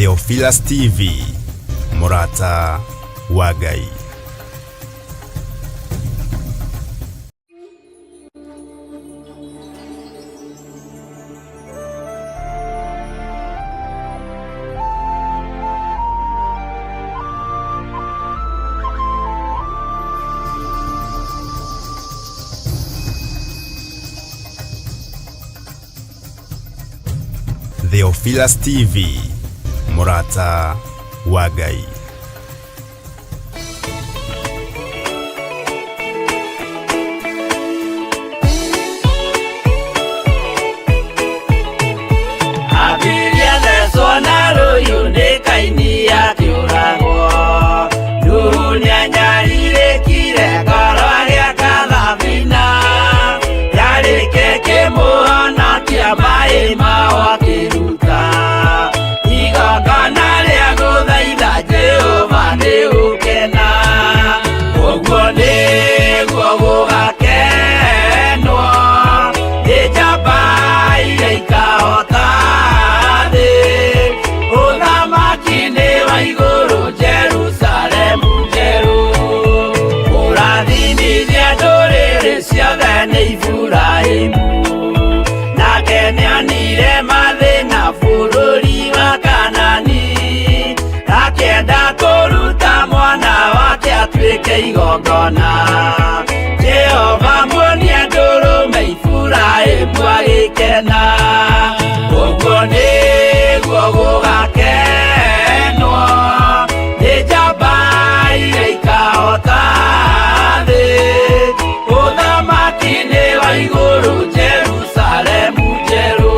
Theophilus TV, mũrata wa Ngai. Theophilus TV, mũrata wa Ngai. Abiria thecwo na rũhiũ nĩ Kaini akĩũragwo. Nuhu nĩanyarirĩkire ngoro agĩaka thabina. Yarĩke kĩmũhonokia maĩ mao akĩruta. Igongona rĩa gũthaitha Jehova nĩ gũkena. Ũguo nĩguo gũgakenwo nĩ njamba iria ikahota thĩ. Ũthamaki nĩ wa igũrũ Jerusalemu njerũ. Kũrathimithia ndũrĩrĩ ciothe nĩ Iburahĩmu. Nake nĩonire mathĩna bũrũri wa Kanani. Akĩenda kũruta mwana wake atuĩke igongona. Jehova muonia ndũrũme Iburahĩmu agĩkena. Ũguo nĩguo gũgakenwo nĩ njamba iria ikahota thĩ. Ũthamaki nĩ wa igũrũ Jerusalemu njerũ.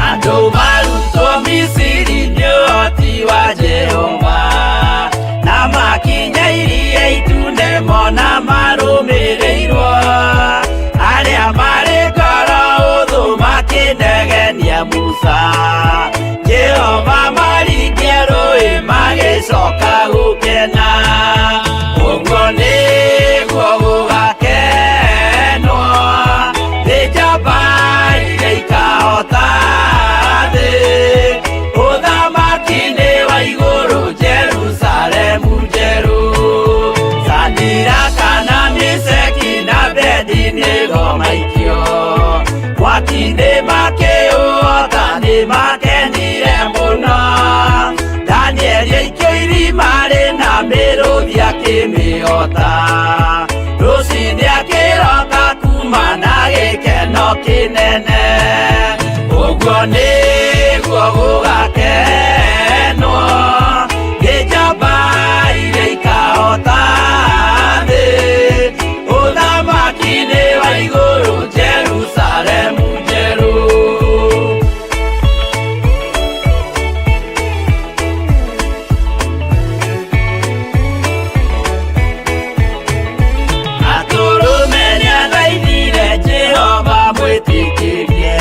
Andũ marutwo Misiri nĩ ũhoti wa Jehova, na makinya iria itune mona marũmĩrĩirwo. Arĩa marĩ ngoro hũthũ makĩnegenia Musa, Jehova maringia rũĩ magĩcoka gũkena. Ũguo nĩguo gũgakenwo nĩ njamba iria ikahota thĩ. Ũthamaki nĩ wa igũrũ Jerusalemu njerũ. Sadiraka na Meshaki na Abedinego maikio mwaki-inĩ makĩũhota nĩ makenire mũno. Danieli aikio irima rĩna mĩrũthi akĩmĩhota. Rũcinĩ akĩroka kuma na gĩkeno kĩnene. Ũguo nĩguo gũgakenwo nĩ njamba iria ikahota thĩ. Ũthamaki nĩ wa igũrũ Jerusalemu njerũ. Atũrũme nĩathaithire Jehova mwĩtĩkĩrie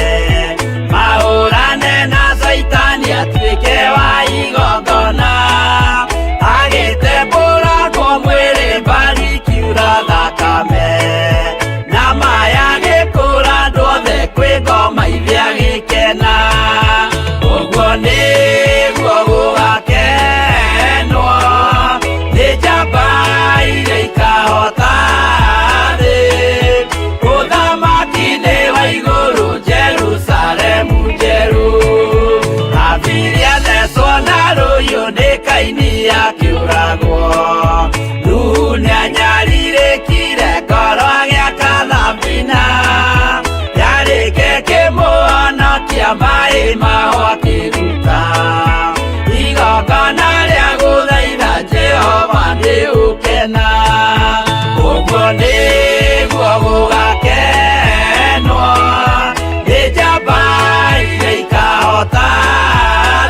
mahũrane na Caitani atuĩke wa igongona. Agĩtembũrangwo mwĩrĩ mbari ikiura thakame na maya agĩkũra andũ othe kwĩ ngoma ithe agĩkena. Ũguo nĩguo gũgakenwo nĩ njamba iria ikahota thĩ. Ũthamaki nĩ wa igũrũ Jerusalemu njerũ. Abiria thecwo na rũhiũ nĩ Kaini akĩũragwo. Nuhu nĩanyarirĩkire ngoro agĩaka thabina. Yarĩke kĩmũhonokia maĩ mao akĩruta. Igongona rĩa gũthaitha Jehova nĩ ũkena. Ũguo nĩguo gũgakenwo nĩ njamba iria ikahota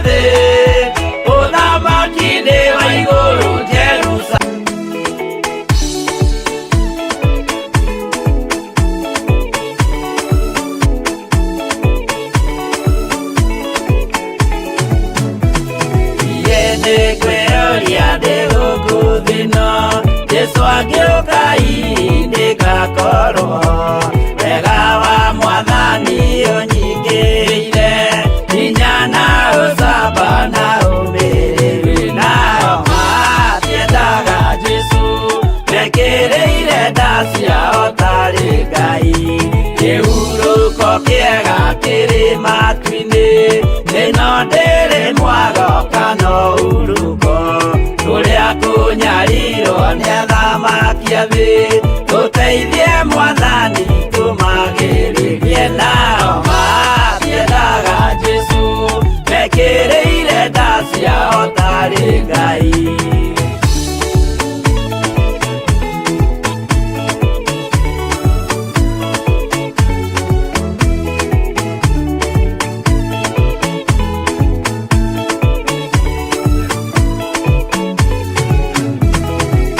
thĩ. Ũthamaki nĩ wa igũrũ Jerusalemu. Niĩ nĩngwĩyũria ndĩ gũkũ thĩ ĩno, Jesũ Jesu angĩũka nĩngakorwo wega wa mwathani ũnyingĩrĩire hinya na ũcamba na ũmĩrĩru nao matiendaga Jesu mekĩrĩire nda ciao tarĩ Ngai kĩhurũko kĩega kĩrĩ matu-inĩ ĩno ndĩrĩ mwago kana ũhurũko kũrĩa kũnyarirwo nĩ athamaki a thĩ tũteithie mwathani tũmagĩrĩrie nao matiendaga Jesu mekĩrĩire nda ciao tarĩ Ngai.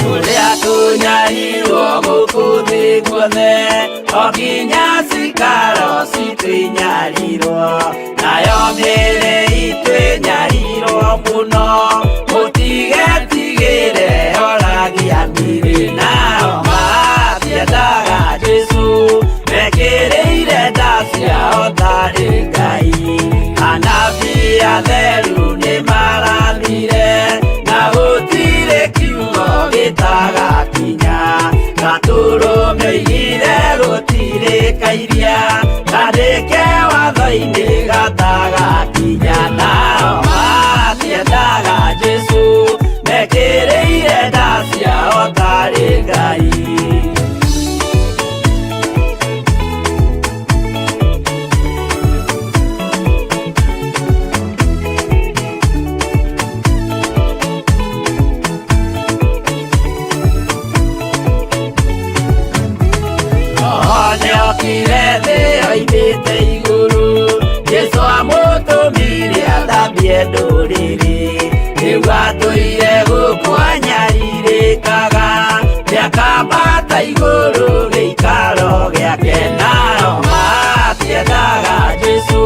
Kũrĩa kũnyarirwo gũkũ thĩ guothe o nginya cikaro citũ inyarirwo nayo mĩĩrĩ itũ ĩnyarirwo mũno mũtigetigĩre oragia mĩĩrĩ nao matiendaga Jesu mekĩrĩire nda ciao tarĩ Ngai anabii atheru nĩmarathire na gũtirĩ kiugo gĩtagakinya gatũrũme oigire gũtirĩ kairia kandĩke watho-inĩ gatagakinya nao matiendaga Jesu mekĩrĩire nda ciao tarĩ Ngai. Roho nĩokire thĩ oimĩte igũrũ Jesũ amũtũmire athambie ndũrĩrĩ rĩu atũire gũkũ anyarirĩkaga nĩakambata igũrũ gĩikaro gĩake nao matiendaga Jesũ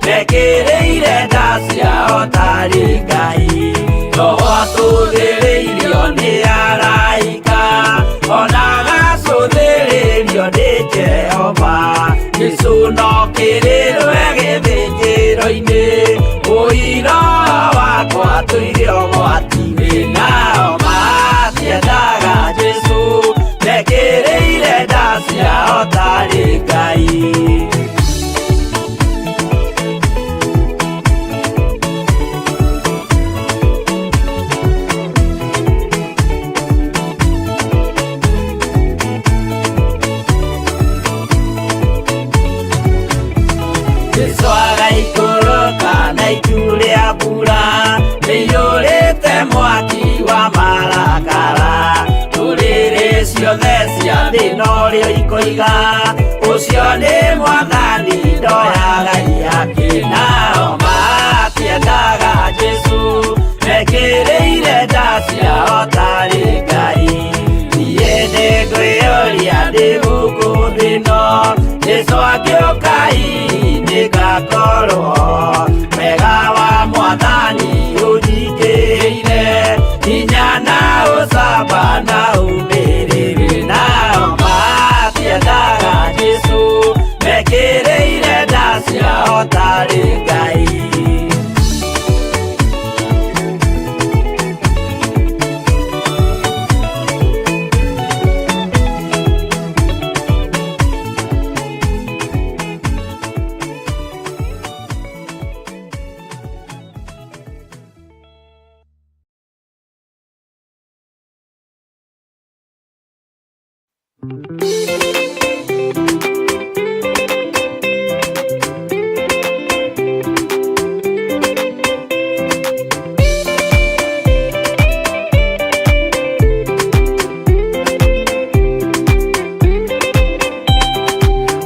mekĩrĩire nda ciao tarĩ Ngai Roho acũthĩrĩirio nĩ araika ona agacũthĩrĩrio nĩ Jehova Jesũ no kĩrĩrwe gĩthĩnjĩro-inĩ ũira wakwa tũire ũgwati-inĩ nao matiendaga Jesũ mekĩrĩire nda ciao tarĩ Ngai. Jesũ agaikũrũka na itu rĩa mbura rĩiyũrĩte mwaki wa marakara ndũrĩrĩ ciothe cia thĩ norĩo ikoiga ũcio nĩ mwathani ndoyaga ihaki nao matiendaga Jesũ mekĩrĩire nda ciao tarĩ Ngai niĩ nĩngwĩyũria ndĩ gũkũ thĩ ĩno Jesũ angĩũka nĩngakorwo wega wa mwathani ũnyingĩrĩire hinya na ũcamba na ũmĩrĩru nao matiendaga Jesũ mekĩrĩire nda ciao tarĩ Ngai.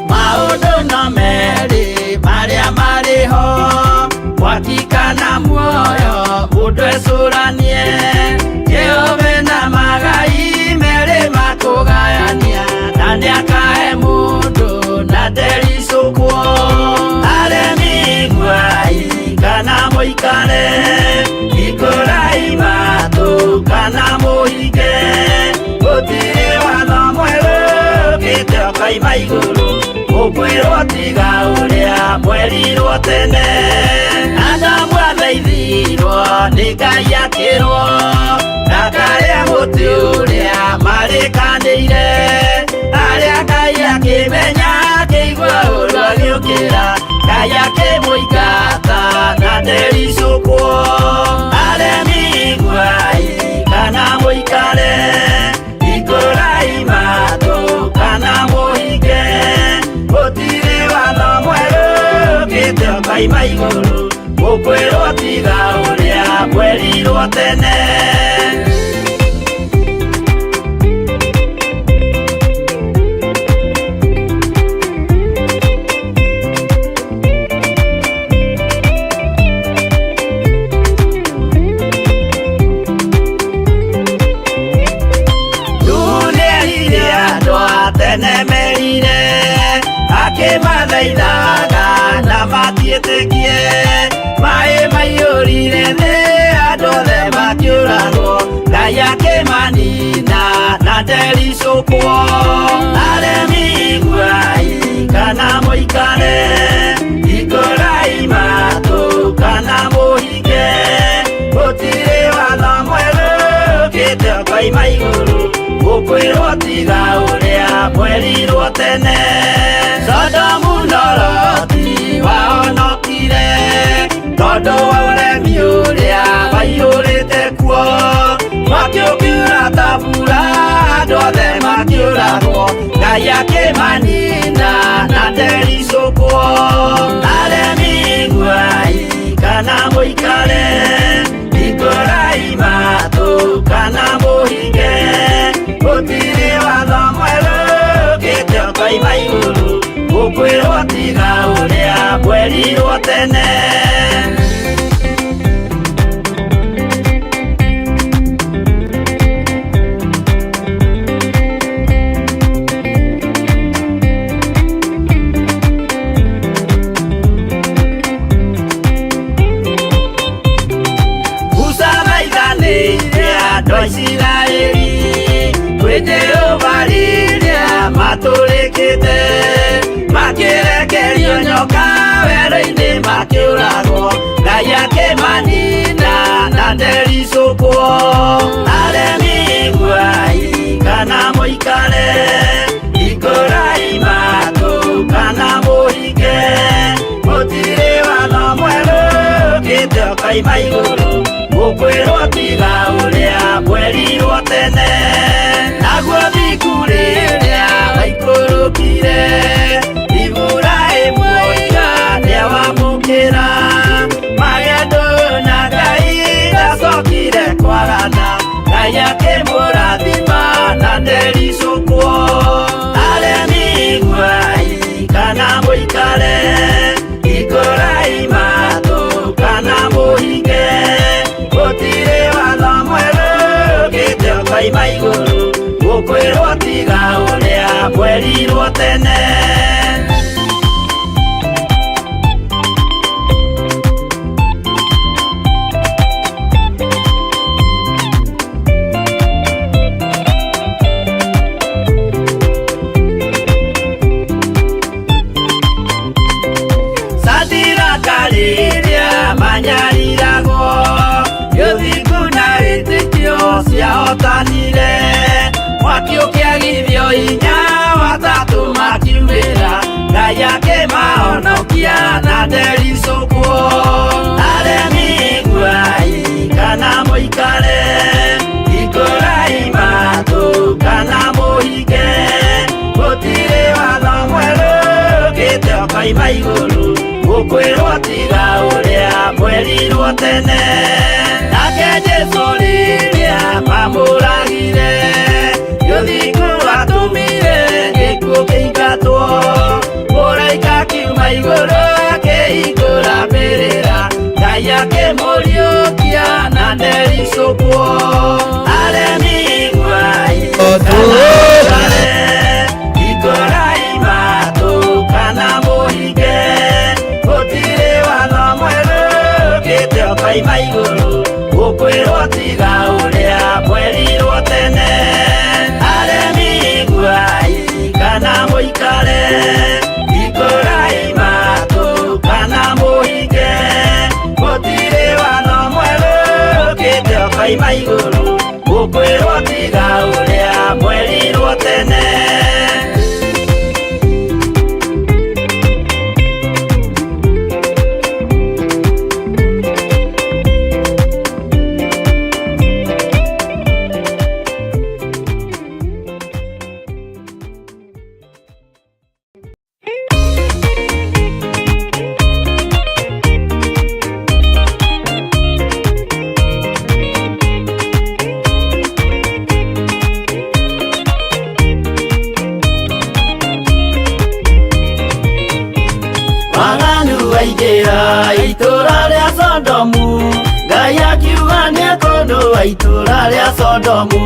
Maũndũ no merĩ marĩa marĩ ho mwaki kana muoyo mũndũ ecũranie Jehova na magai merĩ makũgayania na nĩakahe mũndũ na ndericũkwo aremi guai kana mũikare ikũrai matũ kana mũhinge. Igũrũ ũkwĩrwo tiga ũrĩa mwerirwo tene. Adamu athaithirwo nĩ Ngai akĩrwo ndakarĩa mũtĩ ũrĩa marĩkanĩire. Arĩa Ngai akĩmenya akĩigua ũru agĩũkĩra, Ngai akĩmũingata na ndericũkwo. Aremi iguai kana mũikare, ikũrai matũ kana mũhinge, gũtirĩ watho mwerũ ũkĩte ũkaima igũrũ, ũkwĩrwo tiga ũrĩa mwerirwo tene. Nĩerire andũ a tene merire, akĩmathaithaga na matiĩtĩkie. Maĩ maiyũrire thĩ, andũ othe makĩũragwo, Ngai akĩmanina na ndericũkwo. Aremi iguai kana mũikare, hingũrai matũ kana mũhinge, gũtirĩ watho mwerũ ũkĩte ũkoima igũrũ, ũkwĩrwo tiga ũrĩa mwerirwo tene. Sodomu na Loti wahonokire tondũ wa ũremi ũrĩa waiyũrĩte kuo. Mwaki ũkiura ta mbura, andũ othe makĩũragwo, Ngai akĩmanina na ndericũkwo. Aremi iguai kana mũikare, hingũrai matũ kana mũhinge, gũtirĩ watho mwerũ ũkĩte ũkoima igũrũ, ũkwĩrwo tiga ũrĩa mwerirwo tene. Musa maithanĩire andũ a Isiraeli kwĩ Jehova rĩrĩa matũrĩkĩte, makĩrekerio nyoka werũ-inĩ makĩũragwo, Ngai akĩmanina na ndericũkwo. Aremi iguai kana mũikare, hingũrai matũ kana mũhinge, gũtirĩ watho mwerũ ũkĩte ũkoima igũrũ, ũkwĩrwo tiga ũrĩa mwerirwo tene. Naguo thiku rĩrĩa waikũrũkire, Iburahĩmu oiga nĩawamũkĩra, magendo na Ngai ndacokire kwarana, Ngai akĩmũrathima na ndericũkwo. Aremi iguai kana mũikare, hingũrai matũ kana mũhinge, gũtirĩ watho mwerũ ũkĩte ũkoima igũrũ, ũkwĩrwo tiga ũrĩa mwerirwo tene. Sadiraka rĩrĩa manyariragwo, gĩthingu na wĩtĩkio ciahotanire, mwaki ũkĩagithio hinya watatũ makiumĩra, Ngai akĩmahonokia na ndericũkwo. Aremi iguai kana mũikare, hingũrai matũ kana mũhinge, gũtirĩ watho mwerũ ũkĩte ũkoima igũrũ, ũkwĩrwo tiga ũrĩa mwerirwo tene. Nake Jesũ rĩrĩa mamũragire, gĩthingu atũmire gĩkuũ kĩingatwo, mũraika akiuma igũrũ akĩhingũra mbĩrĩra, Ngai akĩmũriũkia na ndericũkwo. Aremi iguai kana mũikare, hingũrai matũ kana mũhinge, gũtirĩ watho mwerũ ũkĩte ũkoima igũrũ, ũkwĩrwo tiga ũrĩa mwerirwo tene. Aremi iguai kana mũikare. Twaima igũrũ mũkwĩrwo tiga ũrĩa mwerirwo tene. Waganu waingĩra itũra rĩa Sodomu, Ngai akiuga nĩekũnũa itũra rĩa Sodomu.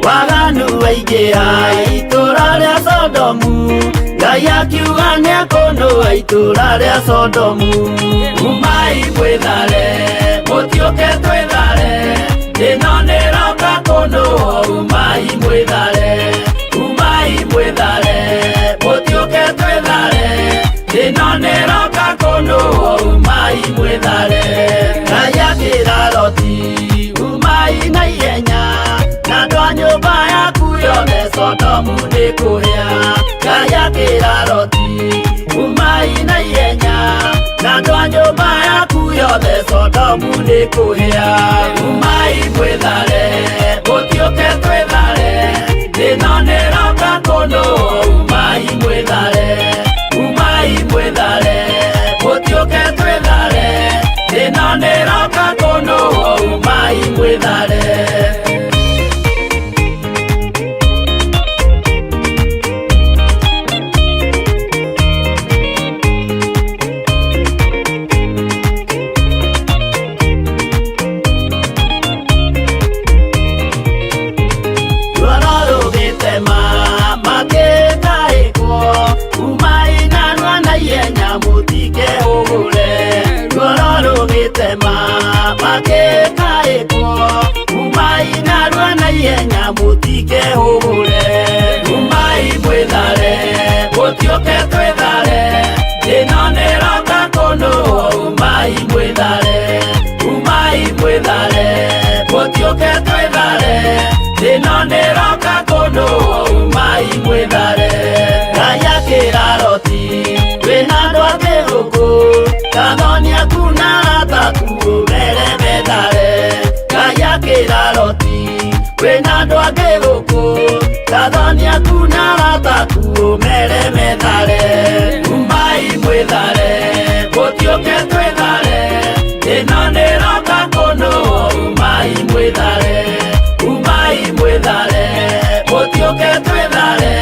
Waganu waingĩra itũra rĩa Sodomu, Ngai akiuga nĩekũnũa itũra rĩa Sodomu. Umai mwĩthare, mũtiũke twĩthare, ĩno nĩroka kũnũo. Umai mwĩthare, umai mwĩthare, mũtiũke twĩthare, ĩno nĩroka kũnũo. Umai mwĩthare. Ngai akĩra Loti, umai na ihenya, na andũ a nyũmba yaku yothe, Sodomu nĩ kũhĩa. Ngai akĩra Loti, umai na ihenya, na andũ a nyũmba yaku yothe, Sodomu nĩ kũhĩa. Umai mwĩthare, mũtiũke twĩthare, ĩno nĩroka kũnũo. Umai mwĩthare, umai mwĩthare, mũtiũke twĩthare, ĩno nĩroka kũnũo. Umai mwĩthare. Ruoro rũgĩtema makĩtaĩkwo, umai narua na ihenya mũtikehũgũre. Ruoro rũgĩtema makĩtaĩkwo, umai narua na ihenya mũtikehũgũre. Umai mwĩthare, mũtiũke twĩthare, ĩno nĩroka kũnũo. Umai mwĩthare, umai mwĩthare, mũtiũke twĩthare, ĩno nĩroka kũnũo. Umai mwĩthare. Ngai akĩra Loti, wĩna andũ angĩ gũkũ, kathoni aku na arata aku ũmere methare. Ngai akĩra Loti, wĩna andũ angĩ gũkũ, kathoni aku na arata aku ũmere methare. Umai mwĩthare, mũtiũke twĩthare, ĩno nĩroka kũnũo. Umai mwĩthare, umai mwĩthare, mũtiũke twĩthare,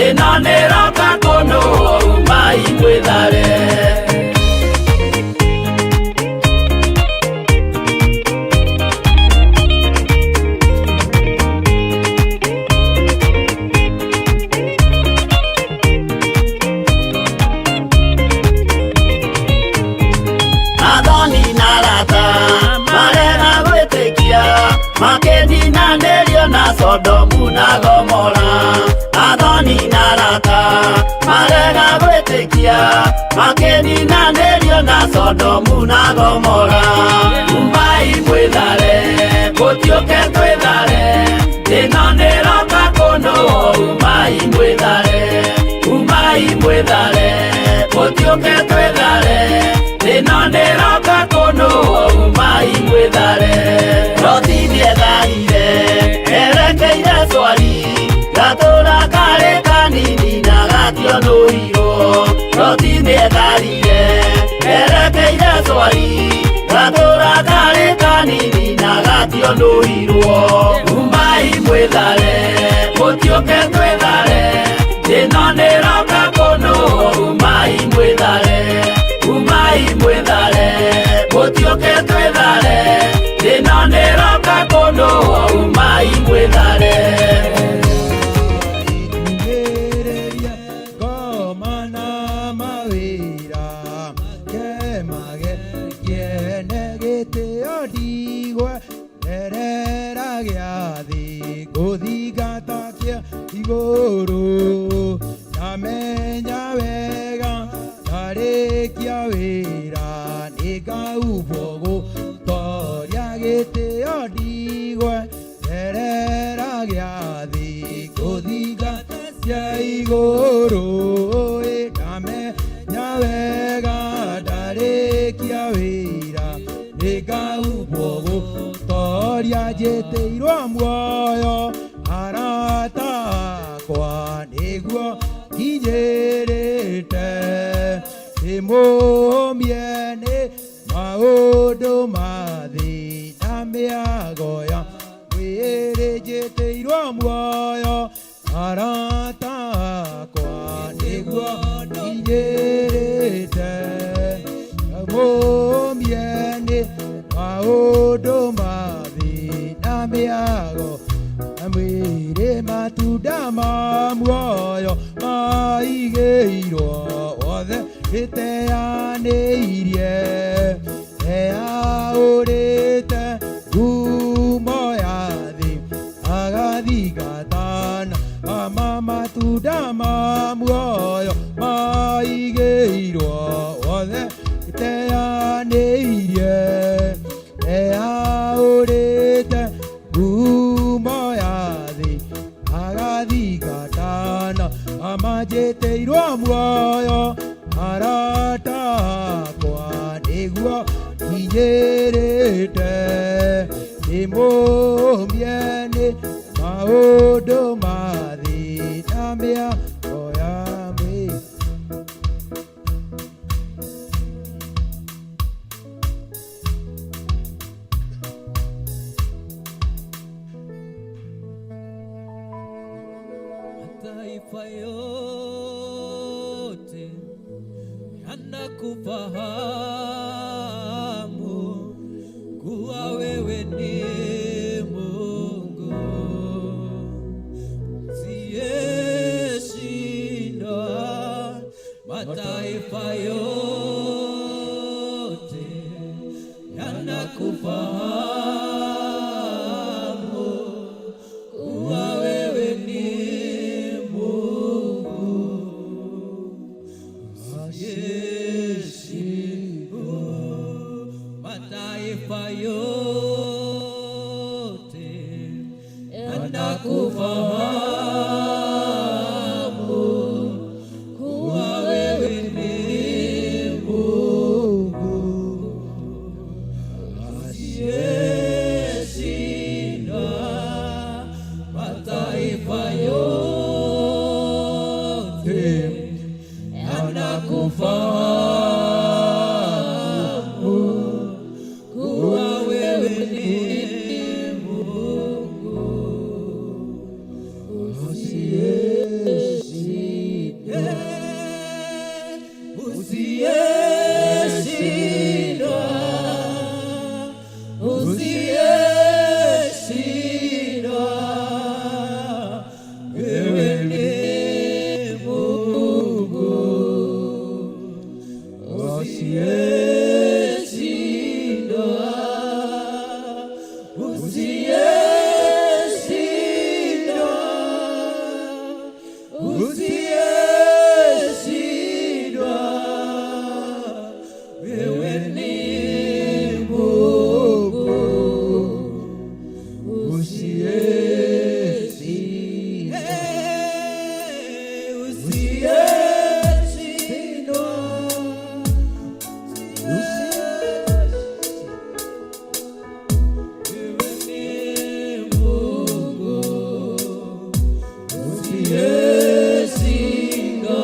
ĩno nĩroka kũnũo. Umai mwĩthare. Athoni na arata marega gwĩtĩkia, makĩninanĩrio na Sodomu na Gomora. Athoni na arata marega gwĩtĩkia, makĩninanĩrio na Sodomu na Gomora. Umai mwĩthare, mũtiũke twĩthare, ĩno nĩroka kũnũo. Umai mwĩthare, umai mwĩthare, mũtiũke twĩthare, ĩno nĩroka kũnũo. Umai mwĩthare. Loti nĩetharire erekeire Swari, gatũra karĩ kanini na gationũirwo. Loti nĩetharire erekeire Swari, gatũra karĩ kanini na gationũirwo. Umai mwĩthare, mũtiũke twĩthare, ĩno nĩroka kũnũo. Umai mwĩthare, umai mwĩthare, mũtiũke twĩthare, ĩno nĩroka kũnũo. Umai mwĩthare. Kumĩrĩria ngoma na mawĩra kemage kĩene gĩtĩo ndigwe rerera gĩathĩ gũthingata kĩa igũrũ ndamenya wega ndarĩkia wĩra nĩngaubwo gũtoria gĩtĩo. Nĩgweterera gĩathĩ gũthingata cia igũrũ. Ndamenya wega ndarĩkia wĩra nĩngahumbwo gũtoria njĩtĩirwo muoyo arata akwa nĩguo nginyĩrĩte ndĩmũmie nĩ maũndũ ma thĩ na mĩago ya mwĩrĩ njĩtĩirwo muoyo arata akwa nĩguo nginyĩrĩte mũmie nĩ maũndũ ma thĩ na mĩago mwĩrĩ matunda ma muoyo maigĩirwo othe ĩteanĩirie eaũrĩte ngumo ya thĩ agathingatana ama matunda ma muoyo maigĩirwo othe ĩteanĩirie eaũrĩte ngumo ya thĩ agathingatana amanjĩtĩirwo muoyo arata akwa nĩguo nginyĩrĩte ndĩmũmie nĩ maũndũ ma thĩ na mĩago ya mwĩrĩ. Mataifa yote yanakufahamu kuwa wewe ni Mungu usiyeshindwa. Mataifa yote yanakufahamu kuwa wewe ni Mungu usiyeshindwa. Mataifa yote yanakufahamu kuwa wewe ni Mungu usiyeshindwa. Mataifa yote yanakufahamu kuwa wewe ni Mungu usiyeshindwa, usiyeshindwa, usiyeshindwa, wewe ni Mungu usiyeshindwa, usiyeshindwa, usiyeshindwa, wewe ni Mungu usiyeshindwa,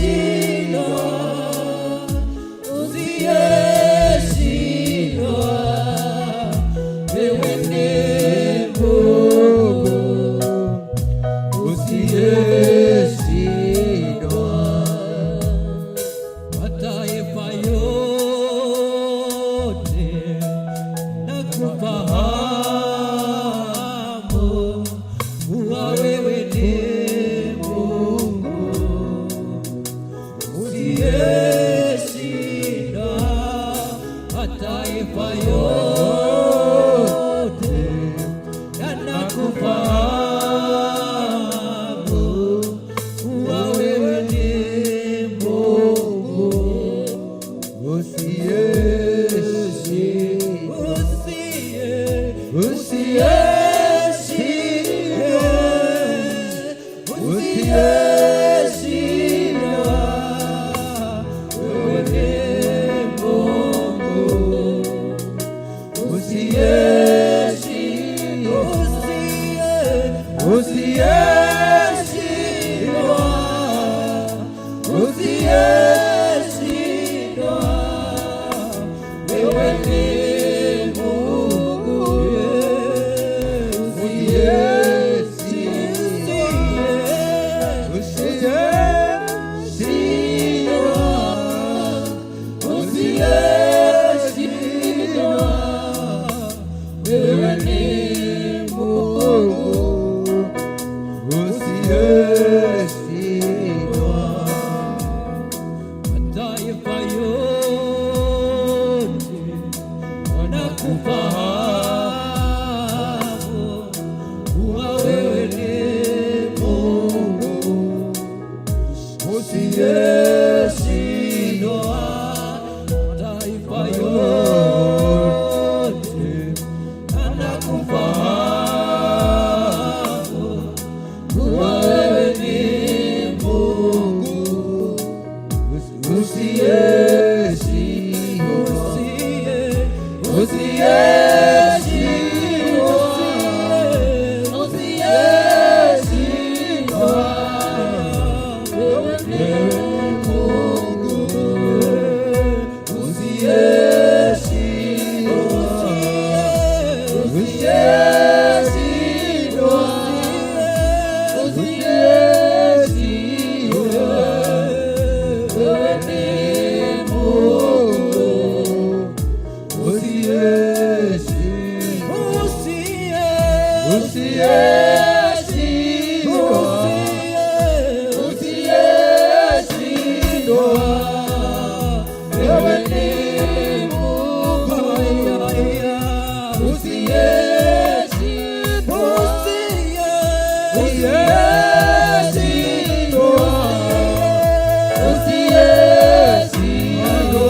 usiyeshindwa. Usiyeshindwa. Mataifa yote nakufahamu kuwa wewe ni Mungu usiyeshindwa. Mataifa yote yanakufahamu kuwa wewe ni Mungu Mataifa yote wanakufahamu kuwa wewe ni Mungu usiyeshindwa. Mataifa yote wanakufahamu kuwa wewe ni Mungu usiyeshindwa, usiyeshindwa, usiyeshindwa. Wewe ni Mungu usiyeshindwa, usiyeshindwa, usiyeshindwa. Wewe ni Mungu usiyeshindwa, usiyeshindwa, usiyeshindwa. Wewe ni Mungu usiyeshindwa, usiyeshindwa, usiyeshindwa.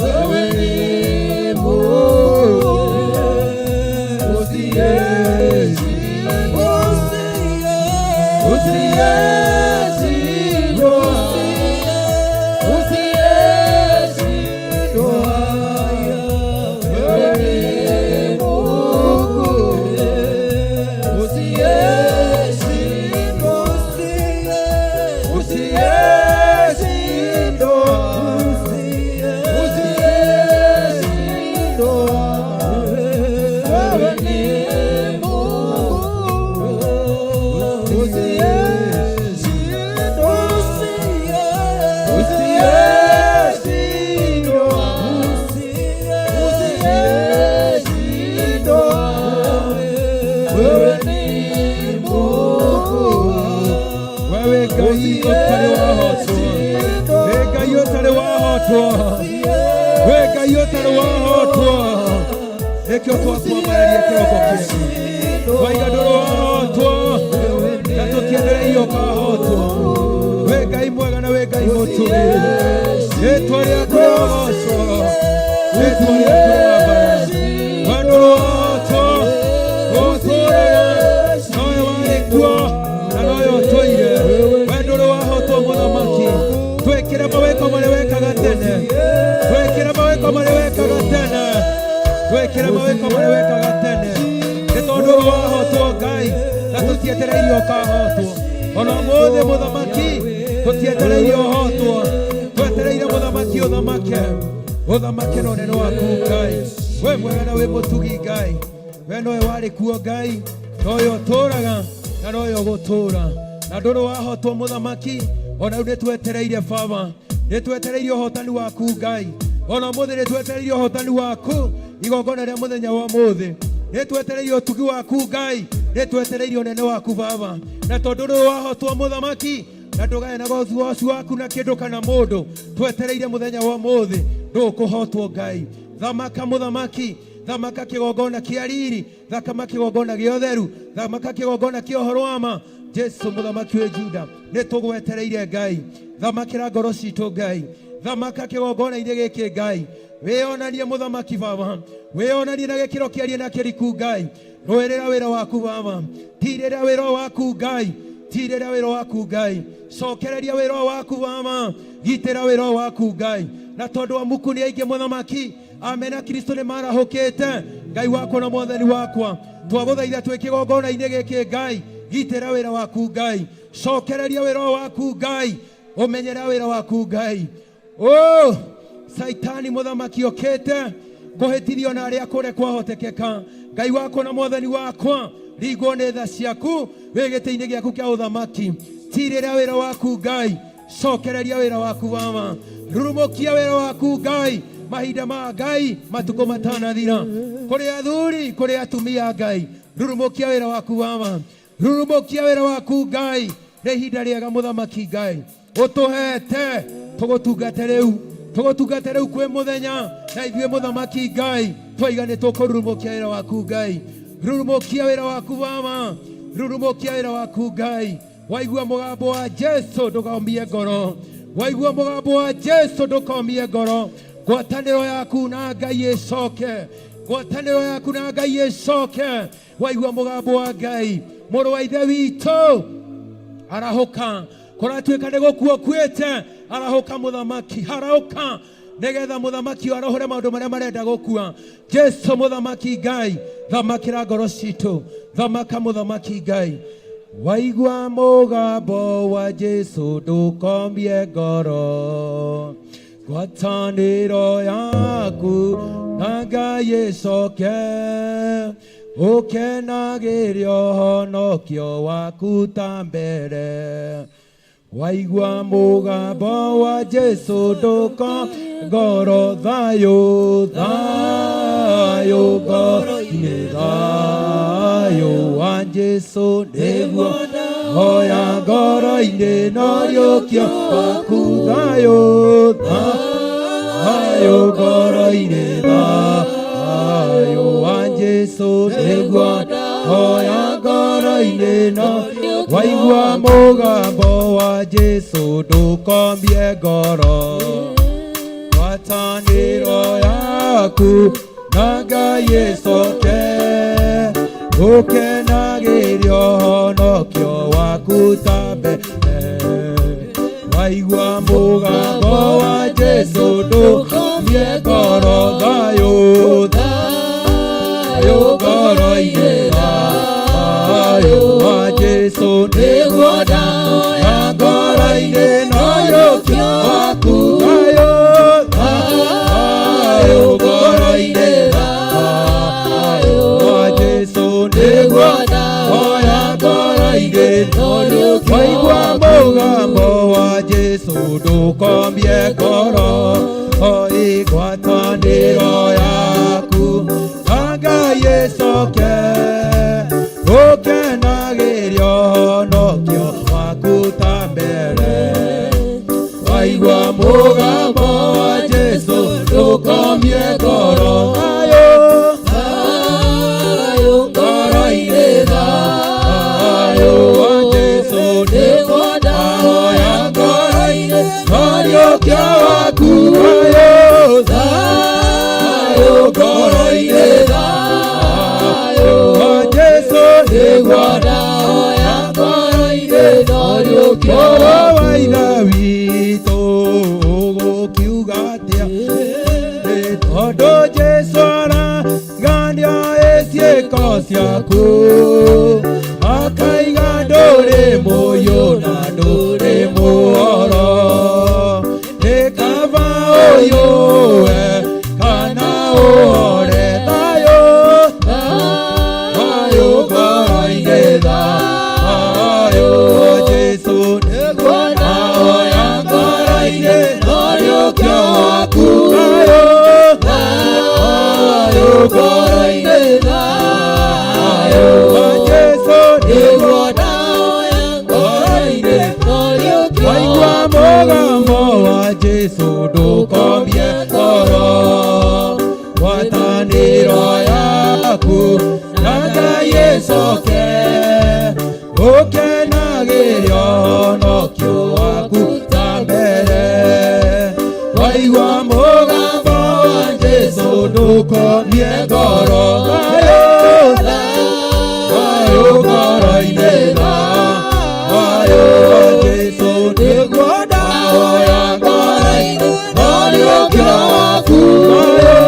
Wewe ni Mungu usiyeshindwa, usiyeshindwa, usiyeshindwa. Wewe ni Mungu usiyeshindwa, usiyeshindwa, usiyeshindwa. Wewe ni Mungu usiyeshindwa, usiyeshindwa, usiyeshindwa. Wewe ni Mungu. Wewe Ngai ũtarĩ wahotwo, we Ngai ũtarĩ wahotwo, we Ngai ũtarĩ wahotwo, nĩkĩo twakwambararia kĩroko kĩega. Waiga ndũrĩ wahotwo na tũtiendereire ũkahotwo. We Ngai mwega na we Ngai mũtugi, rĩtwa rĩaku rĩrogocwo, rĩtwa rĩaku rĩrambara. We ndũrĩ wahotwo, ũtũũraga nowe warĩ kuo na nowe ũtũire. We ndũrĩ wahotwo mũthamaki, twĩkĩre mawĩko marĩa wekaga tene, twĩkĩre mawĩko marĩa wekaga tene, twĩkĩre mawĩko marĩa wekaga tene, nĩ tondũ ũrĩ wahotwo Ngai na tũtietereire ũkahotwo. Ona ũmũthĩ mũthamaki tũtietereire ũhotwo, twetereire mũthamaki ũthamake, ũthamake na ũnene waku Ngai. We mwega na wĩ mũtugi Ngai, we nowe warĩ kuo Ngai, nowe ũtũũraga na nowe ũgũtũũra, na ndũrĩ wahotwo mũthamaki. Ona rĩu nĩ twetereire Baba, nĩ twetereire ũhotani waku Ngai. Ona ũmũthĩ nĩ twetereire ũhotani waku igongona rĩa mũthenya wa ũmũthĩ. Nĩ twetereire ũtugi waku Ngai, nĩ twetereire ũnene waku Baba, na tondũ ndũrĩ wahotwo mũthamaki na ndũgayanaga ũtuocu waku na kĩndũ kana mũndũ, twetereire mũthenya wa ũmũthĩ ndũkũhotwo Ngai. Thamaka mũthamaki, thamaka kĩgongona kĩa riri, thakama kĩgongona gĩa ũtheru, thamaka kĩgongona kĩa ũhoro wa ma. Jesu mũthamaki wĩ Juda, nĩ tũgwetereire Ngai. Thamakĩra ngoro citũ Ngai, thamaka kĩgongona-inĩ gĩkĩ Ngai. Wĩonanie mũthamaki Baba, wĩonanie na gĩkĩro kĩarie na kĩriku Ngai. Rũĩrĩra wĩra waku Baba, tirĩra wĩra waku Ngai, tirĩra wĩra waku Ngai, cokereria wĩra waku Baba, gitĩra wĩra waku Ngai. Na tondũ amuku nĩ aingĩ mũthamaki, amena Kristo nĩ marahũkĩte, Ngai wakwa na mwathani wakwa, twagũthaitha twĩ kĩgongona-inĩ gĩkĩ Ngai, gitĩra wĩra waku Ngai, cokereria wĩra waku Ngai, ũmenyera wĩra waku Ngai. Oh, Saitani mũthamaki okĩte kũhĩtithio na arĩa kũrĩa kwahotekeka. Ngai wakwa na mwathani wakwa, ringwo nĩ tha ciaku wĩ gĩtĩ-inĩ gĩaku kĩa ũthamaki. Tirĩra wĩra waku Ngai, cokereria wĩra waku Baba, rurumũkia wĩra waku Ngai, mahinda ma Ngai matukũ matanathira. Kũrĩ athuri, kũrĩ atumia Ngai, rurumũkia wĩra waku Baba, rurumũkia wĩra waku Ngai. Nĩ ihinda rĩega mũthamaki Ngai ũtũhete. Tũgũtungate rĩu, tũgũtungate rĩu kwĩ mũthenya, na ithuĩ mũthamaki Ngai twaiga nĩ tũkũrurumũkia wĩra waku Ngai. Rurumũkia wĩra waku Baba, rurumũkia wĩra waku Ngai. Waigua mũgambo wa Jesu ndũkomie ngoro, waigua mũgambo wa Jesu ndũkomie ngoro. Ngwatanĩro yaku na Ngai ĩcoke, ngwatanĩro yaku na Ngai ĩcoke. Waigua mũgambo wa Ngai, mũrũ wa ithe witũ arahũka, kũratuĩka nĩ gũkua ũkuĩte, arahũka mũthamaki, arahũka nĩgetha mũthamaki ũyũ arohore maũndũ marĩa marenda gũkua. Jesu mũthamaki Ngai, thamakĩra ngoro citũ, thamaka mũthamaki Ngai. Waigua mũgambo wa Jesu ndũkomie ngoro, ngwatanĩro yaku na Ngai ĩcoke, ũkenagĩre ũhonokio waku ta mbere. Waigua mũgambo wa Jesu ndũko ngoro, thayũ thayũ ngoro-inĩ, thayũ wa Jesu nĩguo hoya ngoro-inĩ, noriũkio waku, thayũ thayũ ngoro-inĩ, thayũ wa Jesu nĩguo hoya ngoro-inĩ, no waigua mũgambo wa Jesu ndũkomie ngoro, ngwatanĩro yaku na Ngai ĩcoke, ũkenagĩre ũhonokio waku ta mbere. Waigua mũgambo wa Jesu ndũkomie ngoro, thayũ thayũ ngoro-inĩ, thayũ wa Jesu nĩguo ndahoya ngoro-inĩ, noriũkio waku, thayũ thayũ ngoro-inĩ, thayũ wa Jesu nĩguo ndahoya ngoro-inĩ. Waigua mũgambo wa Jesu ndũkomie ngoro, ngwatanĩro yaku na Ngai ĩcoke, ũkenagĩre ũhonokio waku ta mbere. Waigua mũgambo wa Jesu ndũkomie ngoro, thayũ Thayũ ngoro-inĩ, thayũ wa Jesu nĩguo ndahoya ngoro-inĩ, noriũkio waku, thayũ thayũ ngoro-inĩ, thayũ wa Jesu nĩguo ndahoya ngoro-inĩ, noriũkio Mũrũ wa waku. Ithe witũ ũgũkiuga atĩa? Nĩ tondũ Jesu aragania ciĩko ciaku, akaiga ndũrĩ mũyũ na ndũrĩ mũhoro. Nĩ kaba ũyũwe kana ũhore, thayũ thayũ ngoro-inĩ, thayũ wa Jesu nĩguo ndahoya ngoro-inĩ, noriũkio waku, thayũ thayũ ngoro-inĩ, thayũ wa Jesu nĩguo ndahoya ngoro-inĩ, noriũkio waigua waku. mũgambo wa Jesu ndũkomie ngoro, ngwatanĩro yaku na Ngai ĩcoke, ũkenagĩre ũhonokio waku ta mbere. Waigua mũgambo wa Jesu ndũkomie ngoro, thayũ thayũ ngoro-inĩ, thayũ wa Jesu nĩguo ndahoya ngoro-inĩ, noriũkio waku, thayũ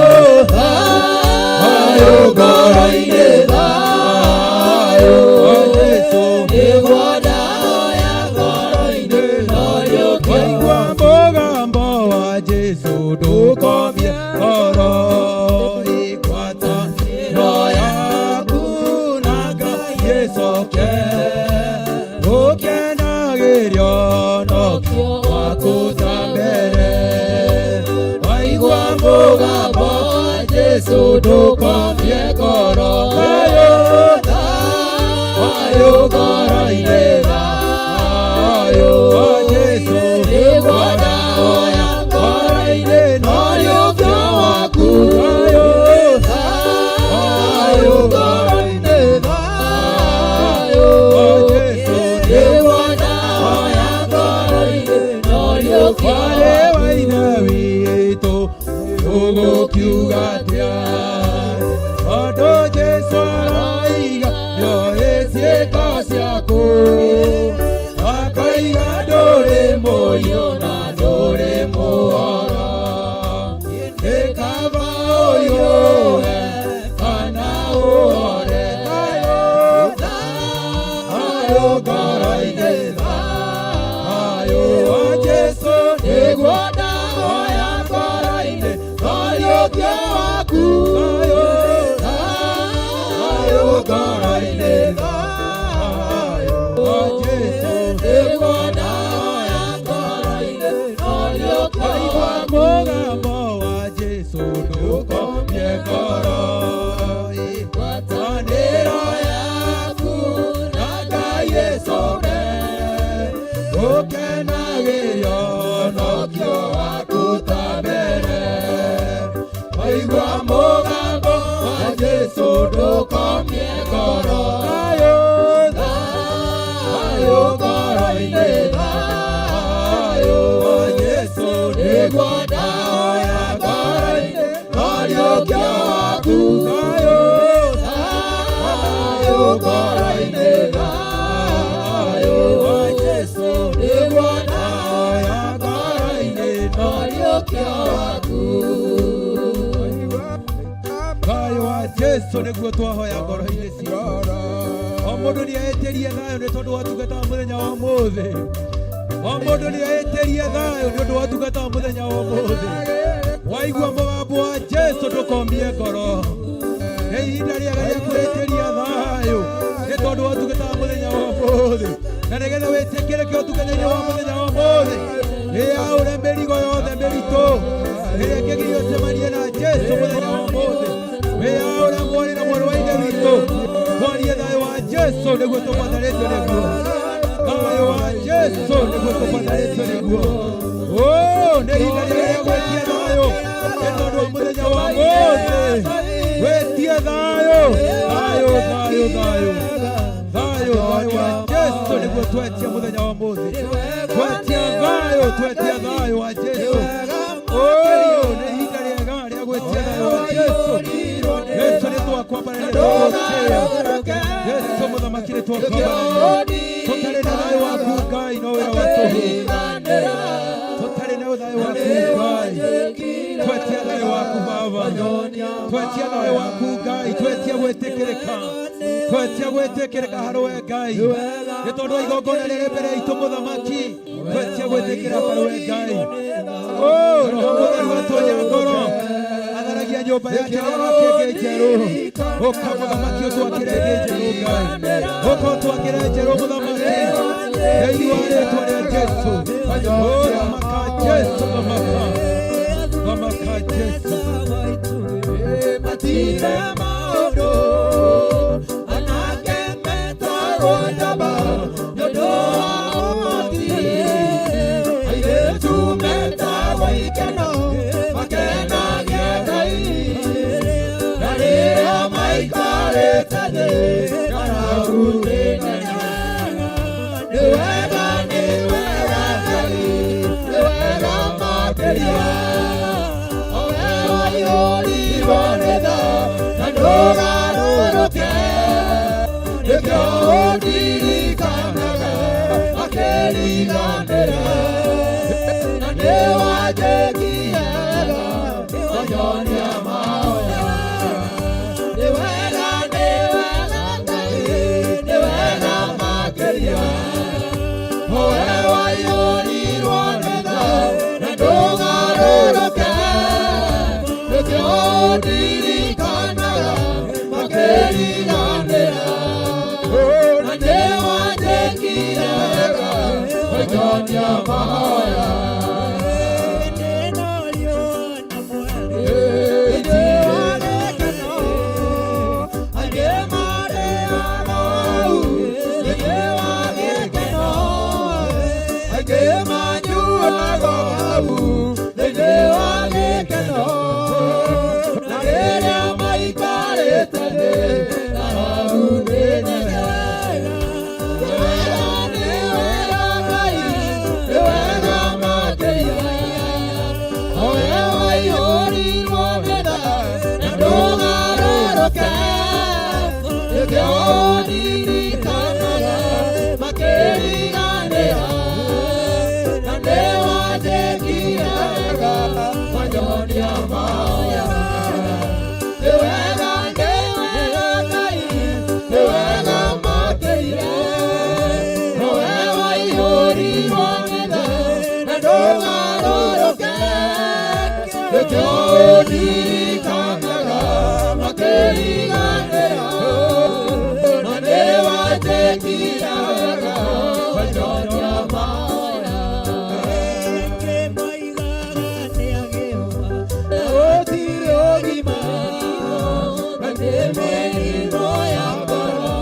thayũ ngoro-inĩ, thayũ wa Jesu Nĩguo ndahoya ngoro-inĩ, noriũkio waigua mũgambo wa Jesu ndũkomie ngoro, ngwatanĩro yaku na Ngai ĩcoke, ũkenagĩre ũhonokio waku ta mbere. Waigua mũgambo wa Jesu ndũkomie ngoro, thayũ thayũ ngoro-inĩ, thayũ wa Jesu Nĩguo ndahoya. Ũriũkio waku Thayũ, thayũ ngoro-inĩ thayũ wa Jesũ. Nĩguo ndahoya ngoro-inĩ ũriũkio Waigua waku mũgambo wa Jesũ ndũkomie ngoro. Ngwatanĩro yaku na Ngai ĩcũne Ũkenagĩrio ũhonokio waku ta mbere waigua mũgambo wa Jesũ ndũkomie ngoro thayũ, thayũ ngoro-inĩ thayũ wa Jesũ nĩguo ndahoya ngoro-inĩ ũriũkio waku thayũ, thayũ ngoro-inĩ thayũ wa Jesũ nĩguo ndahoya ndahoya ngoro-inĩ ũriũkio waku thayũ wa Jesũ nĩguo twahoya ngoro-inĩ citũ. O mũndũ nĩ eĩtĩrie thayũ nĩ tondũ wa tungata wa mũthenya wa ũmũthĩ. O mũndũ nĩ eĩtĩrie thayũ nĩ ũndũ wa tungata wa mũthenya wa ũmũthĩ. Waigua mũgambo wa Jesũ ndũkomie ngoro. Nĩ ihinda rĩega rĩa kwĩtĩria thayũ nĩ tondũ wa tungata wa mũthenya wa ũmũthĩ. Na nĩgetha wĩtĩkĩre kĩo ũtungata-inĩ wa mũthenya wa ũmũthĩ. Wĩyaũre mĩrigo yothe mĩritũ ĩrĩa ĩngĩgiria ũcemanie na Jesũ mũthenya wa ũmũthĩ. Wĩyaũre mwarĩ na mwarĩ wa Ithe witũ. Twarie thayũ wa Jesũ nĩguo tũbatarĩtio nĩguo. Thayũ wa Jesũ nĩguo tũbatarĩtio nĩguo. Oh, nĩ ihinda rĩega rĩa gwĩtia thayũ nĩ tondũ wa mũthenya wa ũmũthĩ. Wĩtie thayũ, thayũ, thayũ, thayũ. Thayũ, thayũ wa Jesũ nĩguo twetia mũthenya wa ũmũthĩ. Twetia thayũ, twetia thayũ wa Jesũ. Oh, nĩ ihinda rĩega rĩa gwĩtia thayũ wa Jesũ. Jesũ nĩ twakwambarĩria tũgũtĩĩa. Jesũ mũthamaki nĩ twakwambarĩria. Tũtarĩ na thayũ waku Ngai no wĩra wa tũhũ. Tũtarĩ na thayũ waku Ngai. Twetia thayũ waku Baba. Twetia thayũ waku Ngai. Twetia gwĩtĩkĩrĩka. Twetia gwĩtĩkĩrĩka harĩ we Ngai. Nĩ tondũ wa igongona rĩrĩ mbere itũ mũthamaki. Twetia gwĩtĩkĩra harĩ we Ngai. Oh, Roho Mũtheru atonya ngoro. Atharagia nyũmba yake na agake ĩngĩ njerũ. Ũka mũthamaki ũtwakĩre ĩngĩ njerũ Ngai. Ũka ũtwakĩre njerũ mũthamaki. Thĩinĩ wa rĩtwa rĩa Jesũ. Oh, thamaka Jesũ, thamaka. Thamaka Jesũ. Matire maũndũ anake metagwo njamba nĩ ũndũ wa ũhoti airĩtu metagwo ikeno makenagie Ngai na rĩrĩa maikarĩte thĩ ng'aragu nĩ nene nĩ wega nĩ wega Ngai nĩ wega makĩria owe waiyũrirwo nĩ tha na ndũgarũrũke nĩkĩo ũndirikanaga makĩriganĩra na nĩwanjĩkire wega wanyonia mahoya nĩ wega nĩ wega Ngai nĩ wega makĩria owe waiyũrirwo nĩ tha na ndũgarũrũke nĩkĩo ũndirikanaga makĩriganĩra na nĩwanjĩkire wega wanyonia mahoya Nĩkĩo Ũndirikanaga makĩriganĩra, na nĩwanjĩkiraga wanyonia mahoya. Gũtirĩ ũgima, na nĩ mĩrimũ ya ngoro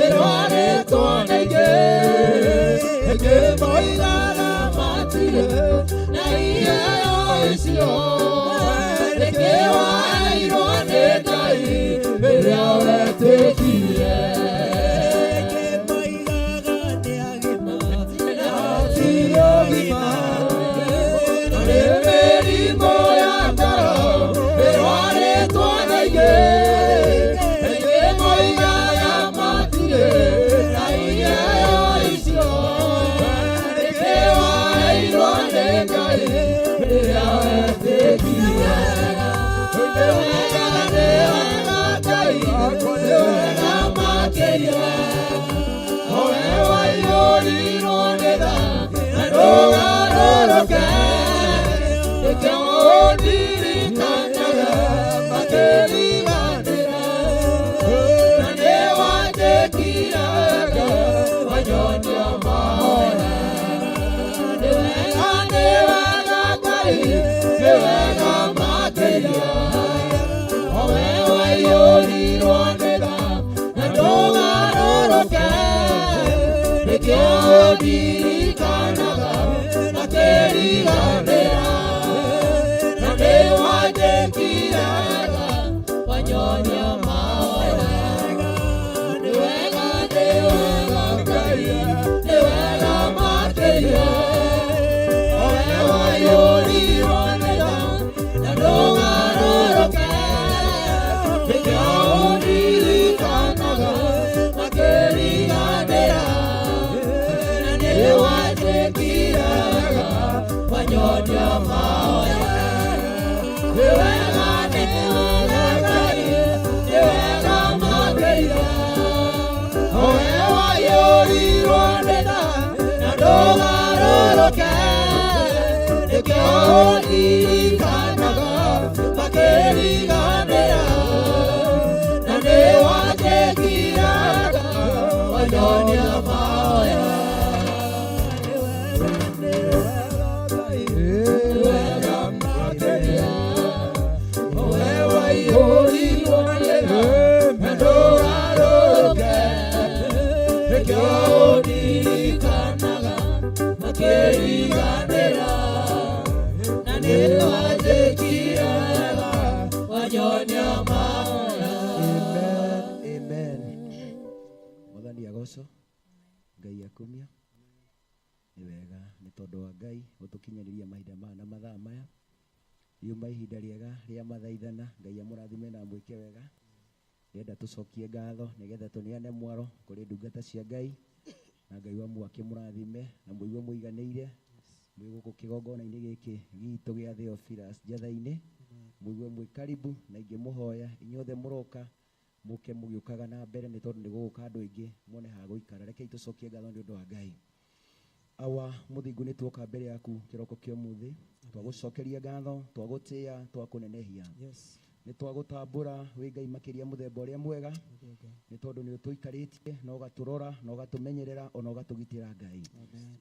ĩrwarĩtwo nĩ ingĩ. Ĩngĩ moigaga matirĩ na iheo icio, nĩkĩ waheirwo nĩ Ngai rĩrĩa wetĩkirie? Hatirĩ ũgima, na nĩ mĩrimũ ya ngoro ĩrwarĩtwo na ingĩ. Ĩngĩ moigaga matirĩ na iheo icio, nĩkĩ waheirwo nĩ Ngai rĩrĩa wetĩkirie? Nĩ wega, nĩ wega Ngai, nĩ wega makĩria. Owe waiyũrirwo nĩ tha na ndũgarũrũke, nĩkĩo ũndirikanaga makĩriganĩra, na nĩwanjĩkire wega wanyonia mahoya. Nĩ wega, nĩ wega Ngai, nĩ wega makĩria. Owe waiyũrirwo nĩ tha na ndũgarũrũke, nĩkĩo ũndirikanaga makĩriganĩra, na nĩwanjĩkire wega wanyonia mahoya. Nĩ wega, nĩ wega Ngai, nĩ wega makĩria. Owe waiyũrirwo nĩ tha na ndũgarũrũke, nĩkĩo ũndirikanaga makĩriganĩra, na nĩwanjĩkire wega wanyonia mahoya. Nĩ wega, nĩ wega Ngai, nĩ wega makĩria. Owe waiyũrirwo nĩ tha na ndũgarũrũke, nĩkĩo ũndirikanaga makĩriganĩra, na nĩwanjĩkire wega wanyonia mahoya. Nĩ wega makĩria. Owe waiyũrirwo nĩ tha na ndũgarũrũke, nĩkĩo ũndirikanaga makĩriganĩra, na nĩwanjĩkire wega wanyonia mahoya. Amen, amen. Mwathani agocwo, Ngai akumio. Nĩ wega nĩ tondũ wa Ngai gũtũkinyanĩria mahinda maya na mathaa maya. Riuma ihinda rĩega rĩa mathaithana. Ngai amũrathime na amwĩke wega. Ndĩrenda tũcokie ngatho nĩgetha tũneane mwaro kũrĩ ndungata cia Ngai, na Ngai wa muo akĩmũrathime na mũigue mũiganĩire mwĩ gũkũ kĩgongona-inĩ gĩkĩ gitũ gĩa Theophilus Njatha-inĩ, mũigue mwĩ karibu, na ingĩmũhoya inyuothe mũroka mũke mũgĩũkaga na mbere nĩ tondũ nĩ gũgũka andũ aingĩ muone ha gũikara. Rekei tũcokie ngatho nĩ ũndũ wa Ngai. Awa mũthingu, nĩ tuoka mbere yaku kĩroko kĩa ũmũthĩ, twagũcokeria ngatho, twagũtĩĩa, twakũnenehia, nĩ twagũtambũra wĩ Ngai makĩria mũthemba ũrĩa mwega, nĩ tondũ nĩ ũtũikarĩtie na ũgatũrora na ũgatũmenyerera ona ũgatũgitĩra. Ngai,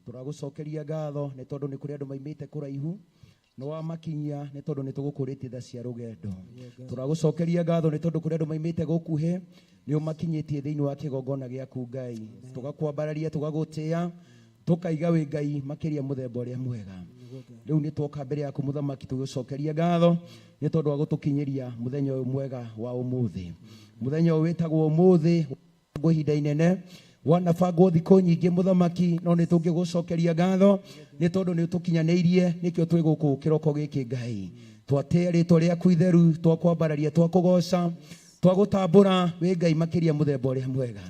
tũragũcokeria ngatho nĩ tondũ nĩ kũrĩ andũ maimĩte kũraihu nĩ wamakinyia, nĩ tondũ nĩ tũgũkũrĩtie tha cia rũgendo. Tũragũcokeria ngatho nĩ tondũ kũrĩ andũ maimĩte gũkuhĩ nĩ ũmakinyĩtie thĩinĩ wa kĩgongona gĩaku. Ngai, tũgakwambararia, tũgagũtĩĩa, tũkaiga wĩ Ngai makĩria mũthemba ũrĩa mwega. Rĩu nĩ twoka mbere yaku mũthamaki, tũgũcokeria ngatho nĩ tondũ wa gũtũkinyĩria mũthenya ũyũ mwega wa ũmũthĩ, mũthenya ũyũ wĩtagwo ũmũthĩ ngo ihinda inene wanabangwo thikũ nyingĩ mũthamaki, no nĩ tũngĩgũcokeria ngatho nĩ tondũ nĩ ũtũkinyanĩirie, nĩkĩo twĩ gũkũ kĩroko gĩkĩ. Ngai, twatĩĩa rĩtwa rĩaku itheru, twakwambararia, twakũgoca, twagũtambũra wĩ Ngai makĩria mũthemba ũrĩa mwega.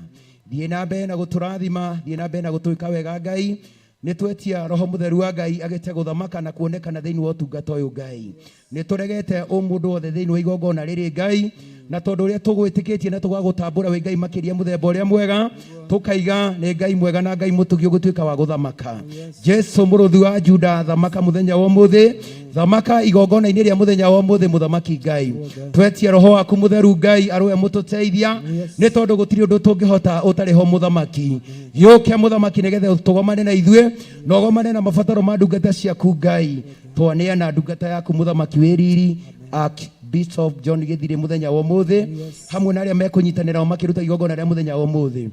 Thiĩ na mbere na gũtũrathima, thiĩ na mbere na gũtwĩka wega. Ngai, nĩ twetia roho mũtheru wa Ngai agĩte gũthamaka na kuonekana thĩinĩ wa ũtungata ũyũ. Ngai, nĩ tũregete ũmũndũ wothe thĩinĩ wa igongona rĩrĩ. Ngai, na tondũ ũrĩa tũgwĩtĩkĩtie na tũgagũtambũra wĩ Ngai makĩria mũthemba ũrĩa mwega, tũkaiga nĩ Ngai mwega na Ngai mũtugi ũgũtuĩka wa gũthamaka. Jesu mũrũthi wa Juda, thamaka mũthenya wa ũmũthĩ. Thamaka igongona-inĩ rĩa mũthenya wa ũmũthĩ mũthamaki Ngai. Twetie roho waku mũtheru Ngai arũe mũtũteithia nĩ tondũ gũtirĩ ũndũ tũngĩhota ũtarĩ ho mũthamaki. Gĩũke mũthamaki nĩgetha tũgomane na ithuĩ na ũgomane na mabataro ma ndungata ciaku Ngai. Twaneana ndungata yaku mũthamaki wĩ riri Archbishop John Gĩthirĩ mũthenya wa ũmũthĩ hamwe na arĩa mekũnyitanĩra nao makĩruta igongona rĩa mũthenya wa ũmũthĩ.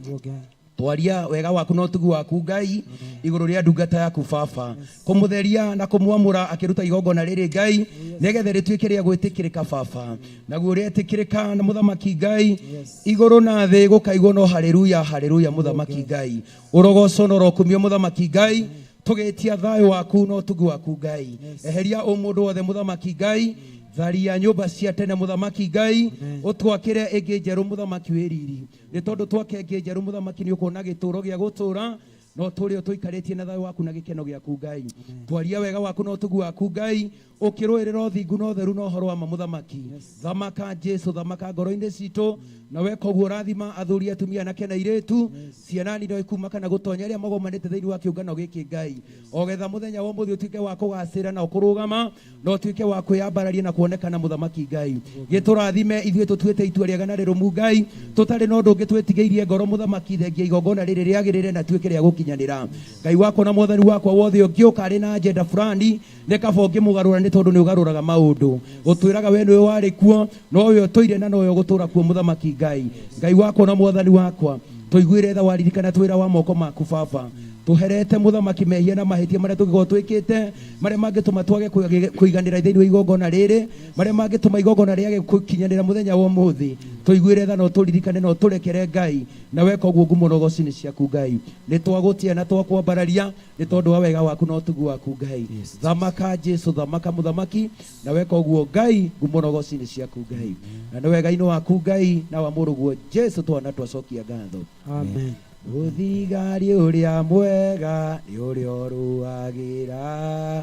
Twaria wega waku na ũtugi waku Ngai igũrũ rĩa ndungata yaku baba kũmũtheria na kũmwamũra akĩruta igongona rĩrĩ Ngai nĩgetha rĩtuĩke rĩa gwĩtĩkĩrĩka baba naguo rĩetĩkĩrĩka na mũthamaki Ngai igũrũ na thĩ gũkaigwo no haleluya haleluya mũthamaki Ngai ũrogocwo na ũrokumio mũthamaki Ngai tũgĩtia thayũ waku na ũtugi waku Ngai eheria ũmũndũ wothe mũthamaki Ngai tharia nyũmba cia tene mũthamaki Ngai ũtwakĩre ĩngĩ njerũ mũthamaki wĩ riri nĩ tondũ twake ĩngĩ njerũ mũthamaki nĩ ũkuona gĩtũũro gĩa gũtũũra no tũrĩ ũtũikarĩtie na thayũ waku na gĩkeno gĩaku Ngai. Twaria wega waku na ũtugi waku Ngai ũkĩrũĩrĩra ũthingu na ũtheru na ũhoro wa ma mũthamaki. Thamaka Jesu, thamaka ngoro-inĩ citũ na weka ũguo rathima athuri atumia anake na airĩtu ciana nini ikuma kana gũtonya arĩa magomanĩte thĩinĩ wa kĩũngano gĩkĩ Ngai ogetha mũthenya wa ũmũthĩ ũtuĩke wa kũgacĩra na ũkũrũgama na ũtuĩke wa kwĩyambararia na kuonekana mũthamaki Ngai. Gĩtũrathime ithuĩ tũtuĩte itua rĩega na rĩrũmu Ngai tũtarĩ na ũndũ ũngĩ twĩtigĩirie ngoro mũthamaki thengia igongona rĩrĩ rĩagĩrĩre na tuĩke rĩa gũkinyanĩra. Ngai wakwa na mwathani wakwa wothe ũngĩũka arĩ na agenda fulani nĩ kaba ũngĩmũgarũra nĩ tondũ nĩ ũgarũraga maũndũ. Ũtwĩraga we nĩwe warĩ kuo nowe ũtũire na nowe ũgũtũra kuo mũthamaki Ngai. Ngai wakwa na mwathani wakwa tũiguĩre tha waririkana twĩra wa moko maku baba tũherete mũthamaki mehia na mahĩtia marĩa tũngĩkorwo twĩkĩte marĩa mangĩtũma twage kũiganĩra thĩinĩ wa igongona rĩrĩ marĩa mangĩtũma igongona rĩage gũkinyanĩra mũthenya wa ũmũthĩ tũiguĩre tha na ũtũririkane na ũtũrekere Ngai na weka ũguo ngumo na ũgoci nĩ ciaku Ngai. Nĩ twagũtĩa na twakwambararia nĩ tondũ wa wega waku na ũtugi waku Ngai. Thamaka Jesu, thamaka mũthamaki na weka ũguo Ngai ngumo na ũgoci nĩ ciaku Ngai. Na nĩ wega-inĩ waku Ngai na wa mũrũguo Jesu twana twacokia ngatho. Amen. Mũthigari ũrĩa mwega nĩ ũrĩa ũrũagĩra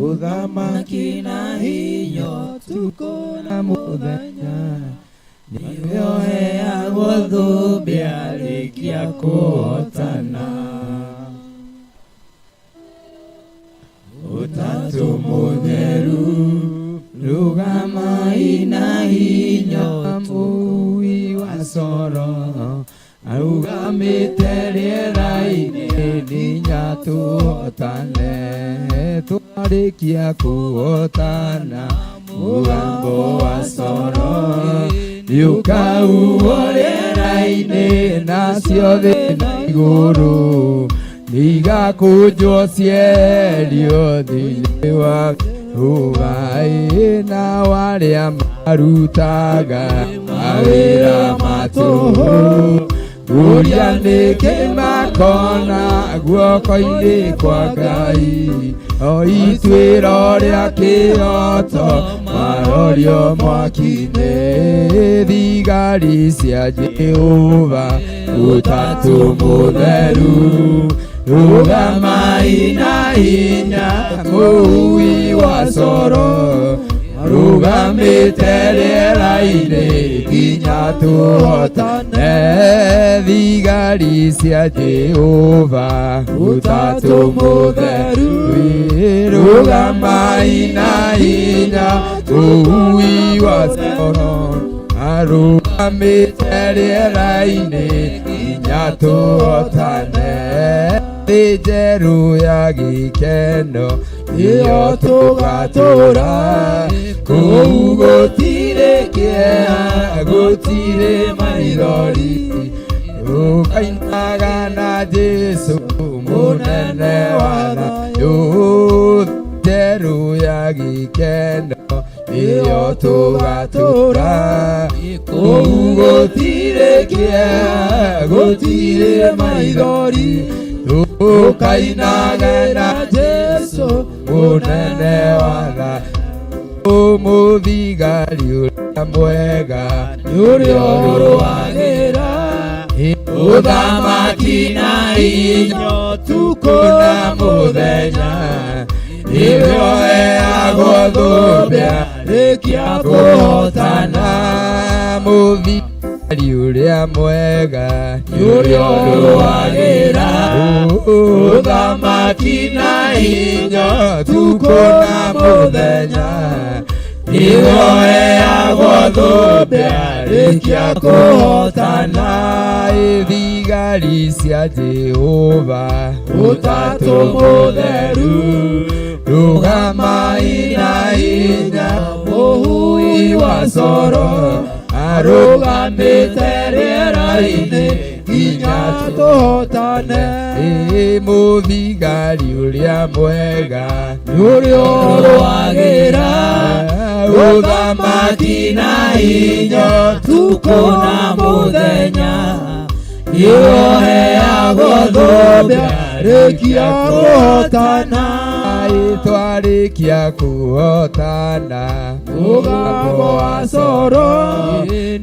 ũthamaki na hinya ũtukũ na mũthenya nĩwe ũheagwo thũmbĩ arĩkia kũhotana. Ũtatũ mũtheru rũgamai na hinya mũui wa coro arũgamĩte rĩera-inĩ nginya tũhotane twarĩkia kũhotana mũgambo wa coro nĩũkauo rĩera-inĩ nacio thĩ na igũrũ nĩigakũnjwo cierio thĩinĩ wa ũgai na warĩa marutaga mawĩra matũhũ ũria nĩkĩ makona guoko-inĩ kwa Ngai o ituĩro rĩa kĩhoto marorio mwaki-inĩ thigari cia Jehova ũtatũ mũtheru rũgamai na hinya mũui wa coro rũgamĩte rĩera-inĩ nginya tũhotane thigari cia Jehova ũtatũ mũtheru rũgamai na hinya mũui wa coro arũgamĩte rĩera-inĩ nginya tũhotane thĩ njerũ ya gĩkeno nĩyo tũgatũra kũu gũtirĩ kĩeha gũtirĩ maithori tũkainaga na Jesu mũnene wa thayũ njerũ ya gĩkeno nĩyo tũgatũra kũu gũtirĩ kĩeha gũtirĩ maithori tũkainaga na Jesu mũnene wa thayũ mũthigari ũrĩa mwega nĩ ũrĩa ũrũagĩra ũthamaki na hinya ũtukũ na mũthenya nĩwe ũheagwo thũmbĩ arĩkia kũhotana mũthigari ũrĩa mwega nĩ ũrĩa ũrũagĩra ũthamaki na hinya tukũ na mũthenya nĩwoheagwo thũmbĩ arĩkia kũhotana. Thigari cia Jehova Ũtatũ Mũtheru rũgamai na hinya mũhui wa coro arũgamĩte rĩera-inĩ nginya tũhotane. Ĩ mũthigari ũrĩa mwega nĩ ũrĩa ũrũagĩra ũthamaki na hinya tukũ na mũthenya nĩwoheagwo thũmbĩ arĩkia kũhotana. Twarĩkia kũhotana Mũgambo wa coro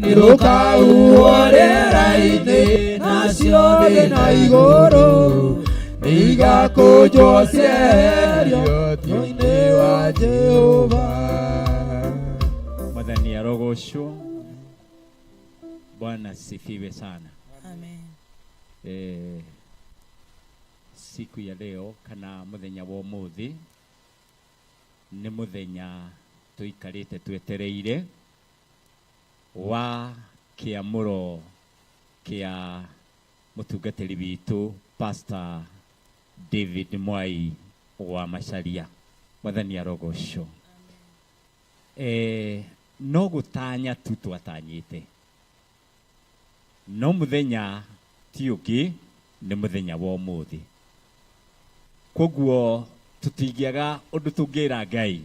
nĩrũkahuhwo rĩera-inĩ nacio thĩ na igũrũ nĩigakũnjwo cieherio ũthiũ-inĩ wa Jehova. Mwathani arogocwo. Bwana sifiwe sana. Amen. Siku ya leo kana muthenya wa umuthi ni muthenya tuikarite twetereire wa kiamuro kia mutungatiri witu Pastor David Mwai wa Macharia. Mwathani arogocwo. No gutanya tu twatanyite no muthenya ti ũngĩ nĩ mũthenya wa ũmũthĩ. Koguo tũtingĩaga ũndũ tũngĩra Ngai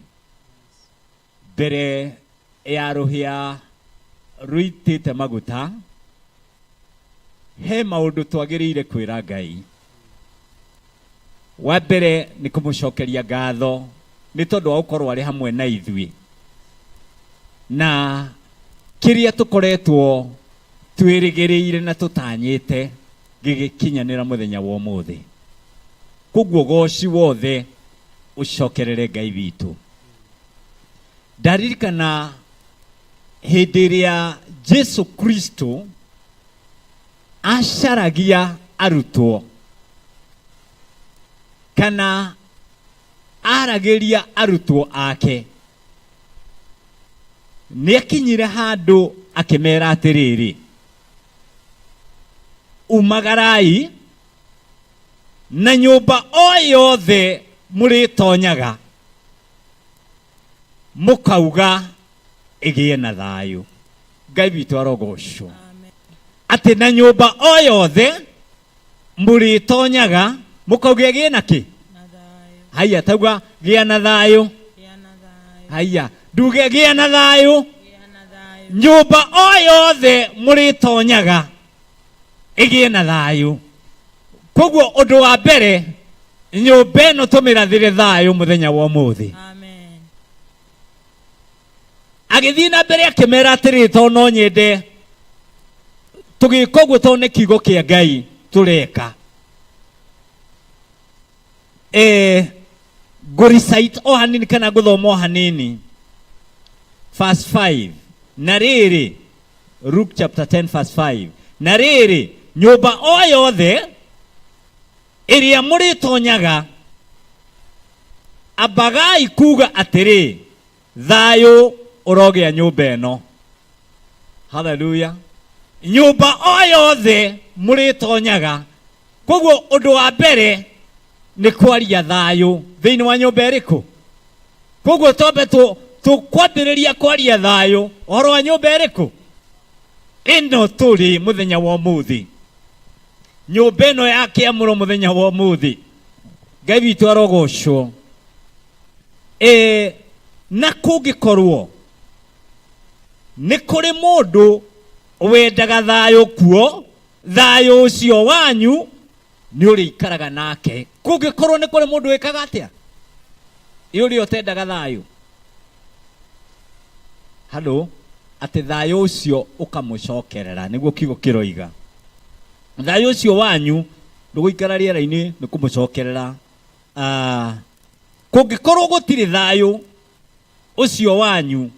mbere ya rũhĩa rũitĩte maguta. He maũndũ twagĩrĩire kwĩra Ngai. Wa mbere nĩ kũmũcokeria ngatho nĩ tondũ wa gũkorwo arĩ hamwe na ithuĩ na kĩrĩa tũkoretwo twĩrĩgĩrĩire na tũtanyĩte gĩgĩkinyanĩra mũthenya wa ũmũthĩ. Koguo goci wothe ũcokerere Ngai witũ. Ndaririkana hĩndĩ ĩrĩa Jesu Kristo acaragia arutwo kana aragĩria arutwo ake, nĩakinyire handũ akĩmera atĩrĩrĩ, umagarai na nyũmba o yothe mũrĩtonyaga mũkauga ĩgĩe na thayũ. Ngai witũ arogocwo. Atĩ na nyũmba o yothe mũrĩtonyaga mũkauga ĩgĩe na kĩ? Na thayũ. Haiya, tauga gĩa na thayũ. Gĩa na thayũ. Haiya, nduge gĩa na thayũ. Gĩa na thayũ. Nyũmba o yothe mũrĩtonyaga ĩgĩe na thayũ. Koguo ũndũ wa mbere, nyũmba ĩno tũmĩrathĩre thayũ mũthenya wa ũmũthĩ. Amen. Agĩthiĩ na mbere akĩmera atĩrĩrĩ, tondũ no nyende tũgĩka ũguo tondũ nĩ kiugo kĩa Ngai tũreka. Ngũ-recite o hanini kana ngũthoma o hanini. Verse 5. Na rĩrĩ, Luke chapter 10 verse 5. Na rĩrĩ, nyũmba o yothe ĩrĩa mũrĩtonyaga ambagai kuga atĩrĩ, thayũ ũrogĩa nyũmba ĩno. Hallelujah. Nyũmba o yothe mũrĩtonyaga. Koguo ũndũ wa mbere nĩ kwaria thayũ thĩinĩ wa nyũmba ĩrĩkũ? Koguo twambe tũkwambĩrĩria kwaria thayũ ũhoro wa nyũmba ĩrĩkũ? Ĩno tũrĩ mũthenya wa ũmũthĩ. Nyũmba ĩno ya kĩamũro mũthenya wa ũmũthĩ. Ngai witũ arogocwo. Na kũngĩkorwo nĩ kũrĩ mũndũ wendaga thayũ kuo, thayũ ũcio wanyu nĩ ũrĩikaraga nake. Kũngĩkorwo nĩ kũrĩ mũndũ wĩkaga atĩa? Ĩ ũrĩa ũtendaga thayũ? Halo, atĩ thayũ ũcio ũkamũcokerera, nĩguo kiugo kĩroiga. Thayũ ũcio wanyu ndũgũikara rĩera-inĩ, nĩ kũmũcokerera. Kũngĩkorwo gũtirĩ thayũ ũcio wanyu,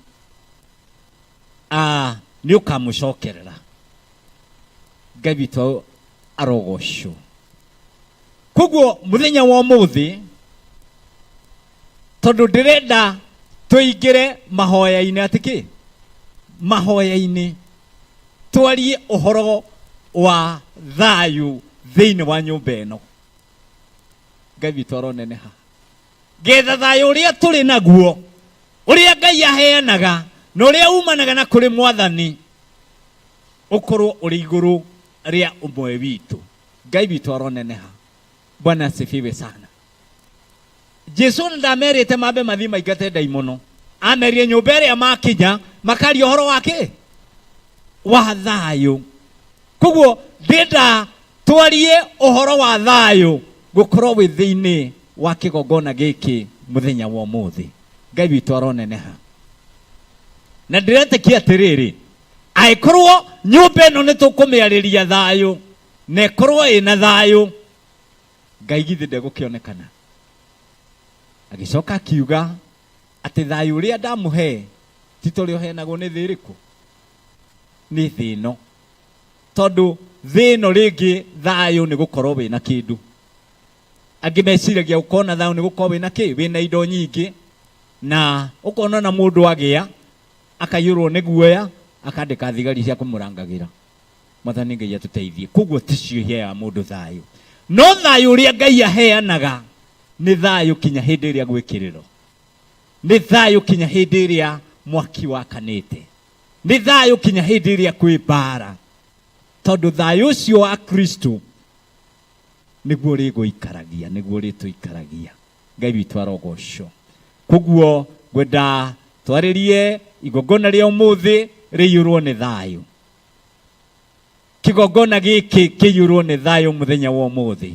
nĩ ũkamũcokerera. Ngai witũ arogocwo. Koguo muthenya wa umuthi, tondu ndirenda tuingire mahoya-inĩ, atĩ kĩ mahoya-inĩ, twarie ũhoro wa thayũ thĩinĩ wa nyũmba ĩno. Ngai witũ aroneneha. Getha thayũ ũrĩa tũrĩ naguo, ũrĩa Ngai aheanaga na ũrĩa umanaga na kũrĩ Mwathani, ũkorwo ũrĩ igũrũ rĩa ũmwe witũ. Ngai witũ aroneneha. Bwana asifiwe sana. Jesu ndamerĩte mambe mathiĩ maingate ndaimono, amerie nyũmba ĩrĩa makinya makaria ũhoro wa kĩ wa thayũ. Koguo ndĩnda twarie ũhoro wa thayũ gũkorwo wĩ thĩinĩ wa kĩgongona gĩkĩ mũthenya wa ũmũthĩ. Ngai witũ aroneneha. Na ndĩretĩkia atĩrĩrĩ, angĩkorwo nyũmba ĩno nĩ tũkũmĩarĩria thayũ na ĩkorwo ĩna thayũ, Ngai githĩ ndegũkĩonekana? Agĩcoka akiuga atĩ thayũ ũrĩa ndamũhe ti ta ũrĩa ũheanagwo nĩ thĩ ĩrĩkũ? Nĩ thĩ ĩno. Tondũ thĩ ĩno rĩngĩ thayũ nĩ gũkorwo wĩna kĩndũ. Angĩ meciragia gũkorwo na thayũ nĩ gũkorwo wĩna kĩ? Wĩna indo nyingĩ, na ũkona na mũndũ agĩa akaiyũrwo nĩ guoya akandĩka thigari cia kũmũrangagĩra. Mwathani Ngai atũteithie. Koguo ti cio iheaga mũndũ thayũ, no thayũ ũrĩa Ngai aheanaga nĩ thayũ kinya hĩndĩ ĩrĩa gwĩ kĩrĩro, nĩ thayũ kinya hĩndĩ ĩrĩa mwaki wakanĩte, nĩ thayũ kinya hĩndĩ ĩrĩa kwĩ mbara, tondũ thayũ ũcio wa Kristo nĩguo ũrĩgũikaragia, nĩguo ũrĩtũikaragia. Ngai witũ arogocwo. Koguo ngwenda twarĩrie igongona rĩa ũmũthĩ rĩiyũrwo nĩ thayũ. Kĩgongona gĩkĩ kĩiyũrwo nĩ thayũ mũthenya wa ũmũthĩ.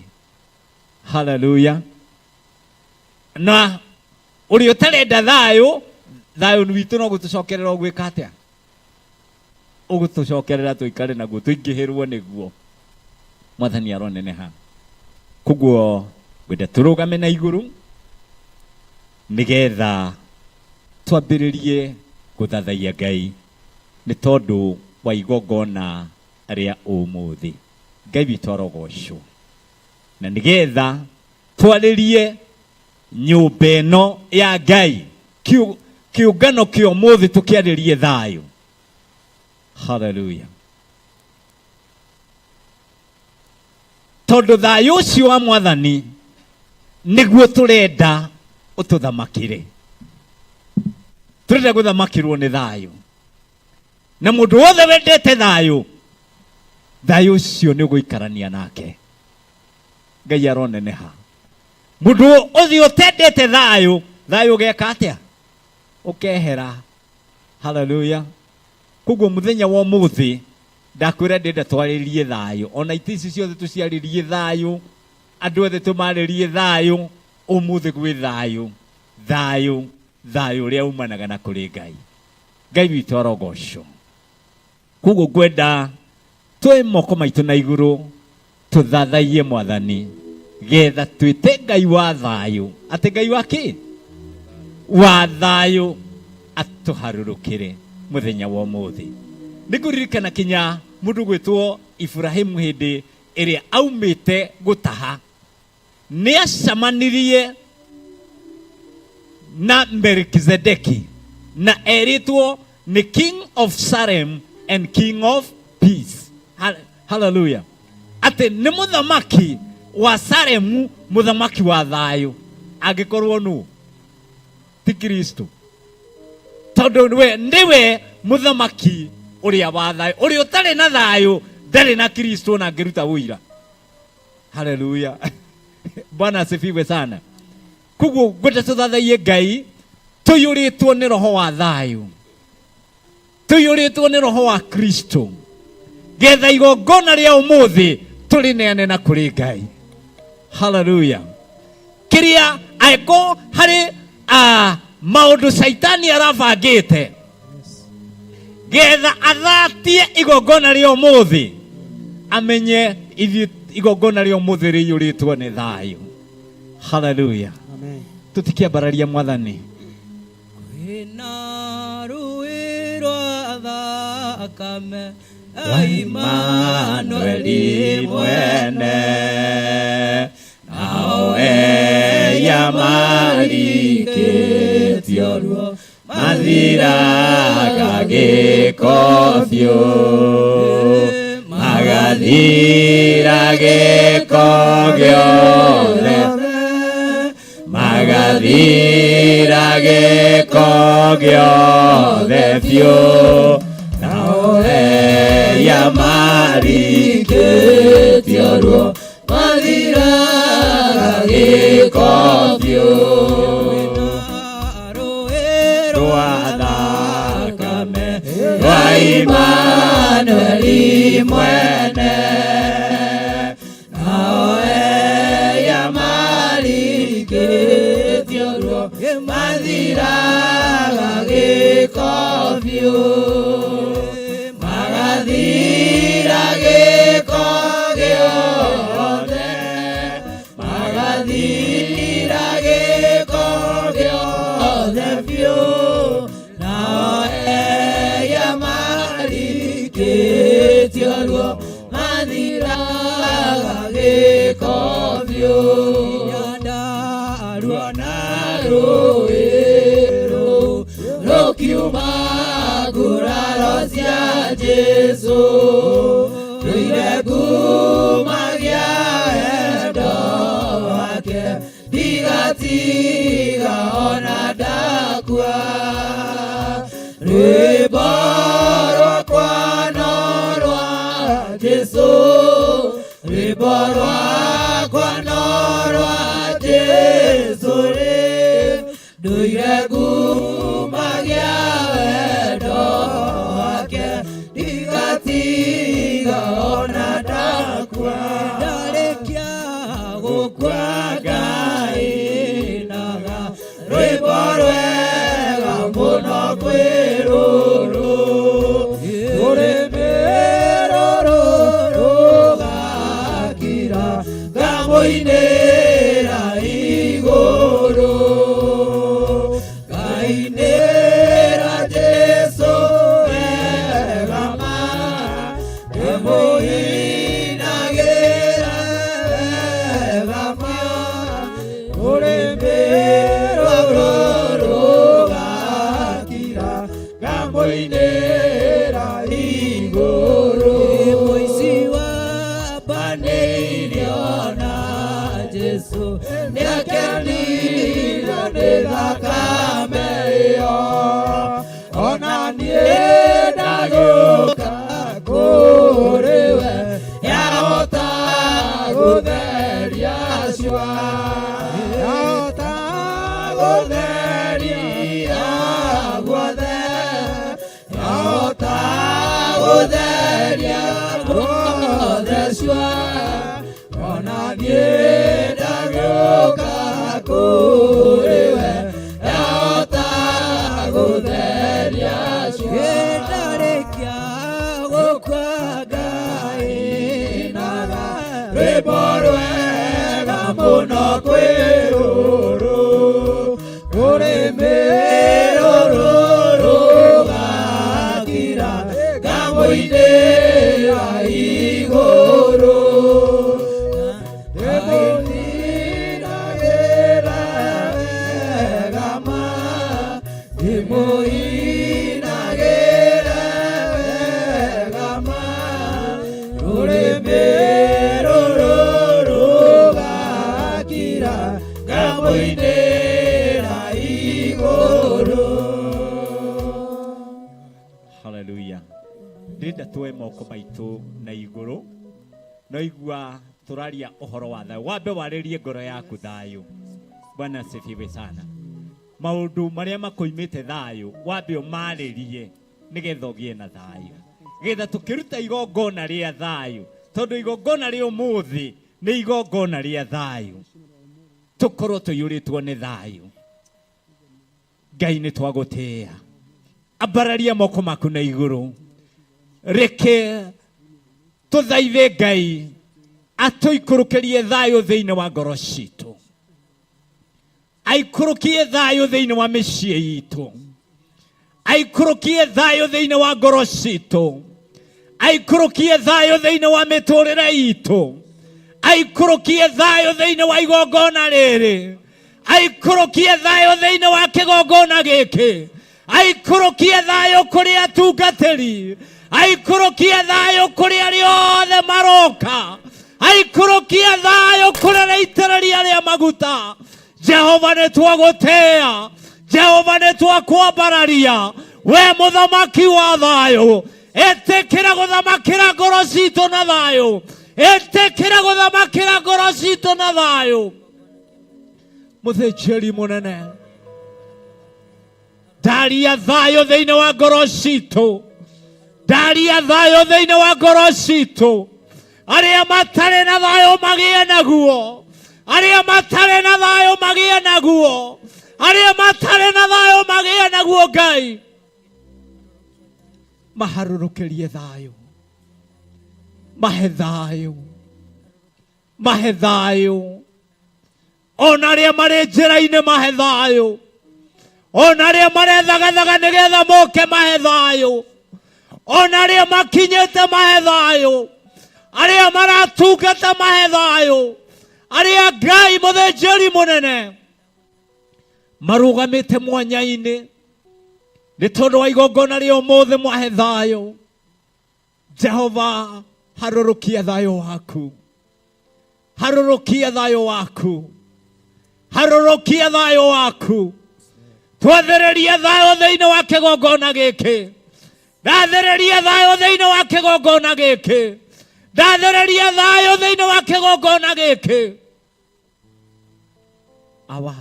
Haleluya. Na ũrĩa ũtarenda thayũ, thayũ witũ no gũtũcokerera ũgwĩka atĩa? Ũgũtũcokerera tũikare naguo, tũingĩhĩrwo nĩguo. Mwathani aroneneha. Koguo ngwenda tũrũgame na igũrũ nĩgetha twambĩrĩrie gũthathaiya Ngai nĩ tondũ wa igongona rĩa ũmũthĩ. Ngai witũ arogocwo. Na nĩgetha twarĩrie nyũmba ĩno ya Ngai, kĩũngano kĩa ũmũthĩ tũkĩarĩrie thayũ. Haleluya. Tondũ thayũ ũcio wa Mwathani nĩguo tũrenda ũtũthamakĩre. Tũrenda gũthamakĩrwo nĩ thayũ, na mũndũ wothe wendete thayũ, thayũ ũcio nĩ ũgũikarania nake. Ngai aroneneha. Mũndũ ũcio ũtendete thayũ, thayũ ũgeka atĩa? Ũkehera. Haleluya. Koguo mũthenya wa ũmũthĩ ndakwĩra ndĩrenda twarĩrie thayũ, ona itĩ ici ciothe tũciarĩrie thayũ, andũ othe tũmarĩrie thayũ. Ũmũthĩ gwĩ thayũ, thayũ, thayũ ũrĩa umanaga na kũrĩ Ngai. Ngai witũ arogocwo. Koguo ngwenda twoe moko maitũ na igũrũ tũthathaiye Mwathani getha twĩte Ngai wa thayũ, atĩ Ngai wa kĩ? Wa thayũ atũharũrũkĩre mũthenya wa ũmũthĩ. Nĩngũririkana kinya mũndũ gwĩtwo Ibrahimu hĩndĩ ĩrĩa aumĩte gũtaha, nĩacemanirie na Melkizedeki na erĩtwo nĩ King of Salem and King of Peace. Hallelujah. Atĩ nĩ mũthamaki wa Salemu, mũthamaki wa thayũ. Angĩkorwo nũ? Ti Kristo. Tondũ we nĩwe mũthamaki ũrĩa wa thayũ. Ũrĩa ũtarĩ na thayũ ndarĩ na Kristo na angĩruta ũira. Hallelujah. Bwana asifiwe sana. Koguo ngwenda tũthathaiye Ngai tũiyũrĩtwo nĩ roho wa thayũ, tũiyũrĩtwo nĩ roho wa Kristo, getha igongona rĩa ũmũthĩ tũrĩneane na kũrĩ Ngai. Hallelujah. Kĩrĩa angĩkorwo harĩ maũndũ Caitani arabangĩte getha athatie igongona rĩa ũmũthĩ, amenye ithuĩ igongona rĩa ũmũthĩ rĩiyũrĩtwo nĩ thayũ. Hallelujah. Amen. Tũtikĩambararia Mwathani. Kwĩna rũĩ rwa thakame Imanueli mwene nao eya marikĩtio ruo mathiraga gĩko biũ magathira gĩko gĩothe magathira gĩko gĩothe biũ nao eya marikĩtio ruo mathiraga gĩko biũ rwa thakame rwa Imanueli mwene nao eya marikĩtio ruo mathiraga gĩko biũ magathira gĩko gĩothe magathira gĩko gĩothe biũ nao eya marikĩtio ruo mathiraga gĩko biũ ruona rũĩ rũu rũkiuma nguraro cia Jesũ rũire ngumagia wendo wake ndigatiga ona ndakua rwĩmbo rwakwa no rwa Jesũ rwĩmbo rwakwa no rwa Jesũ rĩ ndũire ngumagia wendo wake ndigatiga ona ndakua ndarĩkia gũkua ngainaga rwĩmbo rwega mũno kwĩ rũrũ rũrĩmĩ rũrũ rũgakira ngamũinĩra igũrũ ngainĩra Jesũ wega ma ndĩmũinagĩra wega ma rũrĩmĩ rũrũ rũgakira ngamũinĩra igũrũ mũici wa mbanĩirio na Jesũ nĩakenirio nĩ thakame ĩyo ona niĩ ndagũka kũrĩ we yahota gũtheria cua yahota gũtheria guothe yahota gũtheria guothe cua ona niĩ ndagũka kũrĩ we yahota gũtheria cua ndarĩkia gũkua ngainaga rwĩmbo rwega mũno kwĩ rũrũ rũrĩmĩ rũrũ rũgakira ngamũinĩra igũrũ ndĩmũinagĩra wega ma ndĩmũinagĩra wega ma rũrĩmĩ rũrũ rũgakira ngamũinĩra igũrũ haleluya ndĩrenda tuoe moko maitũ na igũrũ no igua tũraria ũhoro wa thayũ wambe warĩrie ngoro yaku thayũ bwana asifiwe sana maũndũ marĩa makoimĩte thayũ wambe ũmarĩrie nĩgetha ũgĩe na thayũ getha tũkĩruta igongona rĩa thayũ tondũ igongona rĩa ũmũthĩ nĩ igongona rĩa thayũ tũkorwo tũiyũrĩtwo nĩ thayũ ngai nĩ twagũtĩĩa ambararia moko maku na igũrũ reke tũthaithe ngai atũikũrũkĩrie thayũ thĩinĩ wa ngoro citũ aikũrũkie thayũ thĩinĩ wa mĩciĩ itũ aikũrũkie thayũ thĩinĩ wa ngoro citũ Aikũrũkie thayũ thĩinĩ wa mĩtũrĩre itũ. Aikũrũkie thayũ thĩinĩ wa igongona rĩrĩ. Aikũrũkie thayũ thĩinĩ wa kĩgongona gĩkĩ. Aikũrũkie thayũ kũrĩ atungatĩri. Aikũrũkie thayũ kũrĩ arĩa othe maroka. Aikũrũkie thayũ kũrĩ arĩa aitĩrĩria arĩa maguta. Jehova nĩ twagũtĩĩa. Jehova nĩ twakwambararia. We mũthamaki wa thayũ, ĩtĩkĩra gũthamakĩra ngoro citũ na thayũ. Ĩtĩkĩra gũthamakĩra ngoro citũ na thayũ. Mũthĩnjĩri mũnene, ndaria thayũ thĩinĩ wa ngoro citũ. Ndaria thayũ thĩinĩ wa ngoro citũ. Arĩa matarĩ na thayũ magĩe naguo. Arĩa matarĩ na thayũ magĩe naguo. Arĩa matarĩ na thayũ magĩe naguo. Ngai, maharũrũkĩrie thayũ, mahe thayũ, mahe thayũ. Ona arĩa marĩ njĩra-inĩ mahe thayũ. Ona arĩa marethagathaga nĩgetha moke mahe thayũ. Ona arĩa makinyĩte mahe thayũ. Arĩa maratungata mahe thayũ. Arĩa Ngai mũthĩnjĩri mũnene marũgamĩte mwanya-inĩ nĩ tondũ wa igongona rĩa ũmũthĩ, mwahe thayũ. Jehova, harũrũkia thayũ waku, harũrũkia thayũ waku, harũrũkia thayũ waku. Twathĩrĩria thayũ thĩinĩ wa kĩgongona gĩkĩ. Ndathĩrĩria thayũ thĩinĩ wa kĩgongona gĩkĩ. Ndathĩrĩria thayũ thĩinĩ wa kĩgongona gĩkĩ. Awa,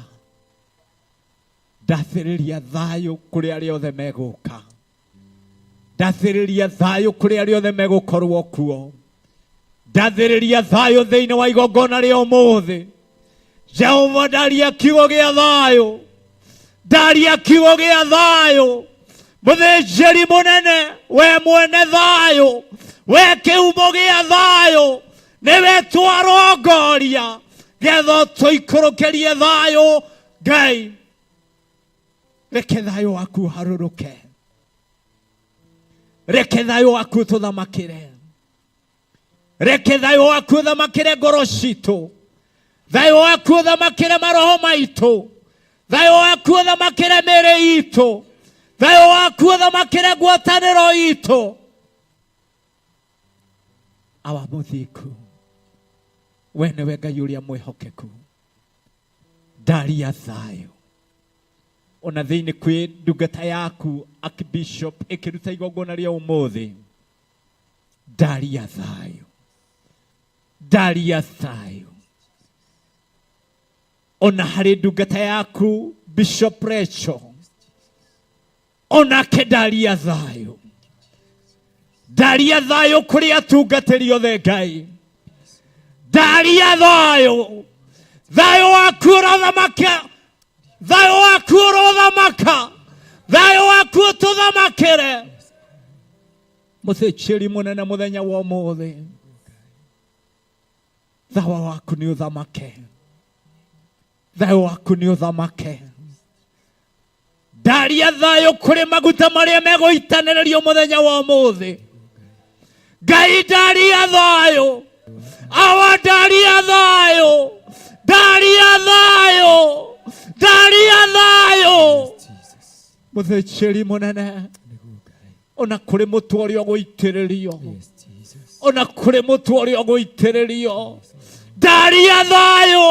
ndathĩrĩria thayũ kũrĩ arĩa othe megũka. Ndathĩrĩria thayũ kũrĩ arĩa othe megũkorwo kuo. Ndathĩrĩria thayũ thĩinĩ wa igongona rĩa ũmũthĩ. Jehova, ndaria kiugo gĩa thayũ, ndaria kiugo gĩa thayũ. Mũthĩnjĩri mũnene, we mwene thayũ, we kĩhumo gĩa thayũ, nĩwe twarongoria getha tũikũrũkĩrie thayũ. Ngai, reke thayũ waku ũharũrũke, reke thayũ waku ũtũthamakĩre, reke thayũ waku ũthamakĩre ngoro citũ, thayũ waku ũthamakĩre maroho maitũ, thayũ waku ũthamakĩre mĩĩrĩ itũ, thayũ waku ũthamakĩre ngwatanĩro itũ. Awa mũthingu, we nĩwe Ngai ũrĩa mwĩhokeku. Ndaria thayũ ona thĩinĩ kwĩ ndungata yaku Archbishop ĩkĩruta igongona rĩa ũmũthĩ. Ndaria thayũ, ndaria thayũ ona harĩ ndungata yaku Bishop Rachel, onake ndaria thayũ. Ndaria thayũ kũrĩ atungatĩri othe. Ngai, ndaria thayũ. Thayũ waku ũrothamaka, thayũ waku ũrothamaka, thayũ waku ũtũthamakĩre. Mũthĩnjĩri mũnene, mũthenya wa ũmũthĩ thawa waku nĩ ũthamake, thayũ waku nĩ ũthamake. Ndaria thayũ kũrĩ maguta marĩa megũitanĩrĩrio mũthenya wa ũmũthĩ. Ngai, ndaria thayũ. Awa, ndaria thayũ, ndaria thayũ, ndaria thayũ. Mũthĩnjĩri mũnene, ona kũrĩ mũtu ũrĩa ũgũitĩrĩrio, ona kũrĩ mũtu ũrĩa ũgũitĩrĩrio, ndaria thayũ,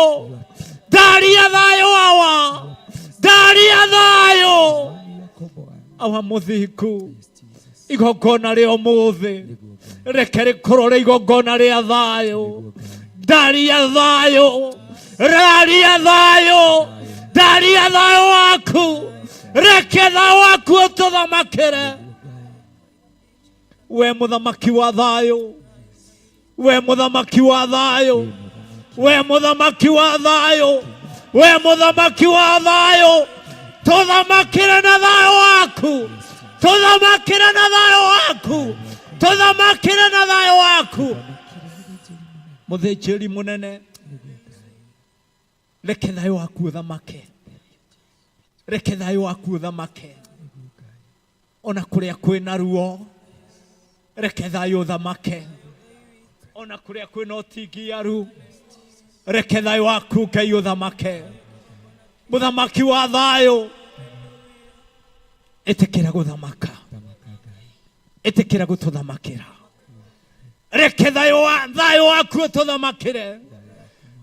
ndaria thayũ. Awa, ndaria thayũ. Awa mũthingu, igongona rĩa ũmũthĩ reke rĩkorwo rĩ igongona rĩa thayũ. Ndaria thayũ, raria thayũ, ndaria thayũ waku. Reke thayũ waku ũtũthamakĩre, we mũthamaki wa thayũ, we mũthamaki wa thayũ, we mũthamaki wa thayũ, we mũthamaki wa thayũ. Tũthamakĩre na thayũ waku, tũthamakĩre na thayũ waku, tũthamakĩre na thayũ waku. Mũthĩnjĩri mũnene, reke thayũ waku ũthamake, reke thayũ waku ũthamake ona kũrĩa kwĩna ruo. Reke thayũ ũthamake ona kũrĩa kwĩna ũtingiaru. Reke thayũ waku Ngai ũthamake, mũthamaki wa thayũ. Ĩtĩkĩra gũthamaka, ĩtĩkĩra gũtũthamakĩra. Reke thayũ wa thayũ waku ũtũthamakĩre,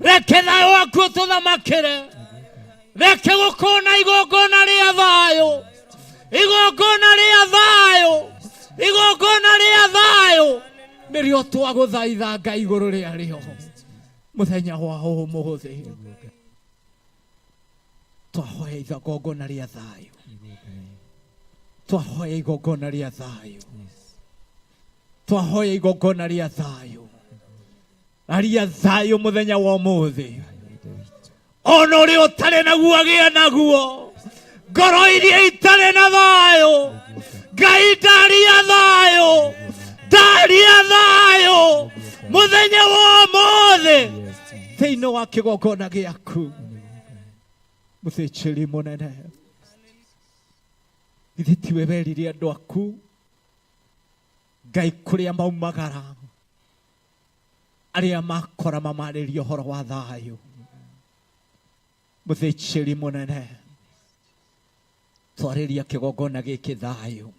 reke thayũ waku ũtũthamakĩre. Reke gũkorwo na igongona rĩa thayũ, igongona rĩa thayũ, igongona rĩa thayũ nĩrĩo twagũthaitha Ngai igũrũ rĩarĩo mũthenya wa ũmũthĩ. Twahoya igongona rĩa thayũ, twahoya igongona rĩa thayũ, twahoya igongona rĩa thayũ. Aria thayũ mũthenya wa ũmũthĩ, ona ũrĩa ũtarĩ naguo agĩe naguo. Ngoro iria itarĩ na thayũ, Ngai ndaria thayũ, ndaria thayũ mũthenya wa ũmũthĩ thĩinĩ wa kĩgongona gĩaku. Mũthĩnjĩri mũnene, githĩ tiwe werire andũ aku Ngai kũrĩa maumagara arĩa makora mamarĩria ũhoro wa thayũ. Mũthĩnjĩri mũnene, twarĩria kĩgongona gĩkĩ thayũ.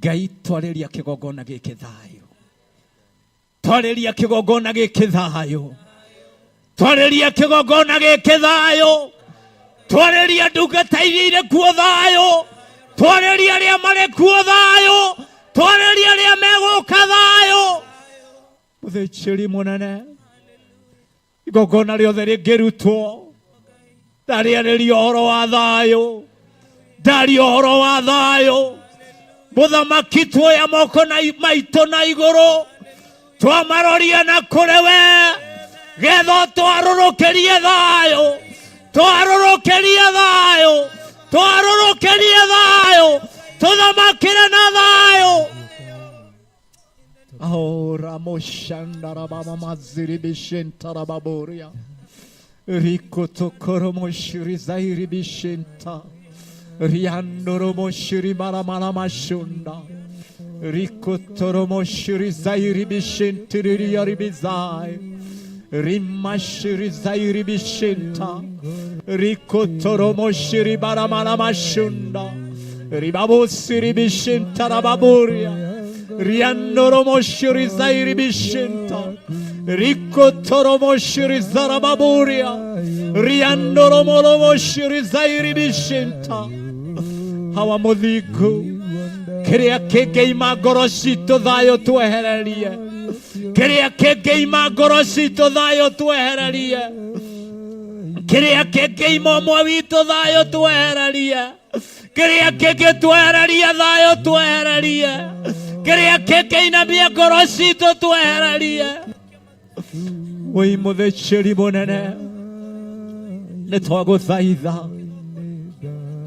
Ngai twarĩria kĩgongona gĩkĩ thayũ, twarĩria kĩgongona gĩkĩ thayũ, twarĩria kĩgongona gĩkĩ thayũ, twarĩria ndungata iria irĩ kuo thayũ, twarĩria arĩa marĩ kuo thayũ, twarĩria arĩa megũka thayũ. Mũthĩnjĩri mũnene, igongona rĩothe rĩngĩrutwo ndarĩarĩria ũhoro wa thayũ, ndaria ũhoro wa thayũ. Mũthamaki, tuoya moko na maitũ na igũrũ, twamaroria na kũrĩ we, getha twarũrũkĩrie thayũ, twarũrũkĩrie thayũ, twarũrũkĩrie thayũ, tũthamakĩre na thayũ. Aoramoshandarabamamaziribishintarababoria rikotokoromoshirizairibishinta riandoromoshirimaramarabashunda rikotoromoshirizairibishintiririaribizai rimashirizairishinta rikotoromoshiribaramaramasunda ribabosiribishintarababoria riandoromoshirizairishinta rikotoromoshirizaраbaboria riandoromoromoshirizairishinta. Hawa mũthingu, kĩrĩa kĩngĩima ngoro citũ thayũ twehererie, kĩrĩa kĩngĩima ngoro citũ thayũ twehererie, kĩrĩa kĩngĩima ũmwe witũ thayũ twehererie, kĩrĩa kĩngĩtwehereria thayũ twehererie, kĩrĩa kĩngĩinamia ngoro citũ twehererie. Wĩ mũthĩnjĩri mũnene, nĩ twagũthaitha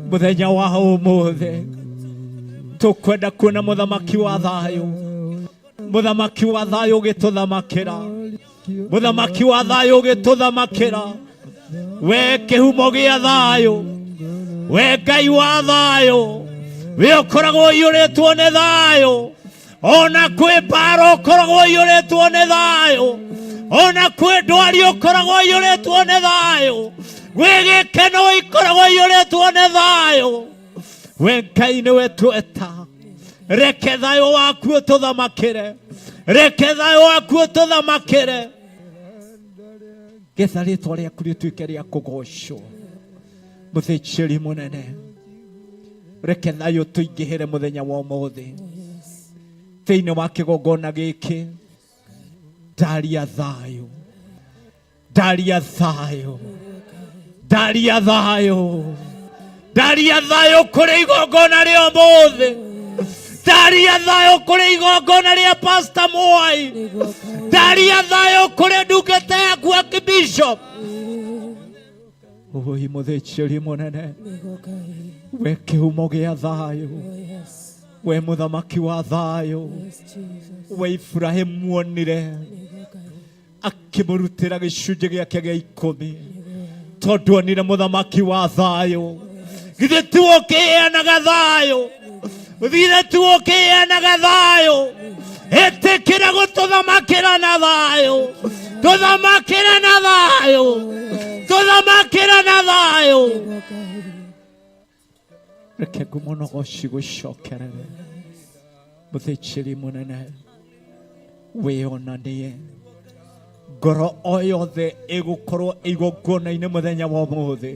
mũthenya wa ũmũthĩ, tũkwenda kuona mũthamaki wa thayũ, mũthamaki wa thayũ ũgĩtũthamakĩra, mũthamaki wa thayũ ũgĩtũthamakĩra. We kĩhumo gĩa thayũ, we Ngai wa thayũ, we ũkoragwo ũiyũrĩtwo nĩ thayũ, ona kwĩ mbara ũkoragwo ũiyũrĩtwo nĩ thayũ, ona kwĩ ndwari ũkoragwo ũiyũrĩtwo nĩ thayũ, gwĩ gĩkeno ikoragwo ũiyũrĩtwo nĩ thayũ. We Ngai nĩwe tweta, reke thayũ waku ũtũthamakĩre, reke thayũ waku ũtũthamakĩre, getha rĩtwa rĩaku rĩtuĩke rĩa kũgocwo. Mũthĩnjĩri mũnene, reke thayũ tũingĩhĩre mũthenya wa ũmũthĩ thĩinĩ wa kĩgongona gĩkĩ. Ndaria thayũ, ndaria thayũ, ndaria thayũ, ndaria thayũ kũrĩ igongona rĩa ũmũthĩ, ndaria thayũ kũrĩ igongona rĩa Pastor Mwai, ndaria thayũ kũrĩ ndungata yaku Archbishop. Oi mũthĩnjĩri mũnene, we kĩhumo gĩa thayũ, we mũthamaki wa thayũ, we Ibrahimu onire akĩmũrutĩra gĩcunjĩ gĩake gĩa ikũmi tondũ onire mũthamaki wa thayũ. Githĩ tiwe ũkĩheanaga thayũ? Thire tu ũkĩheanaga thayũ. Ĩtĩkĩra gũtũthamakĩra na thayũ. Tũthamakĩre na thayũ. Tũthamakĩre na thayũ. Reke ngumo na ũgoci gũcokerere. Mũthĩnjĩri mũnene, wĩonanie ngoro o yothe ĩgũkorwo igongona-inĩ mũthenya wa ũmũthĩ.